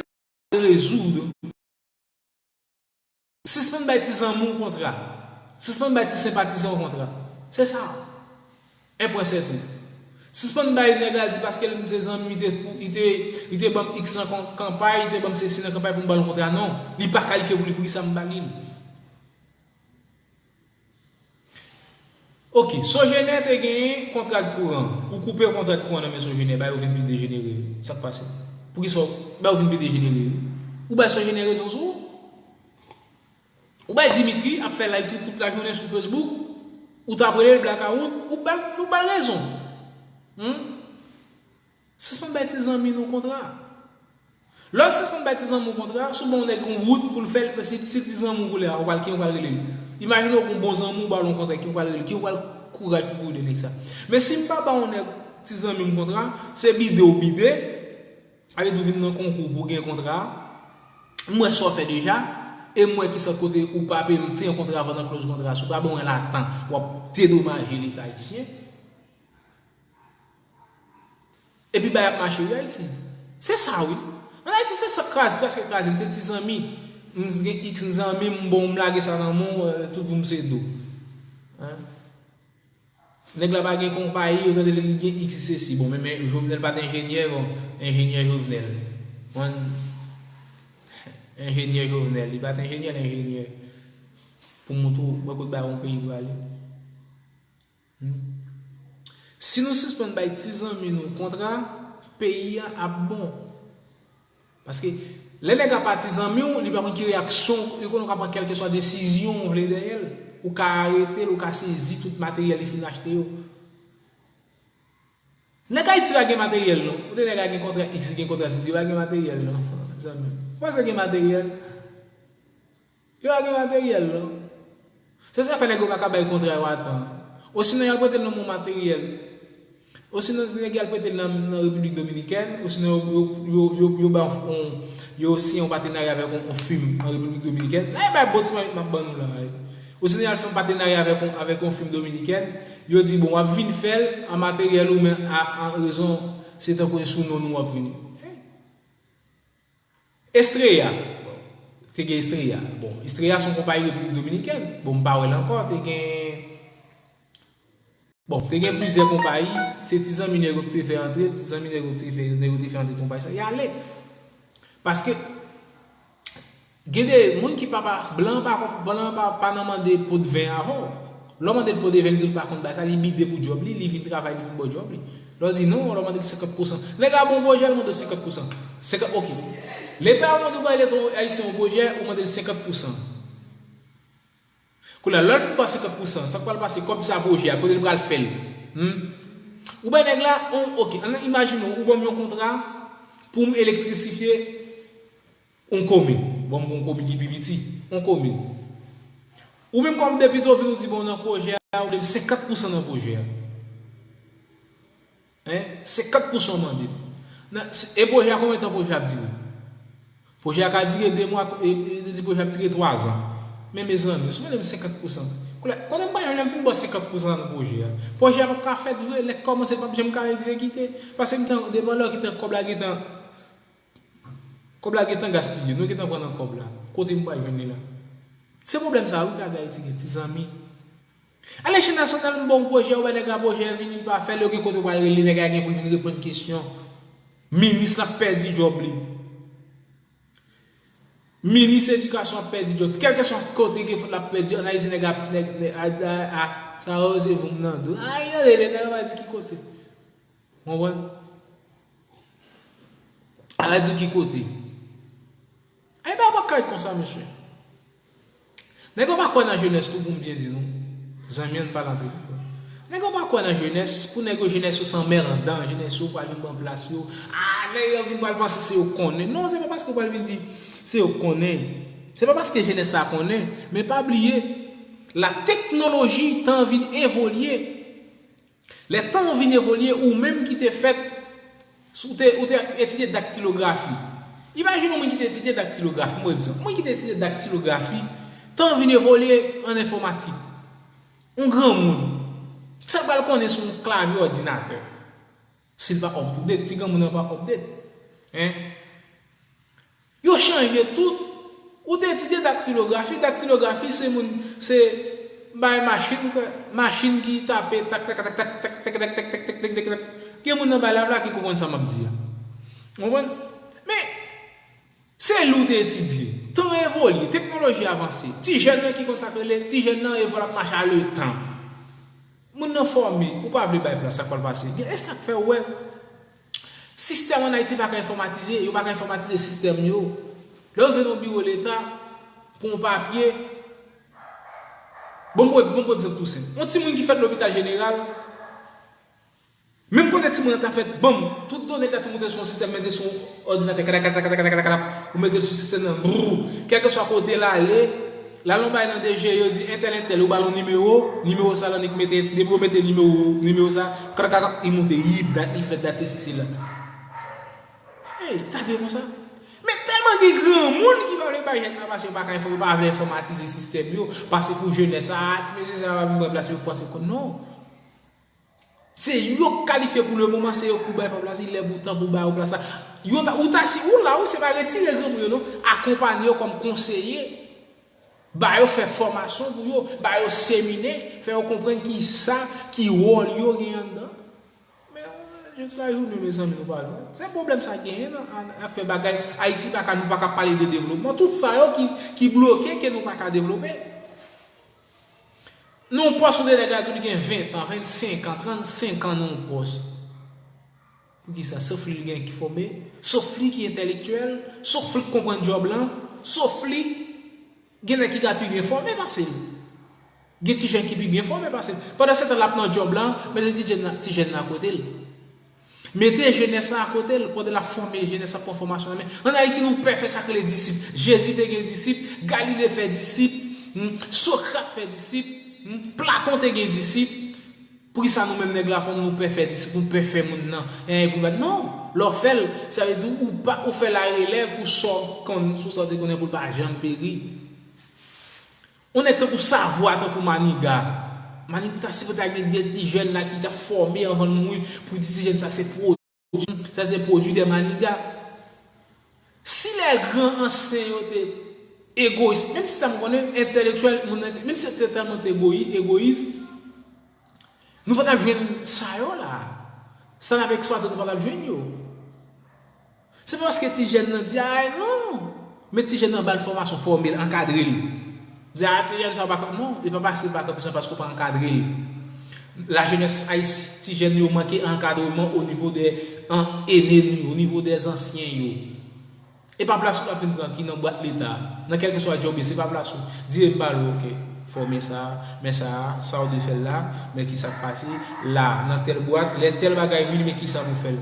yo rezoud, sispann bay ti zanmi w kontra. Sispann bay ti senpatizan w kontra. Se sa. En pwen se tou. Sispann bay nèg la di paske l se zanmi m, li te, li te, li te ban m X nan kon-, kanpay, li te ban m sesi nan kanpay pou m ba l kontra. Non, li pa kalifye pou li, poukisa m ba li l? Ok, Sogener te genyen kontra kouran. Ou koupe kontra kouran nan men Sogener, ba yo vin pi dejenere. Sa k pase? Poukisa w, ba yo vin pi dejenere? Ou bay Sogener rezon sou ou? Ou bay Dimitri ap fè live tout, tout lajounen sou Facebook, ou t ap rele l blakawout, ou ba l, ou ba l rezon. Hmm? Sispann bay ti zanmi nou kontra. Lè w sispann bay ti zanmi w kontra, si w ban yon nèg yon wout pou l fè l, si, si ti zanmi w koulè a, ou pral, ki w pral rele l? Imajine w gen yon bon zanmi w ba l yon kontra, ki w pral rele l? Ki w pral kouraj pou w rele nèg sa? Men si m pa ba yon nèg ti zanmi m kontra, se bide w bide, ale di w vin nan konkou pou w gen kontra a. M wè sa w fè deja, e m wè ki sòt kote ou pa peye m, se yon kontra vann an kloz kontra, si w pa ban mwen latan, w ap dedomaje Leta ayisyen. Epi bay ap mache wi Ayiti. Se sa wi. Ann Ayiti se sa k kraze, prèske kraze m. Se ti zanmi. M gen X, m zanmi m, bon, m lage sa nan men w, euh, tout vou m se do. Hein? Nèg la pa gen konpayi, yo tande li gen X, sesi. Bon, men, men Jovenel pa t enjenyè, bon, enjenyè Jovenel. Bon, enjenyè Jovenel, li pa t enjenyè, l enjenyè. Pou m montre w, wè kot ba yon peyi prale. Hmm. Si nou sispann bay ti zanmi nou kontra, peyi a ap bon. Paske lè nèg la pa ti zanmi w, li pa konn ki reyaksyon, li konnen w ka pran kèlkeswa desizyon w vle dèyè l. Ou ka arete l, ou ka sezi tout materyèl li fin achte yo. Nèg Ayiti pa gen materyèl non. Ou te nèg la gen kontra X, li gen kontra sesi, yo pa gen materyèl non, zanmi. Ou panse yo gen materyèl? Yo pa gen materyèl non. Se sa k fè nèg yo pa ka bay kontra yo a tan. Osinon y al prete l nan bon materyèl. Osinon nèg y al prete l nan, nan Repiblik Dominikèn. Osinon yo, yo, yo, yo, yo ba yon, yo siyen yon patenarya avèk yon, yon fim an Repiblik Dominikèn. Sa e bay bon ti manmi m ap ban nou la. Osnon y al fè yon patenarya avèk yon, avèk yon fim dominikèn, yo di, bon, w ap vin fè l an materyèl ou, men a, an rezon, se tankou e sou non nou w ap vini. Estrella, bon, te gen Estrella. Bon, Estrella se yon konpayi Repiblik Dominikèn. Bon, m pa wè l ankò. Te gen, bon, te gen plizyè konpayi. Se ti zanmi nèg yo ki te fè antre, ti zanmi nèg yo ki te fè, nèg yo te fè antre konpayi sa. Y ale. Paske gen de moun ki pa, pa blan pa, blan pa, pa nan mande pot ven avè w. Lè w mande l pot ven, li di l pa konn bay sa, li bide pou djòb li, li vin travay, li vin ba w djòb li. Lè w di non, lè w mande l senkant pousan. Nèg la ba w pwojè, l mande w senkant pousan. Senkant, oke. Leta mande w bay Leta ayisyen yon pwojè, ou mande l senkant pousan. Kounye a, lè l fin ba w senkant pousan, sa k pral pase, kòb sa pwojè a, kote l pral fè l? Hmm? Ou bay nèg la, on, oke, ann imajine w, ou ban m yon kontra pou m elektrisifye yon komin. Bon, m pran yon komin ki pi piti, yon komin. Ou menm kòm depite, w vin ou di, bon, nan pwojè a, ou ba m senkant pousan nan pwojè a. Hein? Senkant pousan w mande. Nan, se, e pwojè a, konbyen tan pwojè a ap dire? Pwojè a ka dire de mwa, e, e, e di pwojè a ap dire twa zan. Men mezanmi, si w mande m senkant pousan, kote, kote m pral jwenn lè m fin ba w senkant pousan nan pwojè a? Pwojè a p ap ka fèt vre, lè k kòmanse l p ap janm ka egzekite. Paske m te devan lè w kite kòb la gentan Kòb la gentan gaspiye, nou gentan pran nan kòb la. Kote m pral jwenn li la? Se pwoblèm sa a wi k Ayiti gen, ti zanmi. Alechèl nasyonal, m ba w yon pwojè, ou bay nèg la pwojè, vini, li pa fè l, yo gen kote w pral rele nèg la, gen pou l vin reponn kesyon. Minis la ap pèdi djòb li. Minis edikasyon ap pèdi djòb. Kèlkeswa kote gen fout l ap pèdi, ann Ayiti nèg ap, nèg, nèg, a, a, a, sa yo se voum nan do. Ay, yo rele nèg la pa di ki kote. Konprann? Ala di ki kote. Ay, bagay pa ka ret konsa, mesye. Nèg yo pa kwè nan jenès tou, pou m byen di nou. Zanmi, ann pale antre nou. Nèg yo pa kwè nan jenès, pou nèg yo, jenès yo se anmèdan, jenès yo pral vin pran plas yo. Ah, nèg yo vin pral panse se yo k konnen. Non, se pa paske yo pral vin di se yo k konnen. Se pa paske jenès sa konnen, men pa bliye, la teknoloji tan vin evolye. Lè tan an vin evolye, ou menm ki te fèt, ou te, ou te etidye daktilografi. Imajine yon moun ki te etidye daktilografi, mwen egzanp. Moun ki te etidye daktilografi, tan an vin evolye an enfòmatik. Yon granmoun, sa l pral konnen sou yon klavye òdinatè? Si l pa up to date, ti granmoun nan pa update. Hein? Yo chanje tout. Ou te etidye daktilografi. Daktilografi se moun, se bay machin, machin ki tape tak, tak, tak, tak, tak, tak, tak, tak, tak, tak, tak, tak. Gen moun nan bay la la ki konprann sa m ap di a. Ou konprann? Men, se li w te etidye. Tan evolye, teknoloji avanse. Ti jèn nan ki konn sa k rele, ti jèn nan evolye ap mache a letan. Moun nan fòme, ou pa vle bay plas, sa k pral pase? Gen, e sa k fè w wè sistèm ann Ayiti pa ka enfòmatize, yo pa ka enfòmatize sistèm yo. Lè w rive nan yon biwo leta, pou yon papye, bon, bon, bon, bon egzanp tou senp. Yon timoun ki fèt lopital jeneral, menm kote timoun nan ta fèt, banm, tout done ta tou moute sou yon sistèm, mete sou yon òdinatè, kadakadakadakadakadakadap, ou mete l sou sistèm nan, brrr, kèlkeswa kote l ale, l al nan bay nan D G, yo di entèl, entèl, yo ba l yon nimewo, nimewo sa l annik mete, depi yo mete nimewo, nimewo sa, kadakadakadap, li moute, yip, dat li fèt, dat sesi, sela. Hey, ta dwe konsa. Men tèlman gen granmoun ki pa vle bay jèn nan, paske yo pa ka enfò-, yo pa vle enfòmatize sistèm yo, paske pou jenès sa, ti mesye sa va vin pran plas yo, panse yo konn, non. Se yo k kalifye pou lemoman, se yo k pou bay pèp la, se lè pou tan pou ba yo plas la. Yo ta, ou ta, si ou la, ou se pa retire granmoun yo non, akonpanye yo kòm konseye, ba yo fè fòmasyon pou yo, ba yo seminè, fè yo konprann ki sa, ki wòl yo gen anndan. Men, jis la jounen, mezanmi, nou pa jwenn. Se pwoblèm sa genyen nan, an, afè bagay, Ayiti pa ka, nou pa ka pale de devlopman. Tout sa yo ki, ki bloke ke nou pa ka devlope. Nan yon pòs ou te nèg la tou li gen ven an, vennsenk an, trannsenk an nan yon pòs. Poukisa? Sof li, li gen ki fòme, sof li ki entèlektyèl, sof li k konprann djòb lan, sof li gen nèg ki ka pi byen fòme pase l. Gen ti jèn ki pi byen fòme pase l. Pandan se tan l ap nan djòb lan, mete ti jèn nan, ti jèn nan akote l. Mete jenès la akote l, pandan l ap fòme jenès la, pran fòmasyon nan men. Ann Ayiti, nou pè fè sa k rele disip. Jezi te gen disip, Galile fè disip, hmm, Sokrat fè disip, hmm, Platon te gen disip. Poukisa nou menm nèg la fò nou pè fè disip, nou pè fè moun nan, en, pou bat? Non, lè w fè l, sa vle di ou pa, ou fè larelèv pou sa w konn, pou sa w te konnen pou l pa janm peri. Yon nèg tankou Savwa, tankou Maniga. Maniga ta sipoze ta gen de ti jèn la ki ta fòme anvan l mouri pou di ti jèn sa se pwodui, sa se pwodui de Maniga. Si lè gran ansyen yo te egoyis, menm si sa m konnen entèlektyèl, moun nan te, menm si yo te tèlman te egoyi, egoyis, nou pa t ap jwenn sa yo la. Sa n ap eksplwate, nou pa t ap jwenn yo. Se pa paske ti jèn nan di, ay non, men ti jèn nan ba l fòmasyon, fòme l, ankadre l. Di, a ti jèn sa w pa konprann, non, e pa paske l pa konprann, se paske w pa ankadre l. Lajenès ayisyen, ti jèn yo manke ankadreman o nivo de an, ene yo, o nivo de ansyen yo. E pa plas ou l ap vin pran ki nan bwat leta, nan kèlkeswa djòb li, se pa plas ou. Di e m ba l, oke, fòme sa, men sa, sa w dwe fè l la, men ki sa k pase la, nan tèl bwat, lè tèl bagay vini, men ki sa pou fè l.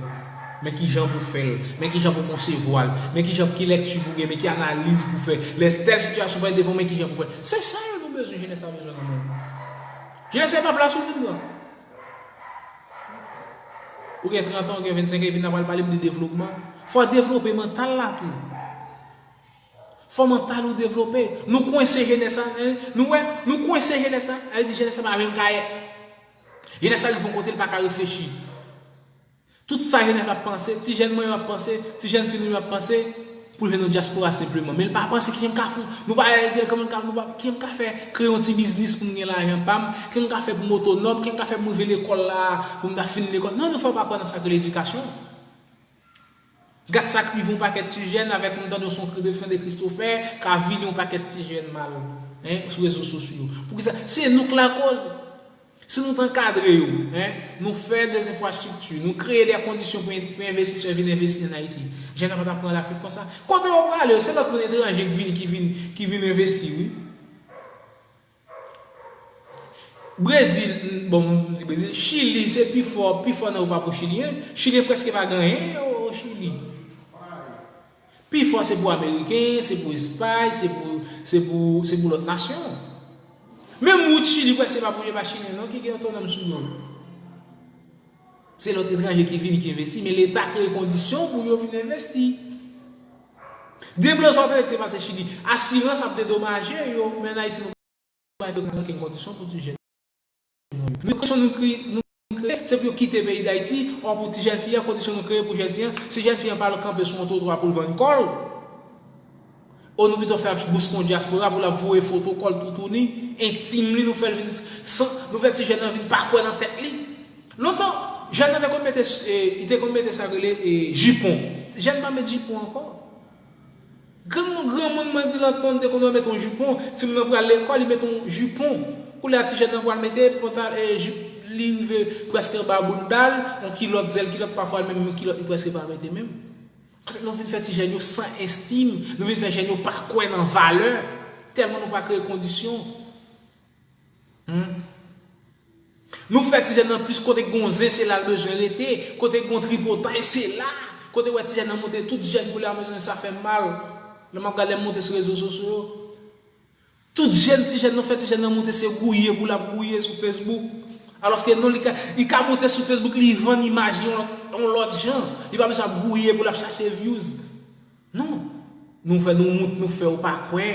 Men ki jan pou fè l, men ki jan pou konsevwa l, men ki jan, ki lèkti pou gen, men ki analiz pou fè. Lè tèl sitiyasyon parèt devan w, men ki jan pou fè l. Se sa yo nou bezwen, jenès la bezwen nan mond. Jenès la pa plas ou vin pran. Ou gen trant an, ou gen vennsenk an, epi n ap pral pale m de devlopman. Fò w devlope mantal la tou. Fò mantal ou devlope. Nou kwense jenès la, en, nou wè, nou kwense jenès la, sa vle di jenès la pa menm ka. Jenès la rive yon kote, l pa ka reflechi. Tout sa jenès la ap panse, ti jèn mwen yo ap panse, ti jèn fi nou yo ap panse, pou l vin nan dyaspora senpleman. Men l pa panse kijan m ka fou, nou pa ede l, kòman m ka, nou pa, kijan m ka fè kreye yon ti biznis pou m gen lajan pa m, kijan m ka fè pou m otonòm, kijan m ka fè pou m rive lekòl la, pou m ta fin lekòl. Non, nou fè w pa kwè nan sa k rele edikasyon. Gad sa k rive yon pakèt ti jèn avèk m tande yon son de fen de Christopher, k avili yon pakèt ti jèn mal, en, sou rezo sosyo. Poukisa? Se nou k lakòz. Si nou t ankadre yo, en, nou fè de enfrastrikti, nou kreye de kondisyon pou en-, pou envestisè vin envesti ann Ayiti, jèn nan pa t ap pran lafuit konsa. Kote yo prale yo? Se lòt moun etranje ki vin, ki vin, ki vin envesti, wi. Brezil, bon, m di Brezil, Chili, se pi fò, pi fò nan Ewòp pou Chili, en. Chili prèske pa gen anyen o Chili. Pi fò se pou Ameriken, se pou Espay, se pou, se pou, se pou lòt nasyon. Menm wout Chili prèske pa pou, pa Chilyen non ki gen otonòm sou yo. Se lòt etranje ki vini, ki envesti, men Leta kreye kondisyon pou yo vin envesti. Deblozay te pase Chili, asirans ap dedomaje yo, men ann Ayiti nou pa gen okenn kondisyon pou ti jèn. Nou, kondisyon nou kreye, nou kreye, se pou yo kite peyi Dayiti, ò pou ti jèn fi a, kondisyon nou kreye pou jèn fi a, si jèn fi a pa al kanpe sou yon twotwa pou l vann kò l, o nou pito fè bous kon dyaspora pou l ap voye foto kò l toutouni, entim li, nou fè l vin san, nou fè ti jèn nan vin pa kwè nan tèt li. Lontan, jèn nan te konn mete, e, li te konn mete sa rele, e, jipon. Jèn pa met jipon ankò. Granmoun, granmoun mwen di lontan te konn mete yon jipon, timoun nan pral lekòl, li mete yon jipon. Koulye a ti jèn nan pral mete pantal, e, jip li rive prèske anba bounda l, yon kilòt, zèl kilòt, pafwa menm yon kilòt li prèske pa mete menm. Paske nou vin fè ti jèn yo san estim, nou vin fè jèn yo pa kwè nan valè, tèlman nou pa kreye kondisyon. Hmm. Nou fè ti jèn nan plis kote k gon zen, se la l bezwen rete. Kote k gon tripotay, se la. Kote w wè ti jèn nan monte, tout jèn koulye a bezwen sa fè m mal. Lè m ap gade, lè m monte sou rezo sosyo yo, tout jèn, ti jèn, nou fè ti jèn nan monte, se gouye pou l ap gouye sou Facebook. Alòske non, li ka, li ka monte sou Facebook, li vann imaj li yon lòt, yon lòt jan. Li pa bezwen ap gouye pou l ap chache views. Non. Nou fè, nou mont, nou fè w pa kwè.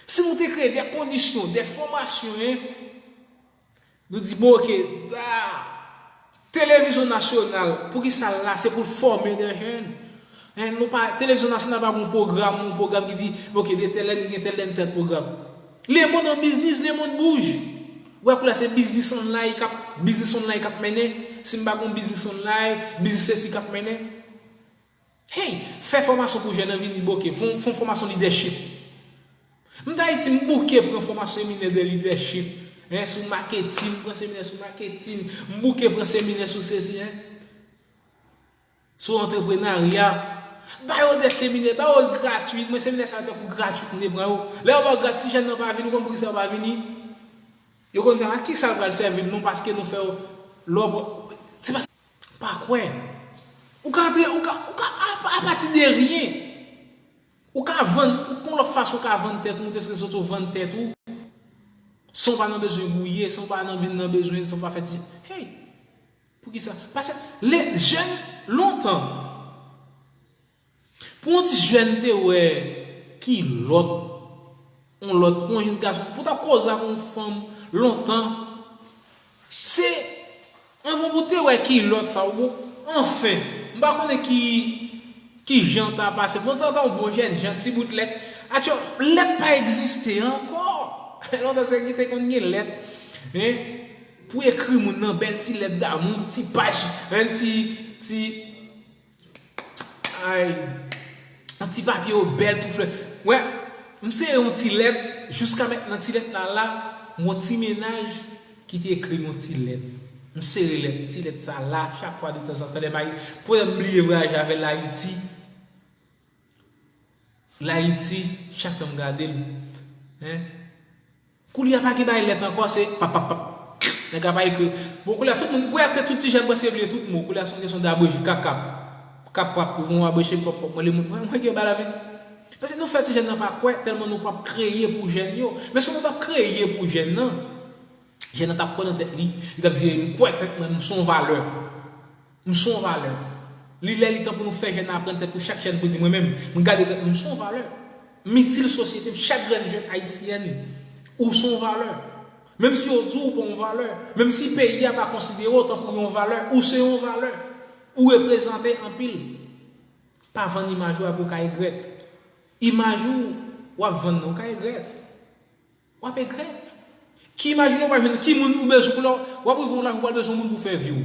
Si nou te kreye de kondisyon, de fòmasyon, en, nou di, bon, oke, a, televizyon nasyonal, poukisa l la? Se pou l fòme de jèn. En, nou pa, televizyon nasyonal pa gon pwogram, yon pwogram ki di, oke, de tèl lè, gen tèl lè, tèl pwogram. Lemonn an biznis, lemonn bouj. Ou wè koulye a se biznis online k ap, biznis online k ap mennen. Si m pa gon biznis online, biznis sesi k ap mennen. Hey, fè fòmasyon pou jèn nan vin di, bon, oke, fè, fè fòmasyon lidèchip. M t Ayiti, m bouke pran fòmasyon seminè de lidèchip. En, sou maketin, m pran seminè sou maketin, m bouke pran seminè sou sesi, en. Sou antreprenarya. Ba yo de seminè, ba yo l gratwit. Mwen, seminè sa yo tankou gratwit m te pran yo. Lè yo ba w gratwit, ti jèn nan pa vini, ou konn poukisa yo pa vini? Yo konn sa, a ki sa l pral sèvi m non, paske nou fè yo lè w, se pa, pa kwè. Ou ka antre, ou ka, ou ka, a, apati de ryen. Ou ka vann, ou kon lòt fason ou ka vann tèt ou, ou te sot ou vann tèt ou. San w pa nan bezwen gouye, san w pa nan vin nan bezwen, san w pa fè ti, hey! Poukisa? Paske lè jèn, lontan, pou yon ti jèn te wè kilòt, yon lòt, pou yon jenn gason, pou w t ap koze ak yon fanm lontan. Se, anvan pou w te wè kilòt sa, ou bon, anfen, m pa konnen ki, ki jan ta pase. Bon, tan, tan, yon bon jèn jan, ti bout lèt. Atyo, lèt pa egziste ankò. Lontan, se ki te konn gen lèt. Hein? Pou ekri moun nan, bèl ti lèt damou, ti paj, hein, ti, ti, ay, yon ti papye yo bèl, tou flè. Wè, m sere yon ti lèt, jiska mentnan ti lèt la la, m yon ti mennaj ki te ekri m yon ti lèt. M sere lèt, ti lèt sa la, chak fwa detanzantan, lè m ay, pou m bliye vwayaje avè l Ayiti. L Ayiti, chak tan m gade l. Hein? Koulye a pa gen bay lèt ankò, se pap, pap, pap. Nèg la pa ekri. Bon, koulye a tout moun, prèske tout ti jèn prèske bliye tout mo. Koulye a se yon kesyon d abreche, kap, kap. Kap, pap, ou voye yon abreche, pòp, pòp. Mwen, li, mwen, mwen gen bay lavi. Paske nou fè ti jèn nan pa kwè, tèlman nou p ap kreye pou jèn yo. Men si nou t ap kreye pou jèn nan, jèn nan t ap kwè nan tèt li, li t ap di, "M kwè tèt mwen, m se yon valè." M se yon valè. Li lè, li tan pou nou fè jèn nan aprann tèt pou chak jèn pou di, "Mwen menm, m gade tèt mwen, m se yon valè. M itil sosyete m, chak grenn jèn ayisyèn, ou se yon valè." Menm si yo di w pa yon valè, menm si peyi a pa konsidere w tankou yon valè, ou se yon valè. Ou reprezante anpil. Pa vann imaj ou apre w ka regrèt. Imaj ou, w ap vann nan, w ka regrèt. W ap regrèt. Ki imaj ou pral jwenn? Ki moun ou bezwen pou lè w ap rive yon laj ou pral bezwen moun pou fè vi w?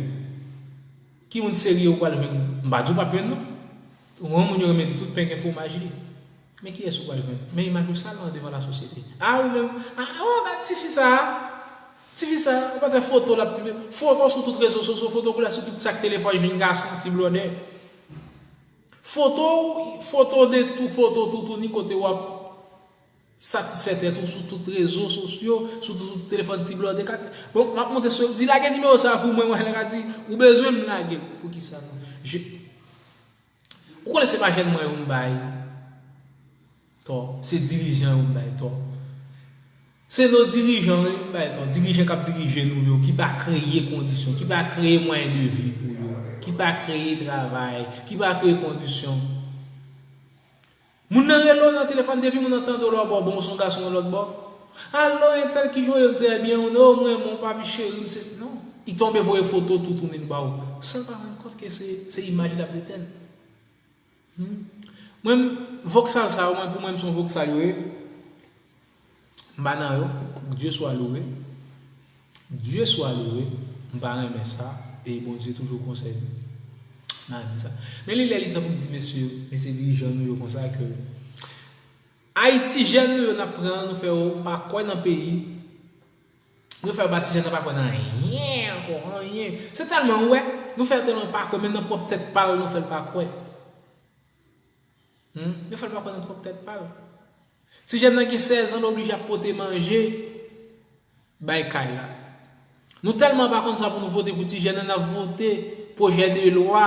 Ki moun serye ou pral jwenn? M pa di w p ap jwenn non. Ou wè moun yo renmen di tout pen gen fwomaj li. Men kiyès ou pral jwenn? Men imaj ou sal nan devan lasosyete. A ou menm, a, o, gad tifi sa a. Tifi sa a, ou pa t wè foto l ap pibliye. Foto sou tout rezo sosyo, foto koulye a sou tout sak telefòn jèn gason, ti blòdè. Foto, foto de tou, foto toutouni kote w ap satisfè tèt ou sou tout rezo sosyo, sou tout telefòn ti blòdè katye. Bon, m ap monte sou, di lage nimewo sa pou mwen, mwen lè ka di, ou bezwen m lage l. Poukisa non? Je, ou konnen se pa jèn mwen yo m bay tò, se dirijan yo m bay tò. Se nou dirijan yo m bay tò, dirijan k ap dirije nou yo, ki pa kreye kondisyon, ki pa kreye mwayen de vi pou yo, ki pa kreye travay, ki pa kreye kondisyon. Moun nan rele w nan telefòn, depi moun nan tande w lòtbò, bon, ou se yon gason lòtbò. Alo, entèl, ki jan w ye? M trè byen, ou non, mwen, mon papi cheri, m se, non. Li tonbe voye foto toutouni l ba w. San l pa rann kont ke se, se imaj l ap detèn. Hmm. Mwen, voksal sa yo, mwen, pou mwen, m se yon voksal yo ye. M pa nan yo. Dieu soit loué. Dieu soit loué. M pa renmen sa. E Bondye toujou konsève m. M pa renmen sa. Men li lè li tan pou m di mesye, mesye dirijan nou yo konsa ke Ayiti jèn nou yo n ap pran, nou fè yo pa kwè nan peyi. Nou fè yo ba ti jèn nan pa kwè nan anyen ankò, anyen. Se tèlman ou wè, nou fè yo tèlman pa kwè, menm nan pwòp tèt pa l, nou fè l pa kwè. Hmm? Nou fè l pa kwè nan pwòp tèt pa l. Ti jèn nan gen sèz an, l oblije ap pote manje bay kay la. Nou tèlman pa konn sa pou nou vote pou ti jèn nan, n ap vote pwojè de lwa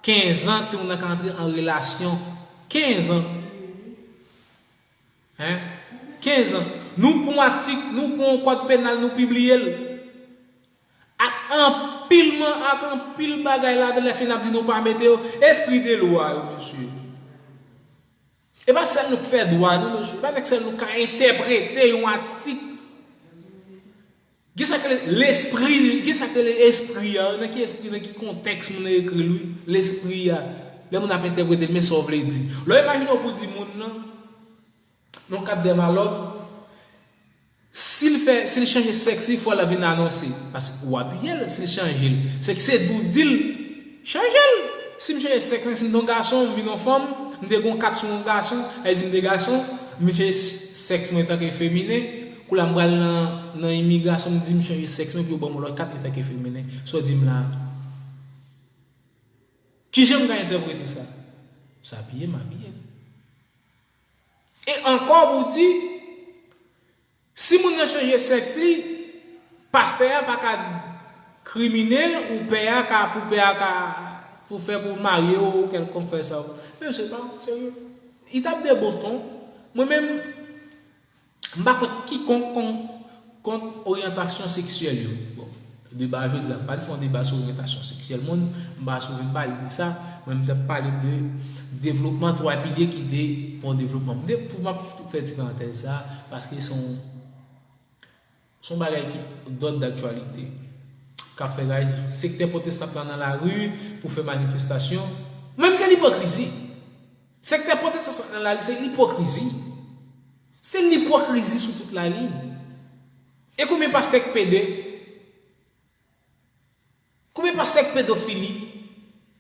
kenz an, timoun nan ka antre an relasyon. Kenz an. Hein? Kenz an. Nou pran yon atik, nou pran yon kòd penal, nou pibliye l. Ak anpil man, ak anpil bagay ladan, lè fin ap di nou pa mete yo. Espri de lwa yo, mesye. E pa sèl nou k fè dwa, non, mesye. E pa nèk sèl nou ka entèprete yon atik. Kisa ke lespri, kisa ke espri a, nan ki espri, nan ki kontèks moun nan ekri l, wi, lespri a. Lè moun ap entèprete l, men sa w vle di. Lè w imajine w pou di moun nan, nan kad dè malòg, si l fè, si l chanje sèks li, fò l vin anonse. Paske ou apiye l, si l chanje l. Se ki se di w di l, chanje l. Si m chanje sèks mwen, si m te yon gason, m vin yon fanm, m te gen yon kat sou yon gason, sa vle di m te gason, m chanje sèks mwen antanke feminen, koulye a m pral nan, nan imigrasyon, m di m chanje sèks mwen pou yo ban m yon lòt kat antanke feminen. Sa w di m la a? Kijan m ka entèprete sa? Sa apiye m apiye l. E ankò pou di, si moun nan chanje sèks li, pastè a pa ka krimine l, ou pè a ka, pou pè a ka, pou fè pou marye w, kèlkonk fè sa. Men se pa serye. Li t ap de bon ton. Mwen menm, m pa kont kikonk kon-, kont oryantasyon seksyèl yo. Bon. deba jodi a, m pa t fè yon deba sou oryantasyon seksyèl moun, m pa sou vin pale de sa, mwen m t ap pale de devlopman twa pilye ki de bon devlopman. M te, pou m ap fè ti parantèz sa, paske se yon, se yon bagay ki dòt daktyalite, k ap fè raj. Sektè pwotestan lan nan lari pou fè manifestasyon. Menm se lipokrizi. Sektè pwotestan lan nan lari, se lipokrizi. Se lipokrizi sou tout laliy. E konbyen pastè k pede? Konbyen pastè k pedofili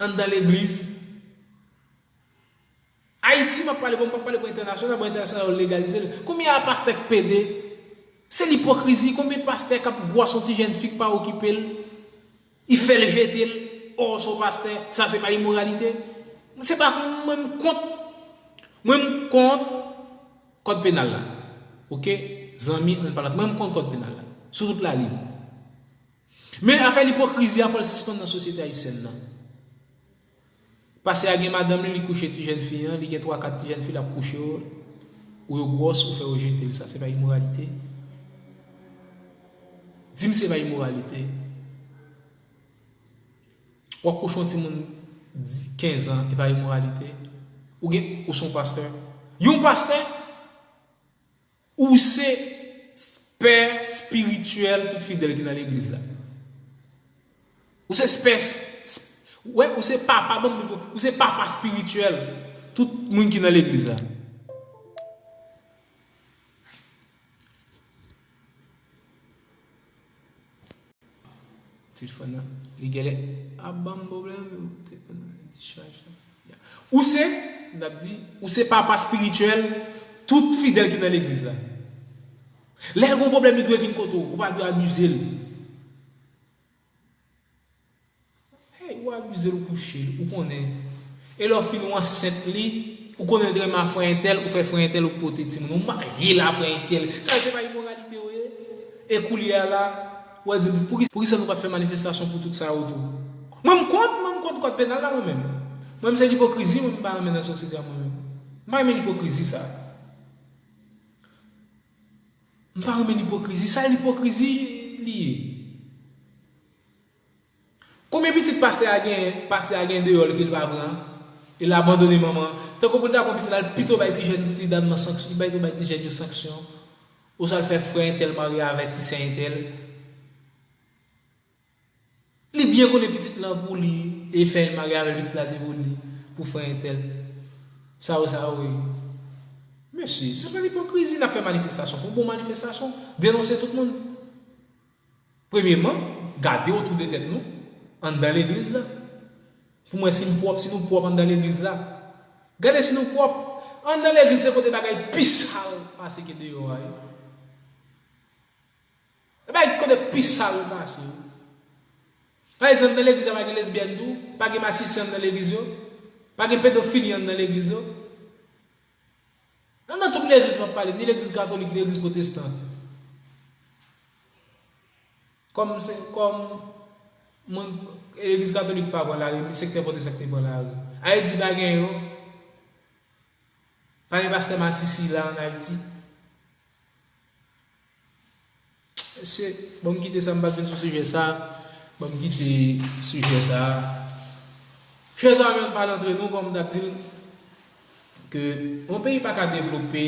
anndan legliz? Ayiti, m ap pale, bon, m p ap pale pou entènasyonal, bon, entènasyonal yo legalize l. Konbyen a pastè k pede? Se lipokrizi. Konbyen pastè k ap gwòs yon ti jèn fi k pa okipe l? Li fè l jete l. Oh, se yon pastè. Sa se pa imoralite? Se pa mwen m kont. Mwen m kont kòd penal la. Oke? Zanmi, ann pale. Mwen m kont kòd penal la. Sou tout laliy. Men afè lipokrizi a, fò l sispann nan sosyete ayisyèn nan. Pastè a gen madanm li, li kouche ti jèn fi an, li gen twa kat ti jèn fi l ap kouche yo, ou yo gwòs, ou fè yo jete l, sa se pa imoralite? Di m se pa imoralite? W ap kouche yon timoun di, kenz an, e pa imoralite? Ou gen, ou se yon pastè? Yon pastè? Ou se pè espirityèl tout fidèl ki nan legliz la. Ou se pè, wè, ou se papa, ban m, ou se papa espirityèl tout moun ki nan legliz la. Telefòn nan, li genlè ap ban m pwoblèm, yo, telefòn nan, dischaj la. Ou se, m t ap di, ou se papa espirityèl tout fidèl ki nan legliz la. Lè l gen yon pwoblèm, li dwe vin kote w, ou pa dwe abize l. Hey, ou abize l, ou kouche l, ou konnen. E lè w fin ou ansent li, ou konnen l te renmen a frè entèl, ou fè frè entèl, ou pote timoun, ou marye l a frè entèl. Sa se pa imoralite yo ye? E koulye a la, w ap di, poukisa, poukisa nou pa t fè manifestasyon pou tout sa yo tou? Mwen m kont, mwen m kont kòd penal la mwen menm. Mwen menm se lipokrizi mwen m pa renmen nan sosyete a mwen menm. M pa renmen lipokrizi sa. M pa renmen lipokrizi. Sa lipokrizi li ye? Konbyen pitit pastè a gen, pastè a gen deyò l ke l pa pran? E l abandone manman. Tankou pou l ta pran pitit la, l pito bay ti jèn, ti dam nan sanksyon, li pito bay ti jèn yo sanksyon. Oswa l fè frè entèl marye avèk ti sè entèl. Li byen konnen pitit lan pou li, e fè l marye avè l, pitit la se pou li, pou frè entèl. Sa yo, sa yo ye. Mesye, se pa lipokrizi, n ap fè manifestasyon, fè yon bon manifestasyon, denonse tout moun. Premyeman, gade otou de tèt nou, anndan legliz la. Pou mwen, si n pwòp, si nou pwòp anndan legliz la. Gade si nou pwòp. Anndan legliz se kote bagay pi sal pase ke deyò a, wi. E bay kote pi sal pase. Pa egzanp, nan legliz la pa gen lesbyèn tou, pa gen masisi anndan legliz yo, pa gen pedofili anndan legliz yo. Nan, nan tout legliz m ap pale, ni legliz katolik, ni legliz pwotestan. Kòm se, kòm moun, legliz katolik pa pran lari, sektè pwotestan ki te pran lari. Ayiti pa gen yo. Pa gen pastè masisi la ann Ayiti. Mesye, ban m kite sa, m pa t vin sou sijè sa. Ban m kite sijè sa. Sijè sa, men, pa rantre nou, kòm m t ap di l, ke yon peyi pa ka devlope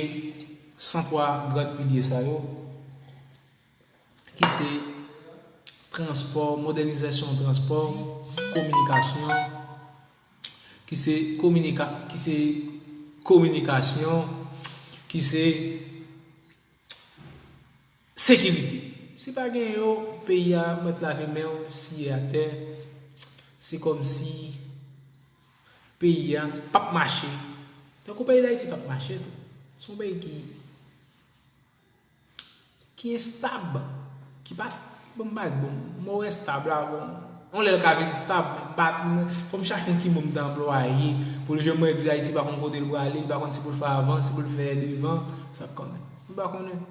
san twa gran pilye sa yo, ki se transpò, modènizasyon transpò, kominikasyon, ki se kominika-, ki se kominikasyon, ki se sekirite. Si pa gen yo, peyi a mèt lave men w, siye atè. Se kòmsi peyi a p ap mache. Tankou peyi Dayiti p ap mache tou. Se yon peyi ki, ki enstab, ki pa, bon, m pa, bon, mo enstab la, bon, yon lè l ka vin stab, men pa, fò m chache yon ki mo m ta anplwaye, pou l jan mwen di Ayiti pa konn kote l prale, li pa konn si pou l fè avan, si pou l fè devan, sa k konnen. M pa konnen.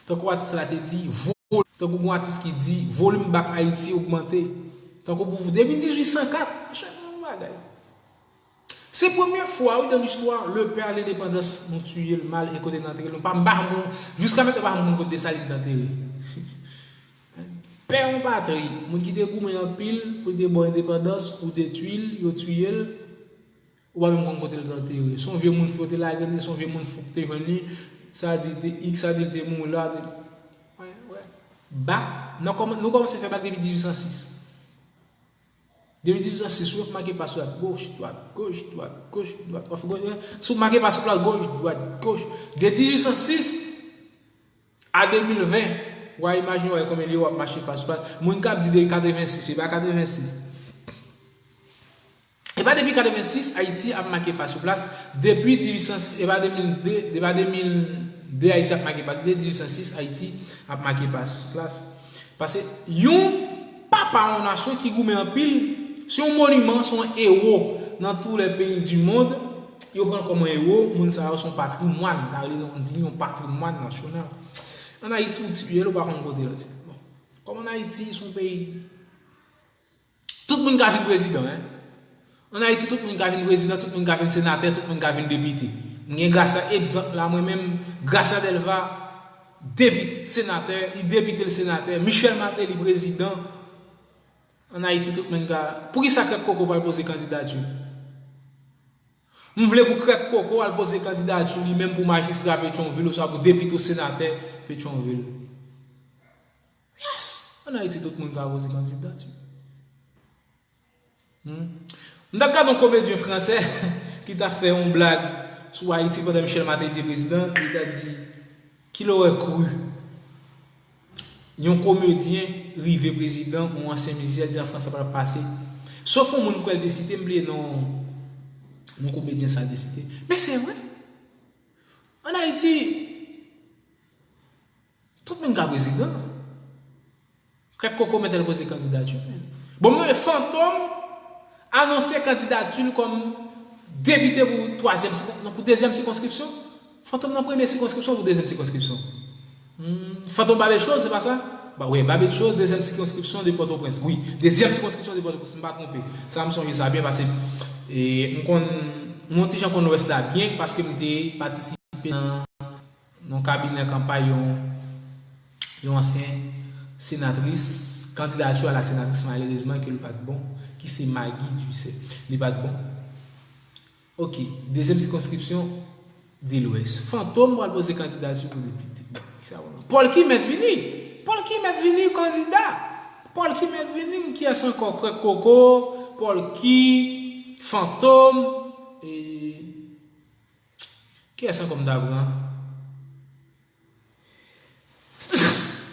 Tankou atis la te di, vo-, tankou gon atis ki di, volim bak Ayiti ogmante. Tankou pou depi dizuit san kat, se yon bagay. Se premye fwa, wi, dans l'histoire, le père l'indépendance, nou tiye l mal e kote n antere l, nou pa, m pa, nou, jiska mentnan, pa konn kote Desalin t antere. Pè yon patri, moun ki te goumen anpil pou l te ba w endepandans, ou detwi l, yo tiye l, ou pa menm konn kote l t antere. Se yon vye moun fou yo te lage l, se yon vye moun fou ki te jwenn li, sa di l te X, sa di l te mouri la, te... Wè, wè. Bak, nou kòman-, nou kòmanse fè bak depi dizuit san sis. Depi dizuit san sis, wi, w ap make pa sou dwat, goch, dwat, goch, dwat, goch, dwat. W ap fè goch, si w make pa sou dwat, goch, dwat, goch. De dizuit san sis a de mil ven, w a imajine w wè konbyen lye w ap mache pa sou dwat. Moun k ap di de katrevensis, e pa katrevensis. E pa depi katrevensis Ayiti ap make pa sou plas. Depi dizuit san, e pa de mil de, e pa de mil de Ayiti ap make pa sou, de dizuit san sis Ayiti ap make pa sou plas. Paske yon papa yon nasyon ki goumen anpil, se yon moniman, se yon ewo nan tou lè peyi di mond. Yo pran l kòm yon ewo, moun sa yo se yon patrimwàn, sa rele nan di yon patrimwàn nasyonal. Ann Ayiti, ou tiye l, ou pa konn kote l antre. Bon, kòm ann Ayiti, se yon peyi Tout moun ka vin prezidan, en. Ann Ayiti, tout moun ka vin prezidan, tout moun ka vin senatè, tout moun ka vin depite. M gen Gracia egzanp la, mwen menm, Gracia Delva, depit-, senatè, li depite, l senatè, Michel Martelly prezidan. Ann Ayiti, tout moun ka, poukisa Krèk Koko pral poze kandidati? M vle pou Krèk Koko al poze kandidati li menm pou majistra Petyonvil oswa pou depite ou senatè Petyonvil. Yes! Ann Ayiti, tout moun ka poze kandidati. Hmm. M t ap gade yon komedyen fransè ki t ap fè yon blag sou Ayiti pandan Michel Martelly te prezidan. Li t ap di, Qui l'aurait cru? Yon komedyen rive prezidan, yon ansyen mizisyen, di an fransè pa t ap pase. Sof yon moun m kwè l te site, m bliye non yon komedyen sa l te site. Men se vre. Ann Ayiti, tout moun ka prezidan. Krèk Koko mete l poze kandidati. Bon, m tande Fantom anonse kandidati l kòm depite pou twazyèm sikon-, non, pou dezyèm sikonskripsyon. Fantom nan premye sikonskripsyon pou dezyèm sikonskripsyon. Hmm, Fantom Babetcho, se pa sa? Ba, wi, Babetcho, dezyèm sikonskripsyon de Pòtoprens. Wi, dezyèm sikonskripsyon de Pòtoprens, si m pa twonpe. Sa, m sonje sa byen, paske, e, m konn, m yon ti jan konn Lwès la byen, paske m te patisipe nan nan kabinè kanpay yon, yon ansyen senatris, kandidati a la senatris malerezman ke li pa t bon, ki se Maggie Ducet. Li pa t bon. Ok, dezyèm sikonskripsyon de Lwès. Fantom pral poze kandidati pou depite. Bon, kisa w nan? Pòlki mèt vini. Pòlki mèt vini kandida. Pòlki mèt vini, kiyès ankò? Krèk Koko, Pòlki, Fantom, e Kiyès ankò m ta pran?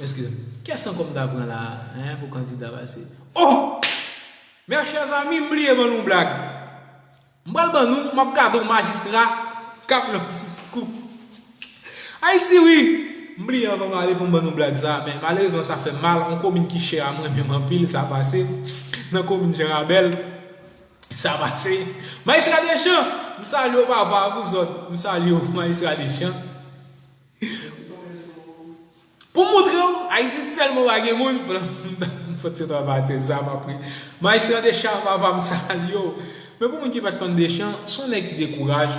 Eskize m. Kiyès ankò m ta pran la, en, pou kandida pase? Oh! Mes chers amis, m bliye ban nou blag. M pral ban nou, m ap gade yon majistra k ap fè yon diskou. Ayiti, wi! M bliye anvan m ale pou m ban nou blag sa, men malerezman sa fè m mal. Yon komin ki chè a mwen menm anpil, sa pase. Nan komin Jan Rabèl, sa pase. Majistra Deschamps, m salye w papa, pou zòt. M salye w, Majistra Deschamps. Pou moutre w, Ayiti tèlman pa gen moun, m fòt se travay atè zam apre. Majistra Deschamps, papa, m salye w. Men pou moun ki pa t konn Deschamps, se yon nèg ki gen kouraj.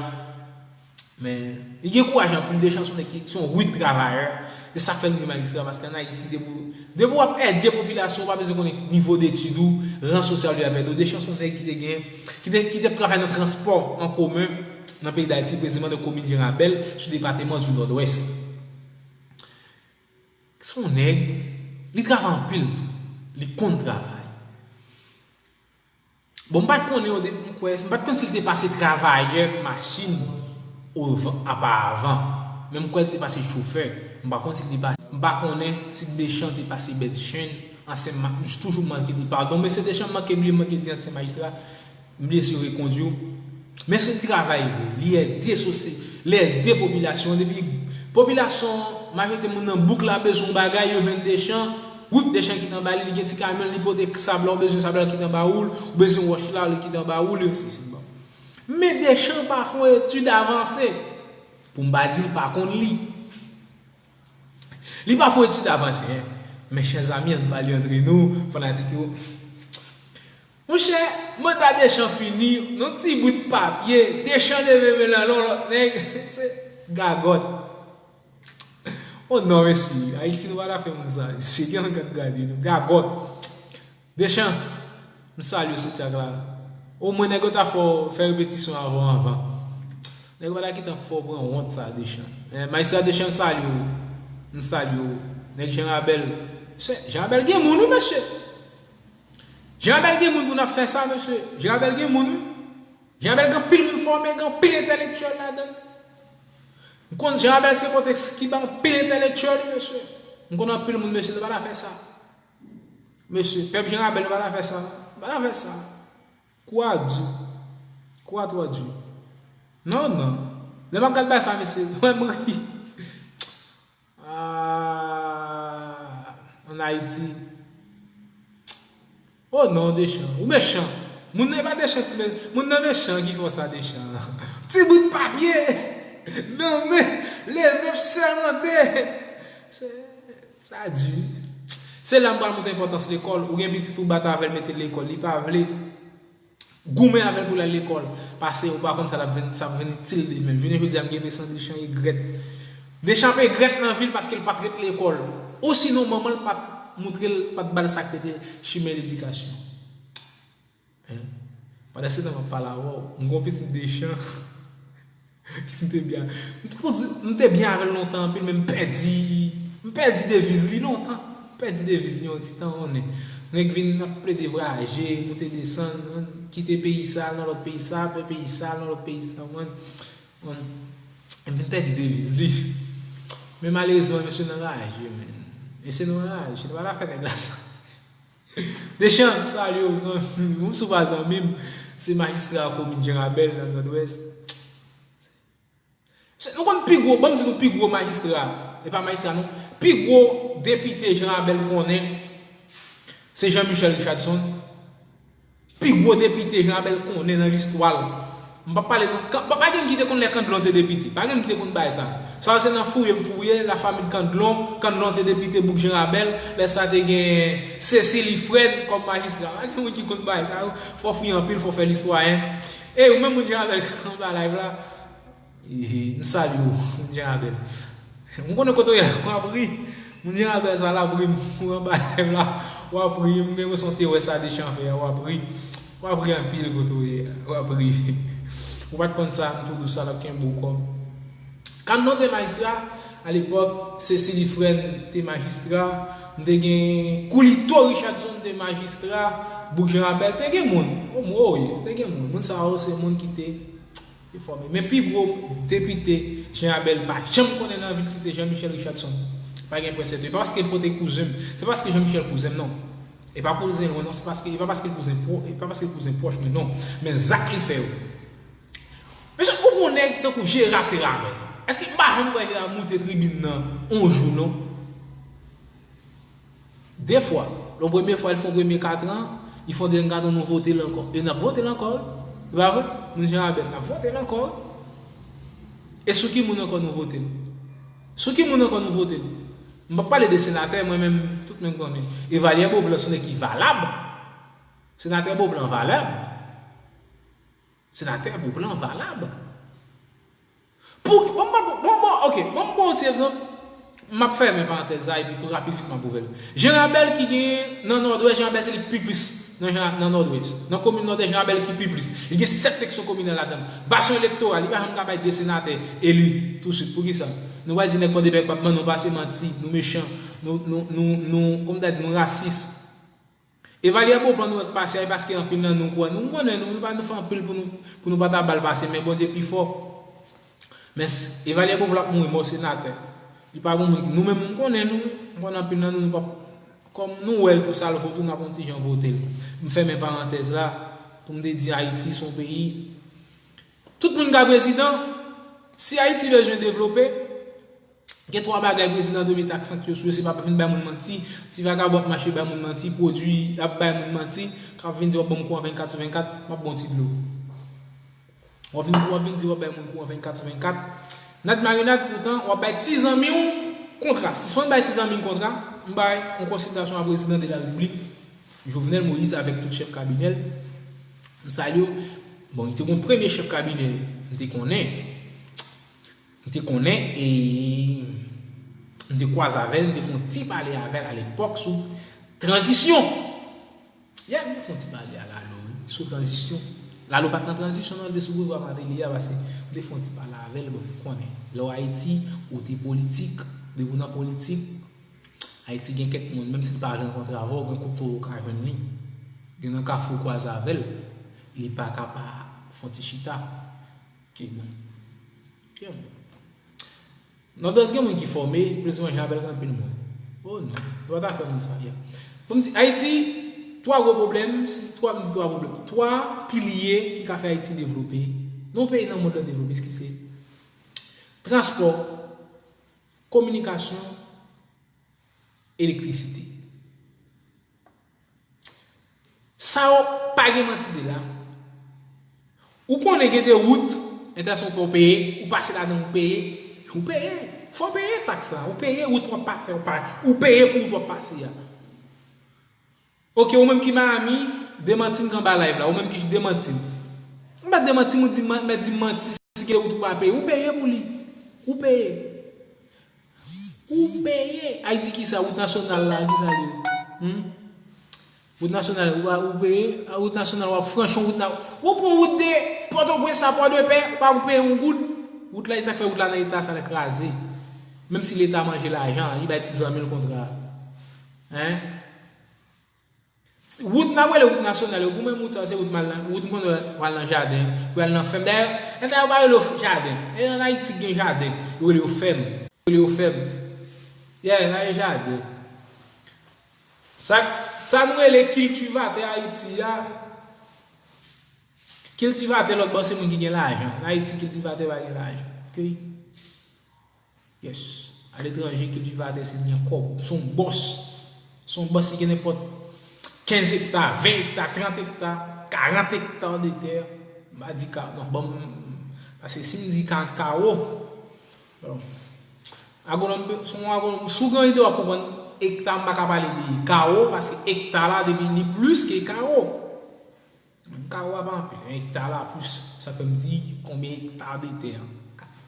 Men, li gen kouraj anpil, Deschamps se yon nèg ki, se yon rit travayè. E sa k fè l rive majistra, paske ann Ayiti, depi, depi w ap ède popilasyon, ou pa bezwen konnen nivo detid ou, ran sosyal ou ap ède w. Deschamps se yon nèg ki te gen, ki te, ki te ap travay nan transpò an komen nan peyi Dayiti, prezidan de komin Jan Rabèl, sou depatman di Nòdwès. Se yon nèg, li travay anpil tou. Li konn travay. Bon, m pa t konnen o depi, m kwè, m pa t konn si l te pase travayè machin ovan, aparavan. Men m kwè l te pase chofè. M pa konn si l te pase, m pa konnen si Deschamps te pase bèt chenn, ansyen ma-, m toujou manke di padon, mesye Deschamps, m manke bliye, m manke di ansyen majistra, m bliye si yo rekondwi w. Men se yon travay vre. Li ède sosyete, li ède popilasyon. Depi popilasyon, majorite moun nan bouk la bezwen yon bagay, yo jwenn Deschamps. Woup, Deschamps kite anba li, li gen ti kamyon, li pote sab la, ou bezwen sab la, li kite anba ou, ou bezwen wòch la, li kite anba ou, li, se, se bon. Men Deschamps pa fè yon etid avanse. Pou m pa di l pa konn li. Li pa fè yon etid avanse, en. Mes chers amis, ann pale antre nou, fanatik yo. Monchè, manda Deschamps fini, nan ti bout papye, Deschamps leve men l anlè yon lòt nèg, se gagòt. Oh non, mesye, Ayiti nou pa ta fè moun sa. Mesye, gen moun k ap gade nou. Gagòt. Deschamps, m salye w sou tchak la. Omwen nèg yo ta fè w fè repetisyon avan anvan. Nèg yo pa ta kite fè w pran wont sa, Deschamps. Eh, Majistra Deschamps, m salye w. M salye w. Nèg Jan Rabèl. Mesye, Jan Rabèl gen moun, wi, mesye. Jan Rabèl gen moun pou n ap fè sa, mesye. Jan Rabèl gen moun, wi. Jan Rabèl gen anpil moun fòme, gen anpil entèlektyèl ladan l. M konn Jan Rabèl se kote ki ba anpil entèlektyèl, wi, mesye. M konn anpil moun, mesye, nou pa ta fè sa. Mesye, pèp Jan Rabèl, nou pa ta fè sa. Nou pa ta fè sa. Kou a di. Kou a twò di. Non, non. Lè m ap gad bagay sa, mesye, mwen, m ri. Ah, ann Ayiti. Oh non, Deschamps. Ou mechan. Moun nan e pa Deschamps ti men. Moun nan mechan ki fè w sa, Deschamps. Ti bout papye. Nan men. Leve, sèmante. Se, sa di. Se la m pral montre enpòtans lekòl. Ou gen pitit ou bat avè l, mete l lekòl. Li pa vle. Goumen avè l pou l al lekòl. Pase ou pa konn sa l ap vin, sa ap vin itil li menm. Jounen jodi a, m gen enpresyon Deschamps egrèt. Deschamps egrèt nan vi l paske l pa t ret lekòl. Osinon, manman l pa t montre l, pa t ba l sa k rele chimen ledikasyon. Hein? Pandan se tan m ap pale avè w, m gon pitit Deschamps. M te byen, m te, m te byen avè l lontan anpil, men m pèdi, m pèdi deviz li lontan. M pèdi deviz li yon ti tan, konnen. Nèg vin ap plede vwayaje, moute desann, kite peyi sa, al nan lòt peyi sa, fè peyi sa, al nan lòt peyi sa, konprann? Konprann? M vin pèdi deviz li. Men malerezman, mesye nan raje, men. Mesye nan raje, nou pa ta fè nèg la sa. Deschamps, m salye w, zanmi m, si w pa zanmi m, se majistra komin Jan Rabèl nan Nòdwès. Se, nou konn pi gwo, ban m di nou pi gwo majistra, e pa majistra non, pi gwo depite Jan Rabèl konnen, se Jean Michel Richardson. Pi gwo depite Jan Rabèl konnen nan listwa l. M p ap pale non, pa, pa gen moun ki te konn lè Kandlon te depite. Pa gen moun ki te konn bay sa. Sa se nan fouye m fouye, lafanmi Kandlon, Kandlon te depite Bouk Jan Rabèl, lè sa te gen Cécile Fred kòm majistra. Pa gen moun ki konn bay sa yo. Fò fouye anpil, fò fè listwayen. E ou menm moun Jan Rabèl anba live la, e, m salye w, moun Jan Rabèl. M konnen kote w ye la, w ap ri. Moun Jan Rabèl sa l ap ri, m anba live la, w ap ri. M gen enpresyon w te wè sa Deschamps fè a, w ap ri. W ap ri anpil kote w ye a, w ap ri. Ou pa t konn sa, m tou di w sa, l ap kenbe w kòm. Kandlon te majistra, alepòk, Cécile Fren te majistra, m te gen Coolito Richardson te majistra, Bouk Jan Rabèl, te gen moun. O, wi, te gen moun. Moun sa yo, se moun ki te te fòme. Men pi gwo depite Jan Rabèl pa janm konnen nan vi l ki se Jean Michel Richardson. Pa gen pwen sèten. E pa paske l pote kouzen m. Se pa paske Jean Michel kouzen m, non. E pa kouzen lwen, non. Se paske, e pa paske l kouzen pwo-, e pa paske l kouzen pwòch mwen, non. Men zak li fè yo. Mesye, ou gon nèg tankou Gérard Théramène. Èske m pa janm wè Gérard moute tribin nan on jou, non? De fwa. Lè w premye fwa, l fè yon premye katran, li fè yon dènye katran, nou vote l ankò. E n ap vote l ankò, wi. E pa vre? Moun Jan Rabèl, n ap vote l ankò, wi. E sou ki moun ankò nou vote l? Sou ki moun ankò nou vote l? M p ap pale de senatè, mwen menm, tout moun konnen. Evalyè Beauplan, se yon nèg ki valab. Senatè Beauplan valab. Senatè Beauplan valab. Pou, bon, bon, bon, bon, ok, bon, bon, ti egzanp. M ap fèmen parantèz la, epi tou rapid, vit, m ap ouvè l. Jan Rabèl ki genyen nan Nòdwès, Jan Rabèl se li ki pi plis nan, Jan, nan Nòdwès. Nan komin Nòdwès, Jan Rabèl ki pi plis. Li gen sèt seksyon kominal ladan l. Basyon elektoral, li pa janm ka bay de senatè eli touswit. Poukisa? Nou pa di nèg Kòdepè k p ap ban nou pase, manti, nou mechan, nou, nou, nou, nou, kòm ta di, nou rasis. Evalyè Beauplan nou wè k pase a, e paske anpil nan nou kwè nou. M konnen nou, nou pa, nou fè anpil pou nou, pou nou pa ta ba l pase, men Bondye pi fò. Men s-, Evalyè Beauplan ap mouri mò senatè. Li pa gon moun, nou menm m konnen nou, m konnen anpil nan nou, nou p ap, kòm nou wè l tou sa l vo tou, n ap yon ti jan vote l. M fèmen parantèz la, pou m te di Ayiti se yon peyi. Tout moun ka prezidan, si Ayiti bezwen devlope, gen twa bagay prezidan dwe mete aksan sou yo, se pa vin bay moun manti, ti vagabon ap mache bay moun manti, pwodui ap bay moun manti, k ap vin di w ap ban m kouran vennkat sou vennkat, m ap ba w ti dlo. W ap vin, w ap vin di w ap bay moun kouran vennkat sou vennkat. Nad marinad, poutan, w ap bay ti zanmi w kontra. Sispann bay ti zanmi w kontra, m bay yon konsiltasyon a prezidan de la repiblik, Jovenel Moïse, avèk tout chèf kabinè l. M salye w. Bon, li te gon premye chèf kabinè, m te konnen. M te konnen, e, M te kwaze avè l, m te fè yon ti pale avè l alepòk sou tranzisyon. Yeah, m te fè yon ti pale a Lalo, wi, sou tranzisyon. Lalo pa t nan tranzisyon, non, l te sou pouvwa Martelly a, paske m te fè yon ti pale avè l, bon, ou konnen. Lè w Ayiti, ou te politik, depi w nan politik, Ayiti gen kèk moun, menm si l pa rankontre avè w, gen kote w ka jwenn li. Gen nan kafou w kwaze avè l, li pa ka pa fè yon ti chita. Ok, bon. Ok, bon. Nan dans gen moun ki fòme, Prezidan Jean Abel gen anpil moun. Oh non, yo pa ta fè moun sa, yeah. Pou m di, Ayiti, twa gwo pwoblèm, si twa, m di twa pwoblèm, twa pilye ki ka fè Ayiti devlope. Nan yon peyi nan mond lan devlope, ki se transpò, kominikasyon, elektrisite. Sa yo pa gen manti de la. Ou konnen gen de wout, entèsyon fò w peye, ou pase ladan ou peye, ou peye, fò w peye taks la, ou peye wout w ap pase, ou pa, ou peye pou wout w ap pase a. Ok, ou menm ki Miami, demanti m k anba live la, ou menm ki demanti m. M pa demanti m, ou di m, mèt di m manti, si gen wout ou pa peye, ou peye pou li. Ou peye. Ayiti kisa? Wout nasyonal la, kisa li ye? Hmm? Wout nasyonal, ou, ou peye, a, wout nasyonal, w ap franchi yon wout na, ou pran wout de Pòtoprens a Pòdepè, ou pa peye yon goud. Wout la, e sa k fè wout la nan eta sa l kraze. Menm si leta manje lajan, li bay ti zanmi l kontra. Hein? Wout n ap rele wout nasyonal yo, pou mwen wout sa yo se wout m al nan, wout m konn wè, w al nan jaden, pou al nan fèm. Dayè, entèl yo pa rele yo jaden. E an Ayiti gen jaden, yo rele yo fèm. Yo rele yo fèm. Yeah, la e jaden. Sa, sa nou rele kiltivatè Ayiti a, kiltivatè lòt bò se moun ki gen lajan. An Ayiti, kiltivatè pa gen lajan. Ok? Yes. Aletranje, kiltivatè se byen kòb. Se yon bòs. Se yon bòs ki gen nenpòt kenz ekta, ven ekta, trant ekta, karant ekta de tè. M pa di ka, non, ban m, paske si m di ka, kawo, bon, agwonòm, se yon agwonòm, si w gen ide w ap konprann ekta, m pa ka pale de kawo, paske ekta la, depi li plis ke kawo. Menm kawo a pa anpil, men ekta la plis. Sa fè m di konbyen ekta de tè.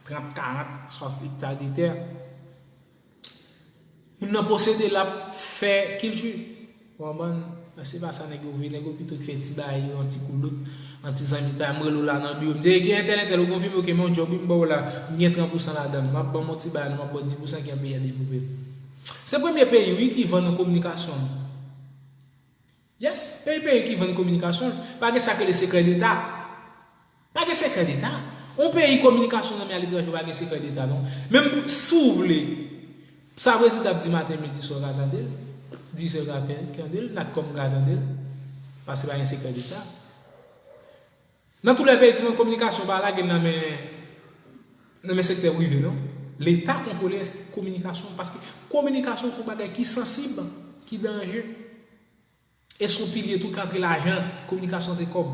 Trant, karant, swasant ekta de tè. Moun nan posede l ap fè kilti. Ou konprann? Men se pa sa nèg yo vle. Nèg yo pito k fè ti bagay yo, an ti koulout, an ti zanmitay. M rele w la nan biwo. M di, "E, gen entèl, entèl, ou konfime, ok, men yon djòb, wi, m ba w la. M gen trant pousan ladan l. M ap ban m yon ti bagay, m ap ba w dis pousan ki an peyi a devlope." Se premye peyi, wi, ki vann nou kominikasyon. Yes, peyi, peyi ki vann kominikasyon l. Pa gen sa k rele sekrè deta. Pa gen sekrè deta. Yon peyi kominikasyon nan men aletranje, pa gen sekrè deta, non. Menm si w vle, sa prezidan ap di maten, midi, swa, w ka tande l. Di sè w ka tande l, Natcom ka tande l. Paske pa gen sekrè deta. Nan tout lè peyi, di mwen kominikasyon pa lage l nan men, nan men sektè prive, non. Leta kontwole kominikasyon, paske kominikasyon se yon bagay ki sansib, ki danje. E se yon pilye tou ki antre lajan, kominikasyon antre kòb.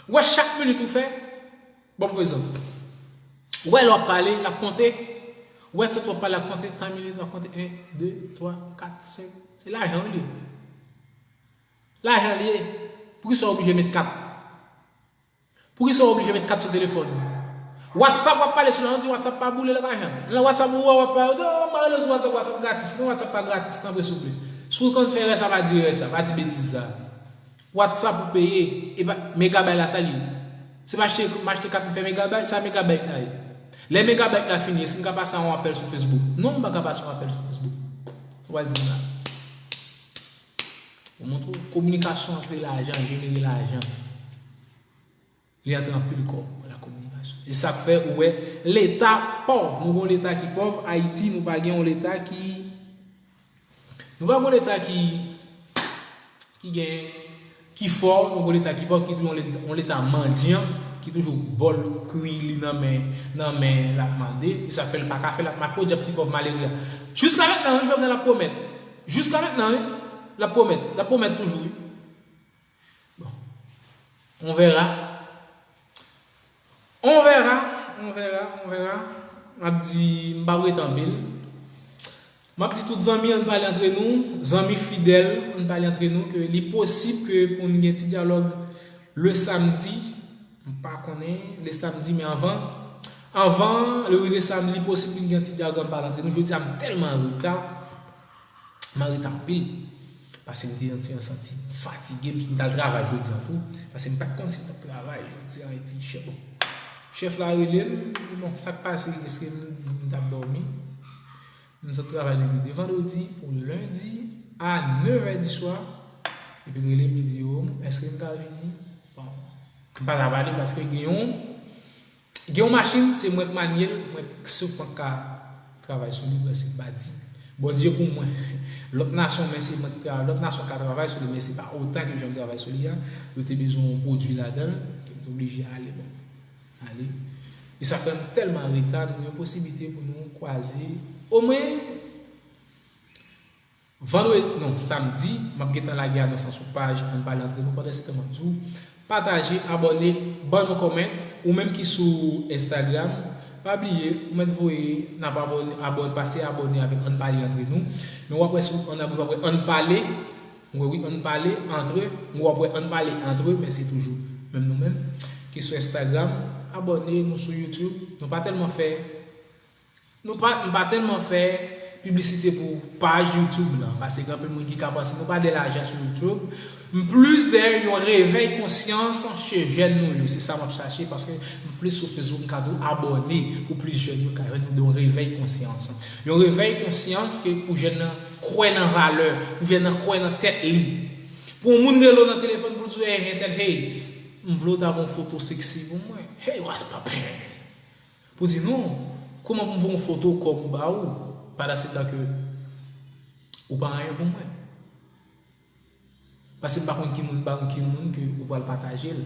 Ou wè chak minit ou fè, bon, pou egzanp, ou wè lè w ap pale, l ap konte, ou wè tèt w ap pale, l ap konte, tan minit, l ap konte, en, de, twa, kat, senk, se lajan wi li ye. Lajan li ye. Poukisa w oblije met kat? Poukisa w oblije met kat sou telefòn ou? WhatsApp w ap pale sou la, nou di WhatsApp pa boule lajan. Nan WhatsApp ou wè w ap pale, w di, "Oh, m pa rele w sou WhatsApp, WhatsApp gratis." Non, WhatsApp pa gratis, tanpri souple. Si w konn fè erè sa, pa di erè sa, pa di betiz sa. WhatsApp ou peye, e pa, megabayt la sa li ye. Se m achte, m achte kat m fè megabayt, sa megabayt la ye. Lè megabayt la fini, èske m ka pase a yon apèl sou Facebook? Non, m pa ka pase yon apèl sou Facebook. Ou pral di m la. Ou montre w kominikasyon antre lajan, jenere lajan. Li antre anpil kòb nan kominikasyon. E sa k fè ou wè leta pòv. Nou gen yon leta ki pòv. Ayiti, nou pa gen yon leta ki, nou pa gen yon leta ki, ki gen, ki fò, nou gen yon leta ki pòv, ki toujou yon leta, yon leta mandyan, ki toujou bòl kwi li nan men, nan men l ap mande. E sa fè l pa ka fè, l ap make w dyab ti pòv malere a. Jiska mentnan, wi, Jovenel ap pwomèt. Jiska mentnan, wi, l ap pwomèt. L ap pwomèt toujou, wi. Bon. On verra. On verra, on verra, on verra. M ap di, m p ap rete anpil. M ap di tout zanmi, ann pale antre nou. Zanmi fidèl, ann pale antre nou ke li posib ke pou n gen ti dyalòg le samdi. M pa konnen, le samdi, men anvan, Anvan, lè rive samdi, li posib pou n gen yon ti dyagon pale antre nou. Jodi a, m tèlman an reta. M an reta anpil. Paske m te santi, santi m fatige. M t al travay jodi a tou. Paske m pa t konn si m t ap travay jodi a. Epi chèf, bon, chèf la rele m. M di, bon, sa k pase? Èske m di m t ap dòmi? M sot travay depi de vandredi pou lendi a nèf è di swa. Epi l rele m, li di, yo, èske m ka vini? Bon, m pa ta pale paske gen yon, gen yon machin, se mwen k manye l, mwen k, si w pa ka travay sou li, prèske m pa di. Bondye pou mwen. Lòt nasyon, men se mwen k travay, lòt nasyon ka travay sou li, men se pa otan ke jan m travay sou li a. Yo te bezwen yon pwodui ladan l, ke m te oblije ale, bon. Ale. E sa fè m tèlman an reta, nou gen posiblite pou nou kwaze omwen vandredi, non, samdi, m ap gentan lage anons lan sou paj Ann Pale Antre Nou. Pandan se tan, m ap di w, pataje, abòne, ban nou kòmant, ou menm ki sou Instagram, pa bliye, ou mèt voye, n ap abòne, abòne, pase abòne avèk Ann Pale Antre Nou. Men w ap wè sou, ann abòne, w ap wè Ann Pale, m wè wi, Ann Pale Antre, w ap wè Ann Pale Antre, men se toujou menm nou menm ki sou Instagram. Abòne nou sou YouTube. Nou pa tèlman fè, nou pa, m pa tèlman fè piblisite pou paj YouTube lan, paske gen anpil moun ki ka panse nou pa de lajan sou YouTube. M plis dèyè yon revèy konsyans chez jèn nou yo. Se sa m ap chache, paske m plis sou Facebook, m ka di w abòne pou plis jèn yo ka jwenn yon revèy konsyans. Yon revèy konsyans ke pou jèn nan kwè nan valè, pou jèn nan kwè nan tèt li. Pou yon moun rele w nan telefòn pou l di w, hey, entèl, hey, m vle w ta voye yon foto seksi pou mwen. Hey, what's poppin'? Pou di non, kòman pou m voye yon foto kò m ba ou, pandan se tan ke ou pa anyen pou mwen? Paske m pa konn ki moun, m pa konn ki moun ke ou pral pataje l.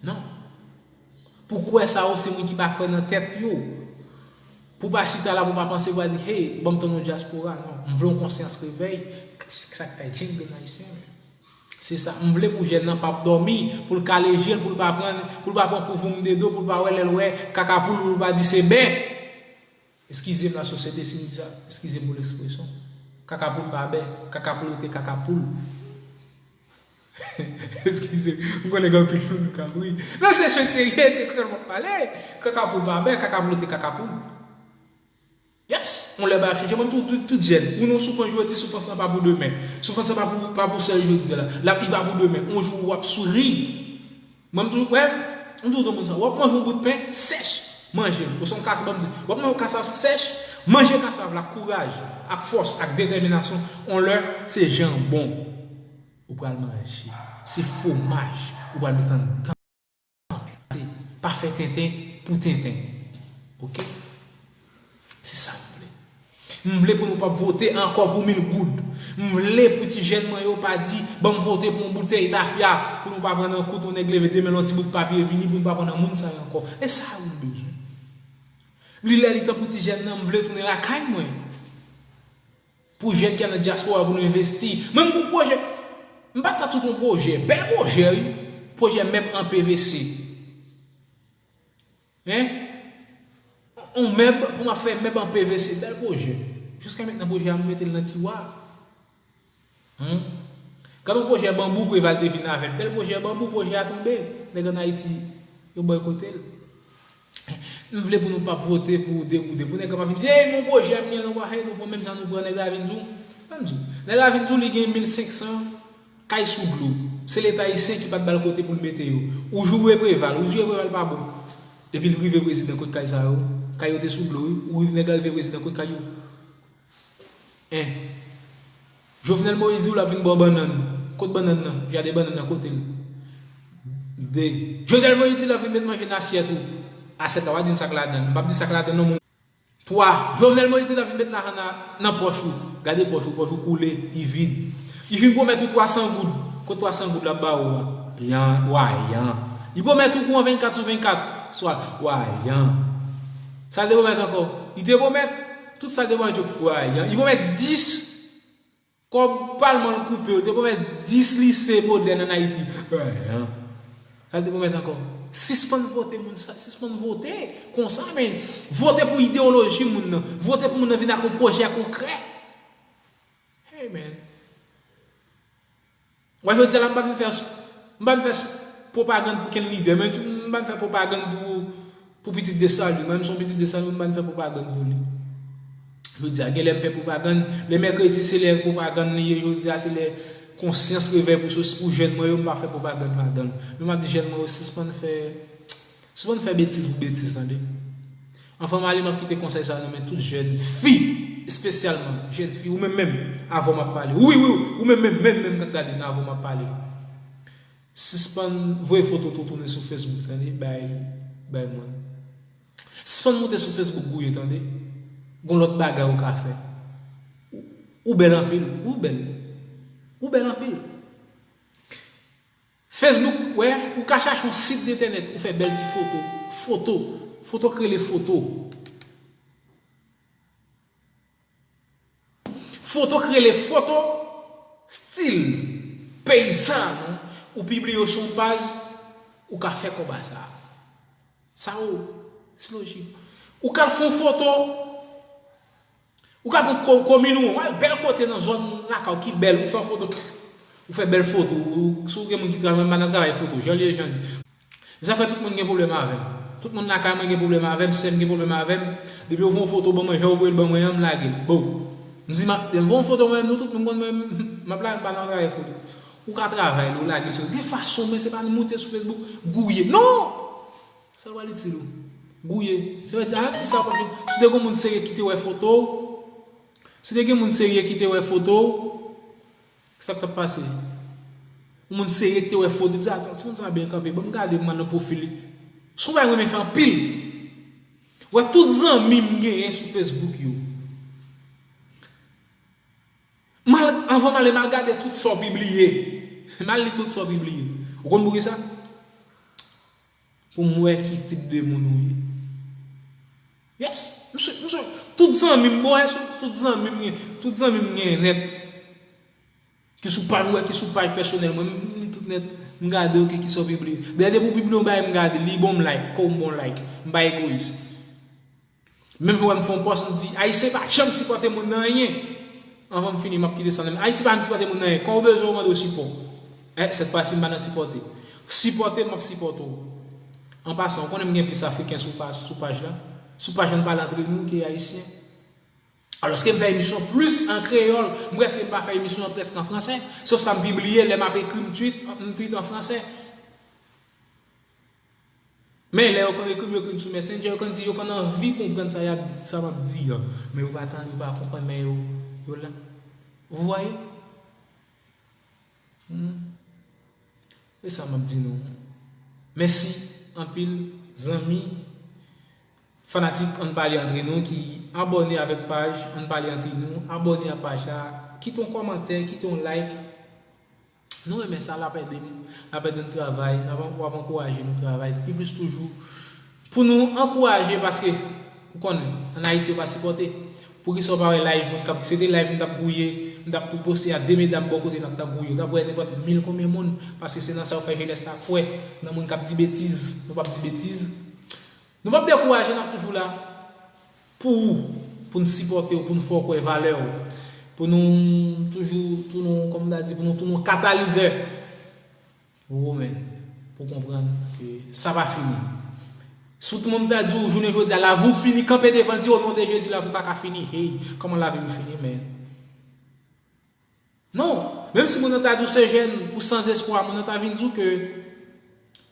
Non. Pou kwè sa yo, se moun ki pa kwè nan tèt yo. Pou pa chita la, pou pa panse, pou pa di, hey, ban m tann yon dyaspora. Non, m vle yon konsyans revèy. Sa k fè djeng grenn ayisyen. Se sa. M vle pou jèn nan p ap dòmi, pou l kale je l, pou l pa pran, pou l pa pran kou voum de do, pou l pa wè lè l wè kaka poul, pou l pa di se bè. Eskize m, lasosyete, si m di sa. Eskize m pou lekspresyon. Kaka poul pa bè, kaka poul rete kaka poul. Eskize, m konnen gen anpil moun k ap ri. Non, se jwèt serye, se krèl m ap pale. Kaka poul pa bè, kaka poul rete kaka poul. Yes, yon lè bagay ap chanje. Mwen, m tou, tout, tout jèn. Ou nan soufrans jodi, soufrans lan pa pou demen. Soufrans lan pa pou, pa pou sèl jodi a la. L ap, li pa pou demen. Yon jou w ap souri. Mwen, m toujou, wè, m toujou di moun sa, w ap manje yon bout pen sèch, manje l. Oswa yon kasav, ban m di, w ap manje yon kasav sèch, manje kasav la ak kouraj, ak fòs, ak detèminasyon. Yon lè, se janbon ou pral manje. Se fwomaj ou pral met anndan. Pa fè tenten pou tenten. Oke? Se sa m vle. M vle pou nou p ap vote ankò pou mil goud. M vle pou ti jèn mwen yo pa di, ban m vote pou yon boutèy tafya, pou nou pa pran nan kout yon nèg leve demen l yon ti bout papye vini, pou nou pa pran nan moun sa yo ankò. E sa wi m bezwen. Li lè li tan pou ti jèn nan, m vle tounen lakay mwen. Pou jèn ki al nan dyaspora pou nou envesti. Mwen m gon pwojè. M pa ta tout yon pwojè. Bèl pwojè wi. Pwojè mèb an P V C. Hein? On mèb pou m ap fè mèb an P V C, bèl pwojè. Jiska mentnan pwojè a m mete l nan tiwa. Hmm? Gade yon pwojè banbou Preval te vin avè l. Bèl pwojè banbou, pwojè a tonbe. Nèg ann Ayiti, yo bòykote l. M vle pou nou p ap vote pou degoude. Pou nèg la pa vin di, hey, mon pwojè m gen, non, pa, hey, nou pran menm jan nou pran nèg la vin di w. Ban m di w. Nèg la vin di w li gen mil senk san kay sou dlo. Se Leta ayisyen ki pa t ba l kote pou l mete yo. Ou joure Preval, ou joure Preval pa bon. Epi l rive prezidan kot kay sa yo. Kay yo te sou dlo wi. Ou rive, nèg la rive prezidan kot kay yo. En. Jovenel Moïse di w l ap vin ba w bannann. Kot bannann nan? Jaden bannann nan kote l? De. Jovenel Moïse di l ap vin met manje nan asyèt ou. Asyèt la, w a di m sa k ladan l. M p ap di sa k ladan l non, men Twa, Jovenel Moïse di l ap vin met lajan nan, nan pòch ou. Gade pòch ou, pòch ou koule, li vid. Li vin pwomèt ou twa san goud. Kot twa san goud l ap ba ou a? Yan, wa yan. Li pwomèt ou kouran vennkat sou vennkat. Swa, wa yan. Sa l te pwomèt ankò? Li te pwomèt tout sa l te pwomèt yo. Wa yan. Li pwomèt dis Kòb palman l koupe yo, l te pwomèt dis lise modèn ann Ayiti. Anyen. Sa l te pwomèt ankò? Sispann vote moun sa, sispann vote konsa, men vote pou ideyoloji moun nan. Vote pou moun nan vin ak yon pwojè konkrè. Hey, man. Wè, jodi a la, m pa vin fè, m pa vin fè pwopagann pou kenn lidè, men m pa vin fè pwopagann pou Pou pitit Desalin, mwen menm se yon pitit Desalin, mwen pa fè pwopagann pou li. Jodi a, gen lè m fè pwopagann, lè mèkredi se lè pwopagann li ye, jodi a se lè konsyans revèy pou, pou jèn mwen yo, m pa fè pwopagann ladan l. Men m ap di jèn mwen yo, sispann fè, sispann fè betiz pou betiz, tande. Anvan m ale, m ap kite konsèy sa nan men tout jèn fi, espesyalman jèn fi, ou menm menm, avè w m ap pale. Wi, wi, wi, ou menm menm, menm menm k ap gade m nan, avè w m ap pale. Sispann voye foto w tounen sou Facebook, tande, bay, bay moun. Sispann moute sou Facebook gouye, tande. Gon lòt bagay ou ka fè. Ou, ou bèl anpil, ou bèl. Ou bèl anpil. Facebook, wè, ou ka chache yon sit entènèt, ou fè bèl ti foto. Foto. Foto k rele foto. Foto k rele foto, stil peyizan, ou pibliye yo sou yon paj, ou ka fè kòb a sa. Sa ou, se lojik. Ou ka fè yon foto, ou ka pran ko-, komin ou, ou al bèl kote nan zòn lakay ou ki bèl, ou fè yon foto, ou fè bèl foto, ou, si w gen moun ki travay, m pa nan travay foto, jan l ye, jan l ye. Sa fè tout moun gen pwoblèm avè m. Tout moun lakay mwen gen pwoblèm avè m, sè m gen pwoblèm avè m. Depi yo voye yon foto ban mwen, jan yo voye l ban mwen an, m lage l. Bon. M di, m ap, lè m voye yon foto mwen menm, nou tout moun konn mwen, m ap lage, m pa nan travay foto. Ou ka travay, ou lage sou. Gen fason, men se pa nou moute sou Facebook, gouye. Non! Sa l pral itil ou? Gouye. Yo di, a, ti sa pa fin. Si te gen moun serye ki te wè foto w, si te gen moun serye ki te wè foto w, sa k t ap pase? Yon moun serye ki te wè foto, di, "Atann, timoun sa byen kanpe, ban m gade, m al nan pwofil li." Se yon bagay mwen renmen fè anpil. Wè tout zanmi m genyen sou Facebook yo. M al, anvan m ale, m al gade tout sa w pibliye. M al li tout sa w pibliye. Ou konn poukisa? Pou m wè ki tip de moun ou ye. Yes. M sou, m sou, tout zanmi m, bon, wè, sou, tout zanmi m gen, tout zanmi m gen nèt. Ki sou paj, ou wè, ki sou paj pèsonèl mwen, m li tout nèt, m gade, oke, ki sa w pibliye. Dayè, depi w pibliye yon bagay, m gade, li bon, m like, kou m bon like. M pa egoyis. Menm jan w wè m fè yon pòs, m di, Ayisyen pa janm sipòte moun nan anyen. Anvan m fini, m ap kite sa nan men. Ayisyen pa janm sipòte moun nan anyen. Kan w bezwen, w mande w sipò. Eh, sèt fwa si, m pa nan sipòte. Sipòte, m ap sipòte w. An pasan, ou konnen m gen plis Afriken sou paj, sou paj la. Sou paj la, n pale antre nou ke Ayisyen. Alòske m fè emisyon plis an kreyòl, m prèske m pa fè emisyon an prèske an fransè, sof sa m pibliye, lè m ap ekri, m tweet, m tweet an fransè. Men lè yo konn ekri m, yo ekri m sou Messenger, yo konn di, yo konn anvi konprann sa y ap, sa m ap di an. Men yo pa tande, yo pa konprann, men yo, yo la. Vous voyez? Hmm. E sa m ap di nou. Mèsi anpil, zanmi, fanatik Ann Pale Antre Nou ki abòne avèk paj Ann Pale Antre Nou, abòne a paj la, kite yon kòmantè, kite yon like. Nou renmen sa, l ap ede m, l ap ede n travay, l ap, w ap ankouraje nou travay pi plis toujou. Pou nou ankouraje, paske, ou konnen, ann Ayiti, yo pa sipòte. Poukisa w pa wè live moun k ap, se te live m t ap gouye, m t ap poste a de medam bò kote m ak t ap gouye, w t ap wè nenpòt mil konbyen moun, paske se nan sa yo fè jenès la kwè, nan moun k ap di betiz, nou p ap di betiz. Nou p ap dekouraje, n ap toujou la pou ou, pou n sipòte w, pou n fè w kwè valè w, pou nou toujou, pou nou, kòm m ta di, pou nou tounen yon katalizè. Pou ou menm, pou konprann ke sa pa fini. Si tout moun ta di w, jounen jodi a, lavi w fini, kanpe devan l, di, "O non de Jezi, lavi w pa ka fini." Hey, kòman lavi m fini, men? Non, menm si moun nan ta di w se jèn, ou san espwa, moun nan ta vin di w ke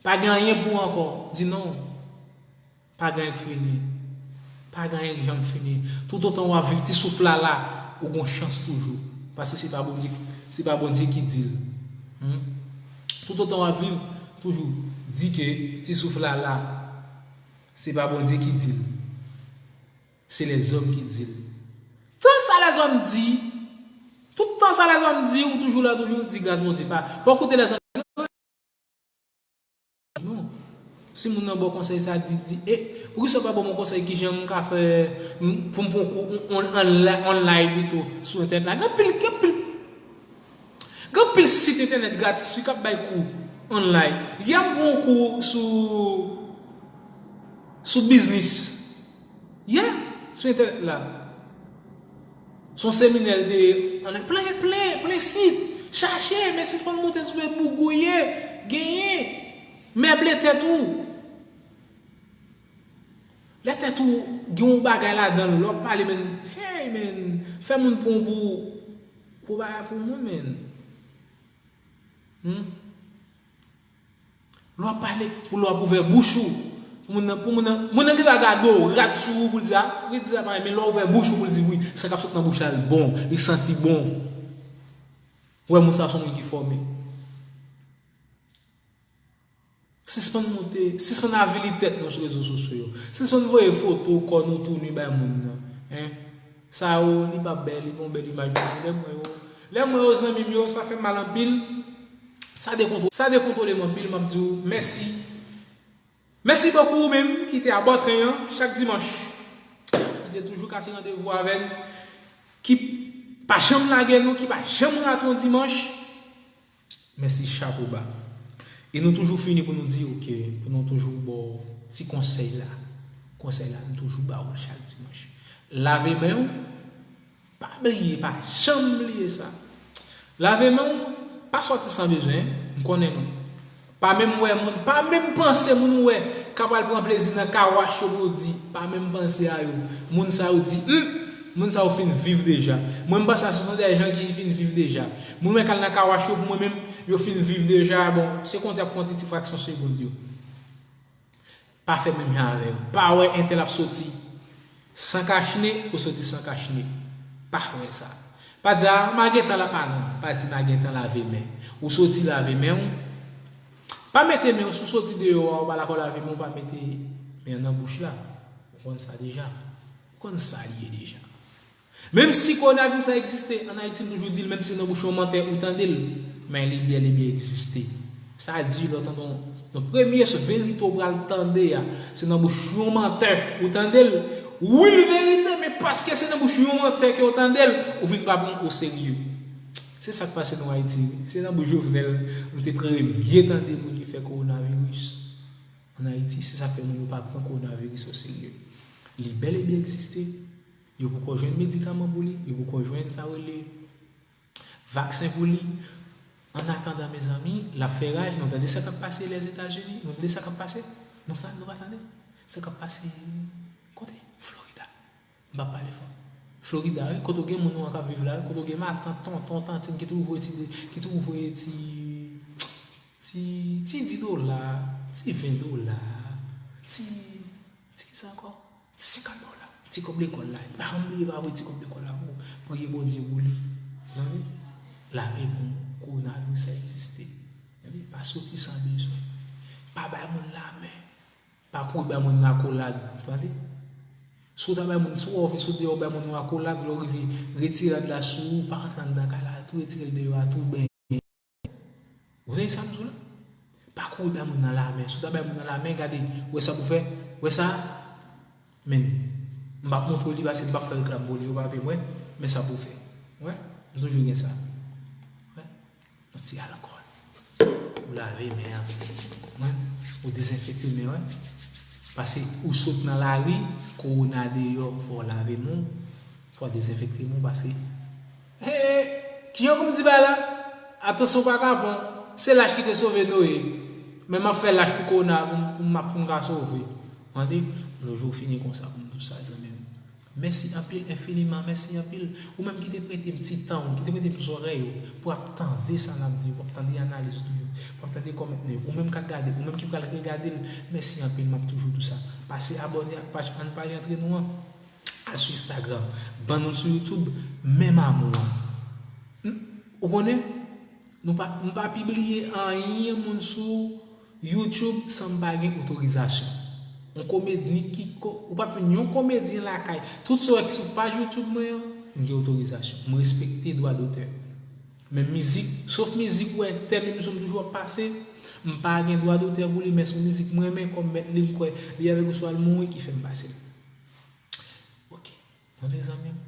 pa gen anyen pou ou ankò. Di non. Pa gen anyen k fini. Pa gen anyen k janm fini. Toutotan w ap viv, ti souf la la, ou gon chans toujou. Paske se pa Bondye, se pa Bondye ki di l. Hmm? Toutotan w ap viv, toujou di ke ti souf la la, se pa Bondye ki di l. Se lèzòm ki di l. Tout sa lèzòm di, tout tan sa lèzòm di, ou toujou la, toujou di gras Bondye. Pa, pa koute lèzòm. Non. Si moun nan ba w konsèy sa, di, di, e, poukisa w pa ban m yon konsèy ki jan m ka fè, m, pou m pran kou on, on, on, online pito sou entènèt la? Gen anpil, gen anpil, gen anpil sit entènèt gratis wi k ap bay kou online. Yè m pran yon kou sou, sou biznis. Yeah, sou entènèt la. Se yon seminè l te ye, ann plen, plen, plen sit. Chache, men sispann moute sou Facebook gouye, genyen. Meble tèt ou. Lè tèt ou gen yon bagay ladan l, lè w ap pale, men, hey, men, fè moun pran w pou, pou bagay pou moun, men. Hmm? Lè w ap pale, pou lè w ap ouvè bouch ou, pou moun nan, pou moun nan, moun nan gentan gade w, rat sou ou pou l di, a, wi, di sa parèy, men lè w ouvè bouch ou pou l di, wi, sa k ap sot nan bouch la, l bon, li santi bon. Ou wè, moun sa se yon moun ki fòme. Sispann monte, sispann avili tèt nou sou rezo sosyo yo. Sispann voye foto kò nou tou ni bay moun nan. Hein? Sa yo, li pa bèl, li pa yon bèl imaj pou nou. Lè m wè yo, lè m wè yo zanmi m yo, sa fè m mal anpil. Sa dekontwole, sa dekontwole m anpil, m ap di w mèsi. Mèsi bokou ou menm ki te abòtren an chak dimanch. Ki te toujou kase randevou avè n. Ki pa janm lage nou, ki pa janm rate yon dimanch. Mèsi, chapo ba. E nou toujou fini pou nou di, oke, pou nou toujou ba w ti konsèy la. Konsèy la, nou toujou ba w l chak dimanch. Lave men w, pa bliye, pa janm bliye sa. Lave men w, pa sòti san bezwen, m konnen nou. Pa menm wè moun, pa menm panse moun ou wè k ap al pran plezi nan car wash yo pou yo di, pa menm panse a yo. Moun sa yo di, hmm, moun sa yo fin viv deja. Mwen m panse a se yon dèyè jan ki fin viv deja. Moun wè k al nan car wash yo, pou mwen menm, yo fin viv deja. Bon, se konte ap konte ti fraksyon segond yo. Pa fè menm jan avè yo. Pa wè entèl ap soti san kachne, pou soti san kachne. Pa fè sa. Pa di, a, m a gentan la, pa non. Pa di m a gentan lave men. Ou soti lave men w. Pa mete men w, si w soti deyò a, ou pa lakò lave men w, pa mete men w nan bouch la. Ou konn sa deja. Ou konn sa li ye deja. Menm si kowonaviris la egziste, ann Ayiti, m toujou di l, menm si nan bouch yon mantè ou tande l, men li bèl e byen egziste. Sa di lè w tande yon, yon premye verite w pral tande a, se nan bouch yon mantè ou tande l. Wi, li verite, men paske se nan bouch yon mantè ke w tande l, ou vin pa pran l oserye. Se sa k pase nou Ayiti. Se nan bouch Jovenel nou te premye tande moun ki fè kowonaviris ann Ayiti. Se sa k fè moun yo pa pran kowonaviris oserye. Li bèl e byen egziste. Yo poko jwenn medikaman pou li, yo poko jwenn sa yo rele vaksen pou li. Annatandan, mezanmi, l ap fè raj. Nou tande sa k ap pase Lèzetazini? Nou tande sa k ap pase? Nou pa, nou pa tande sa k ap pase kote? Florida. M p ap pale fò. Florida, wi, kote w gen moun ou an k ap viv la, wi, kote w gen matant, tonton, tantin ki toujou voye ti, ki toujou voye ti, ti, ti dis dola, ti ven dola, ti, ti kisa ankò? Ti senkant dola. Ti kòb lekòl la. Pa janm bliye pa voye ti kòb lekòl la pou priye Bondye pou li. Tande? Lave men w, kowonaviris sa egziste. Tande? Pa soti san bezwen. Pa bay moun lamen. Pa kouri bay moun lakolad. Tande? Si w ta bay moun, si w wè w vin sot deyò bay moun yon akolad, lè w rive, retire rad la sou ou, pa rantre anndan kay la, tou retire l deyò a, tou benyen. Ou tande sa m di w la? Pa kouri bay moun nan lamen. Si w ta bay moun nan lamen, gade, ou wè sa pou fè? Ou wè sa? Men, m p ap montre w li paske m p ap fè reklam pou li, ou pa vle wè, men sa pou fè. Ou wè? M toujou gen sa. Ou wè? Yon ti alkòl. Ou lave men an. Ou wè? Ou dezenfekte men w, wè. Paske ou sot nan lari, kowona deyò, fò w lave men w, fò w dezenfekte men w, paske Hey, kijan pou m di bagay la? Atansyon pa ka pran. Se lach ki te sove Noye. Men m ap fè lach pou kowona pou m, pou m, pou m ka sove. Tande? Nou jou fini konsa pou m di w sa, zanmi m. Mèsi anpil, enfiniman, mèsi anpil. Ou menm ki te prete m ti tan w, ki te prete m zòrèy ou, pou ap tande sa n ap di yo, pou ap tande analiz nou yo, pou ap tande kòmantè nou yo. Ou menm k ap gade, ou menm ki pral regade l, mèsi anpil, m ap toujou di w sa. Pase abòne ak paj Ann Pale Antre Nou an. Al sou Instagram, ban nou l sou YouTube, menm amou an. Hmm? Ou konnen? Nou pa, m pa pibliye anyen moun sou YouTube san m pa gen otorizasyon. Yon komedyen ki ko-, ou p ap jwenn yon komedyen lakay. Tout sa w wè ki sou paj YouTube mwen an, m gen otorizasyon. M respekte dwa dotè. Men mizik, sof mizik ou wè tèm emisyon m toujou ap pase, m pa gen dwa dotè pou li, men se yon mizik m renmen kòm mèt li, m kwè li avèk oswa l mouri ki fè m pase l. Ok. Tande zanmi m.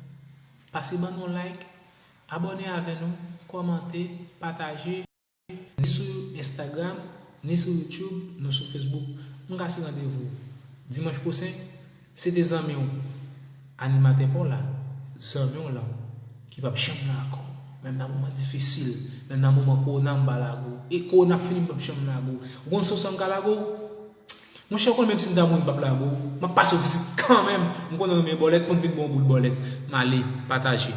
Pase ban nou like, abòne avè nou, kòmante, pataje, ni sou Instagram, ni sou YouTube, nou sou Facebook. M kase randevou dimanch pwochen, se te zanmi w, animatè pa w la, zanmi w la, ki p ap janm lage w. Menm nan moman difisil, menm nan moman kowona m pa lage w. E kowona fini m p ap janm lage w. Ou konn sou sa m ka lage w? Monchè, ou konn menm si m ta mouri, m p ap lage w. M ap pase w vizit kanmenm. M konnen w renmen bòlèt, konn vin ba w boul bòlèt. M ale, pataje.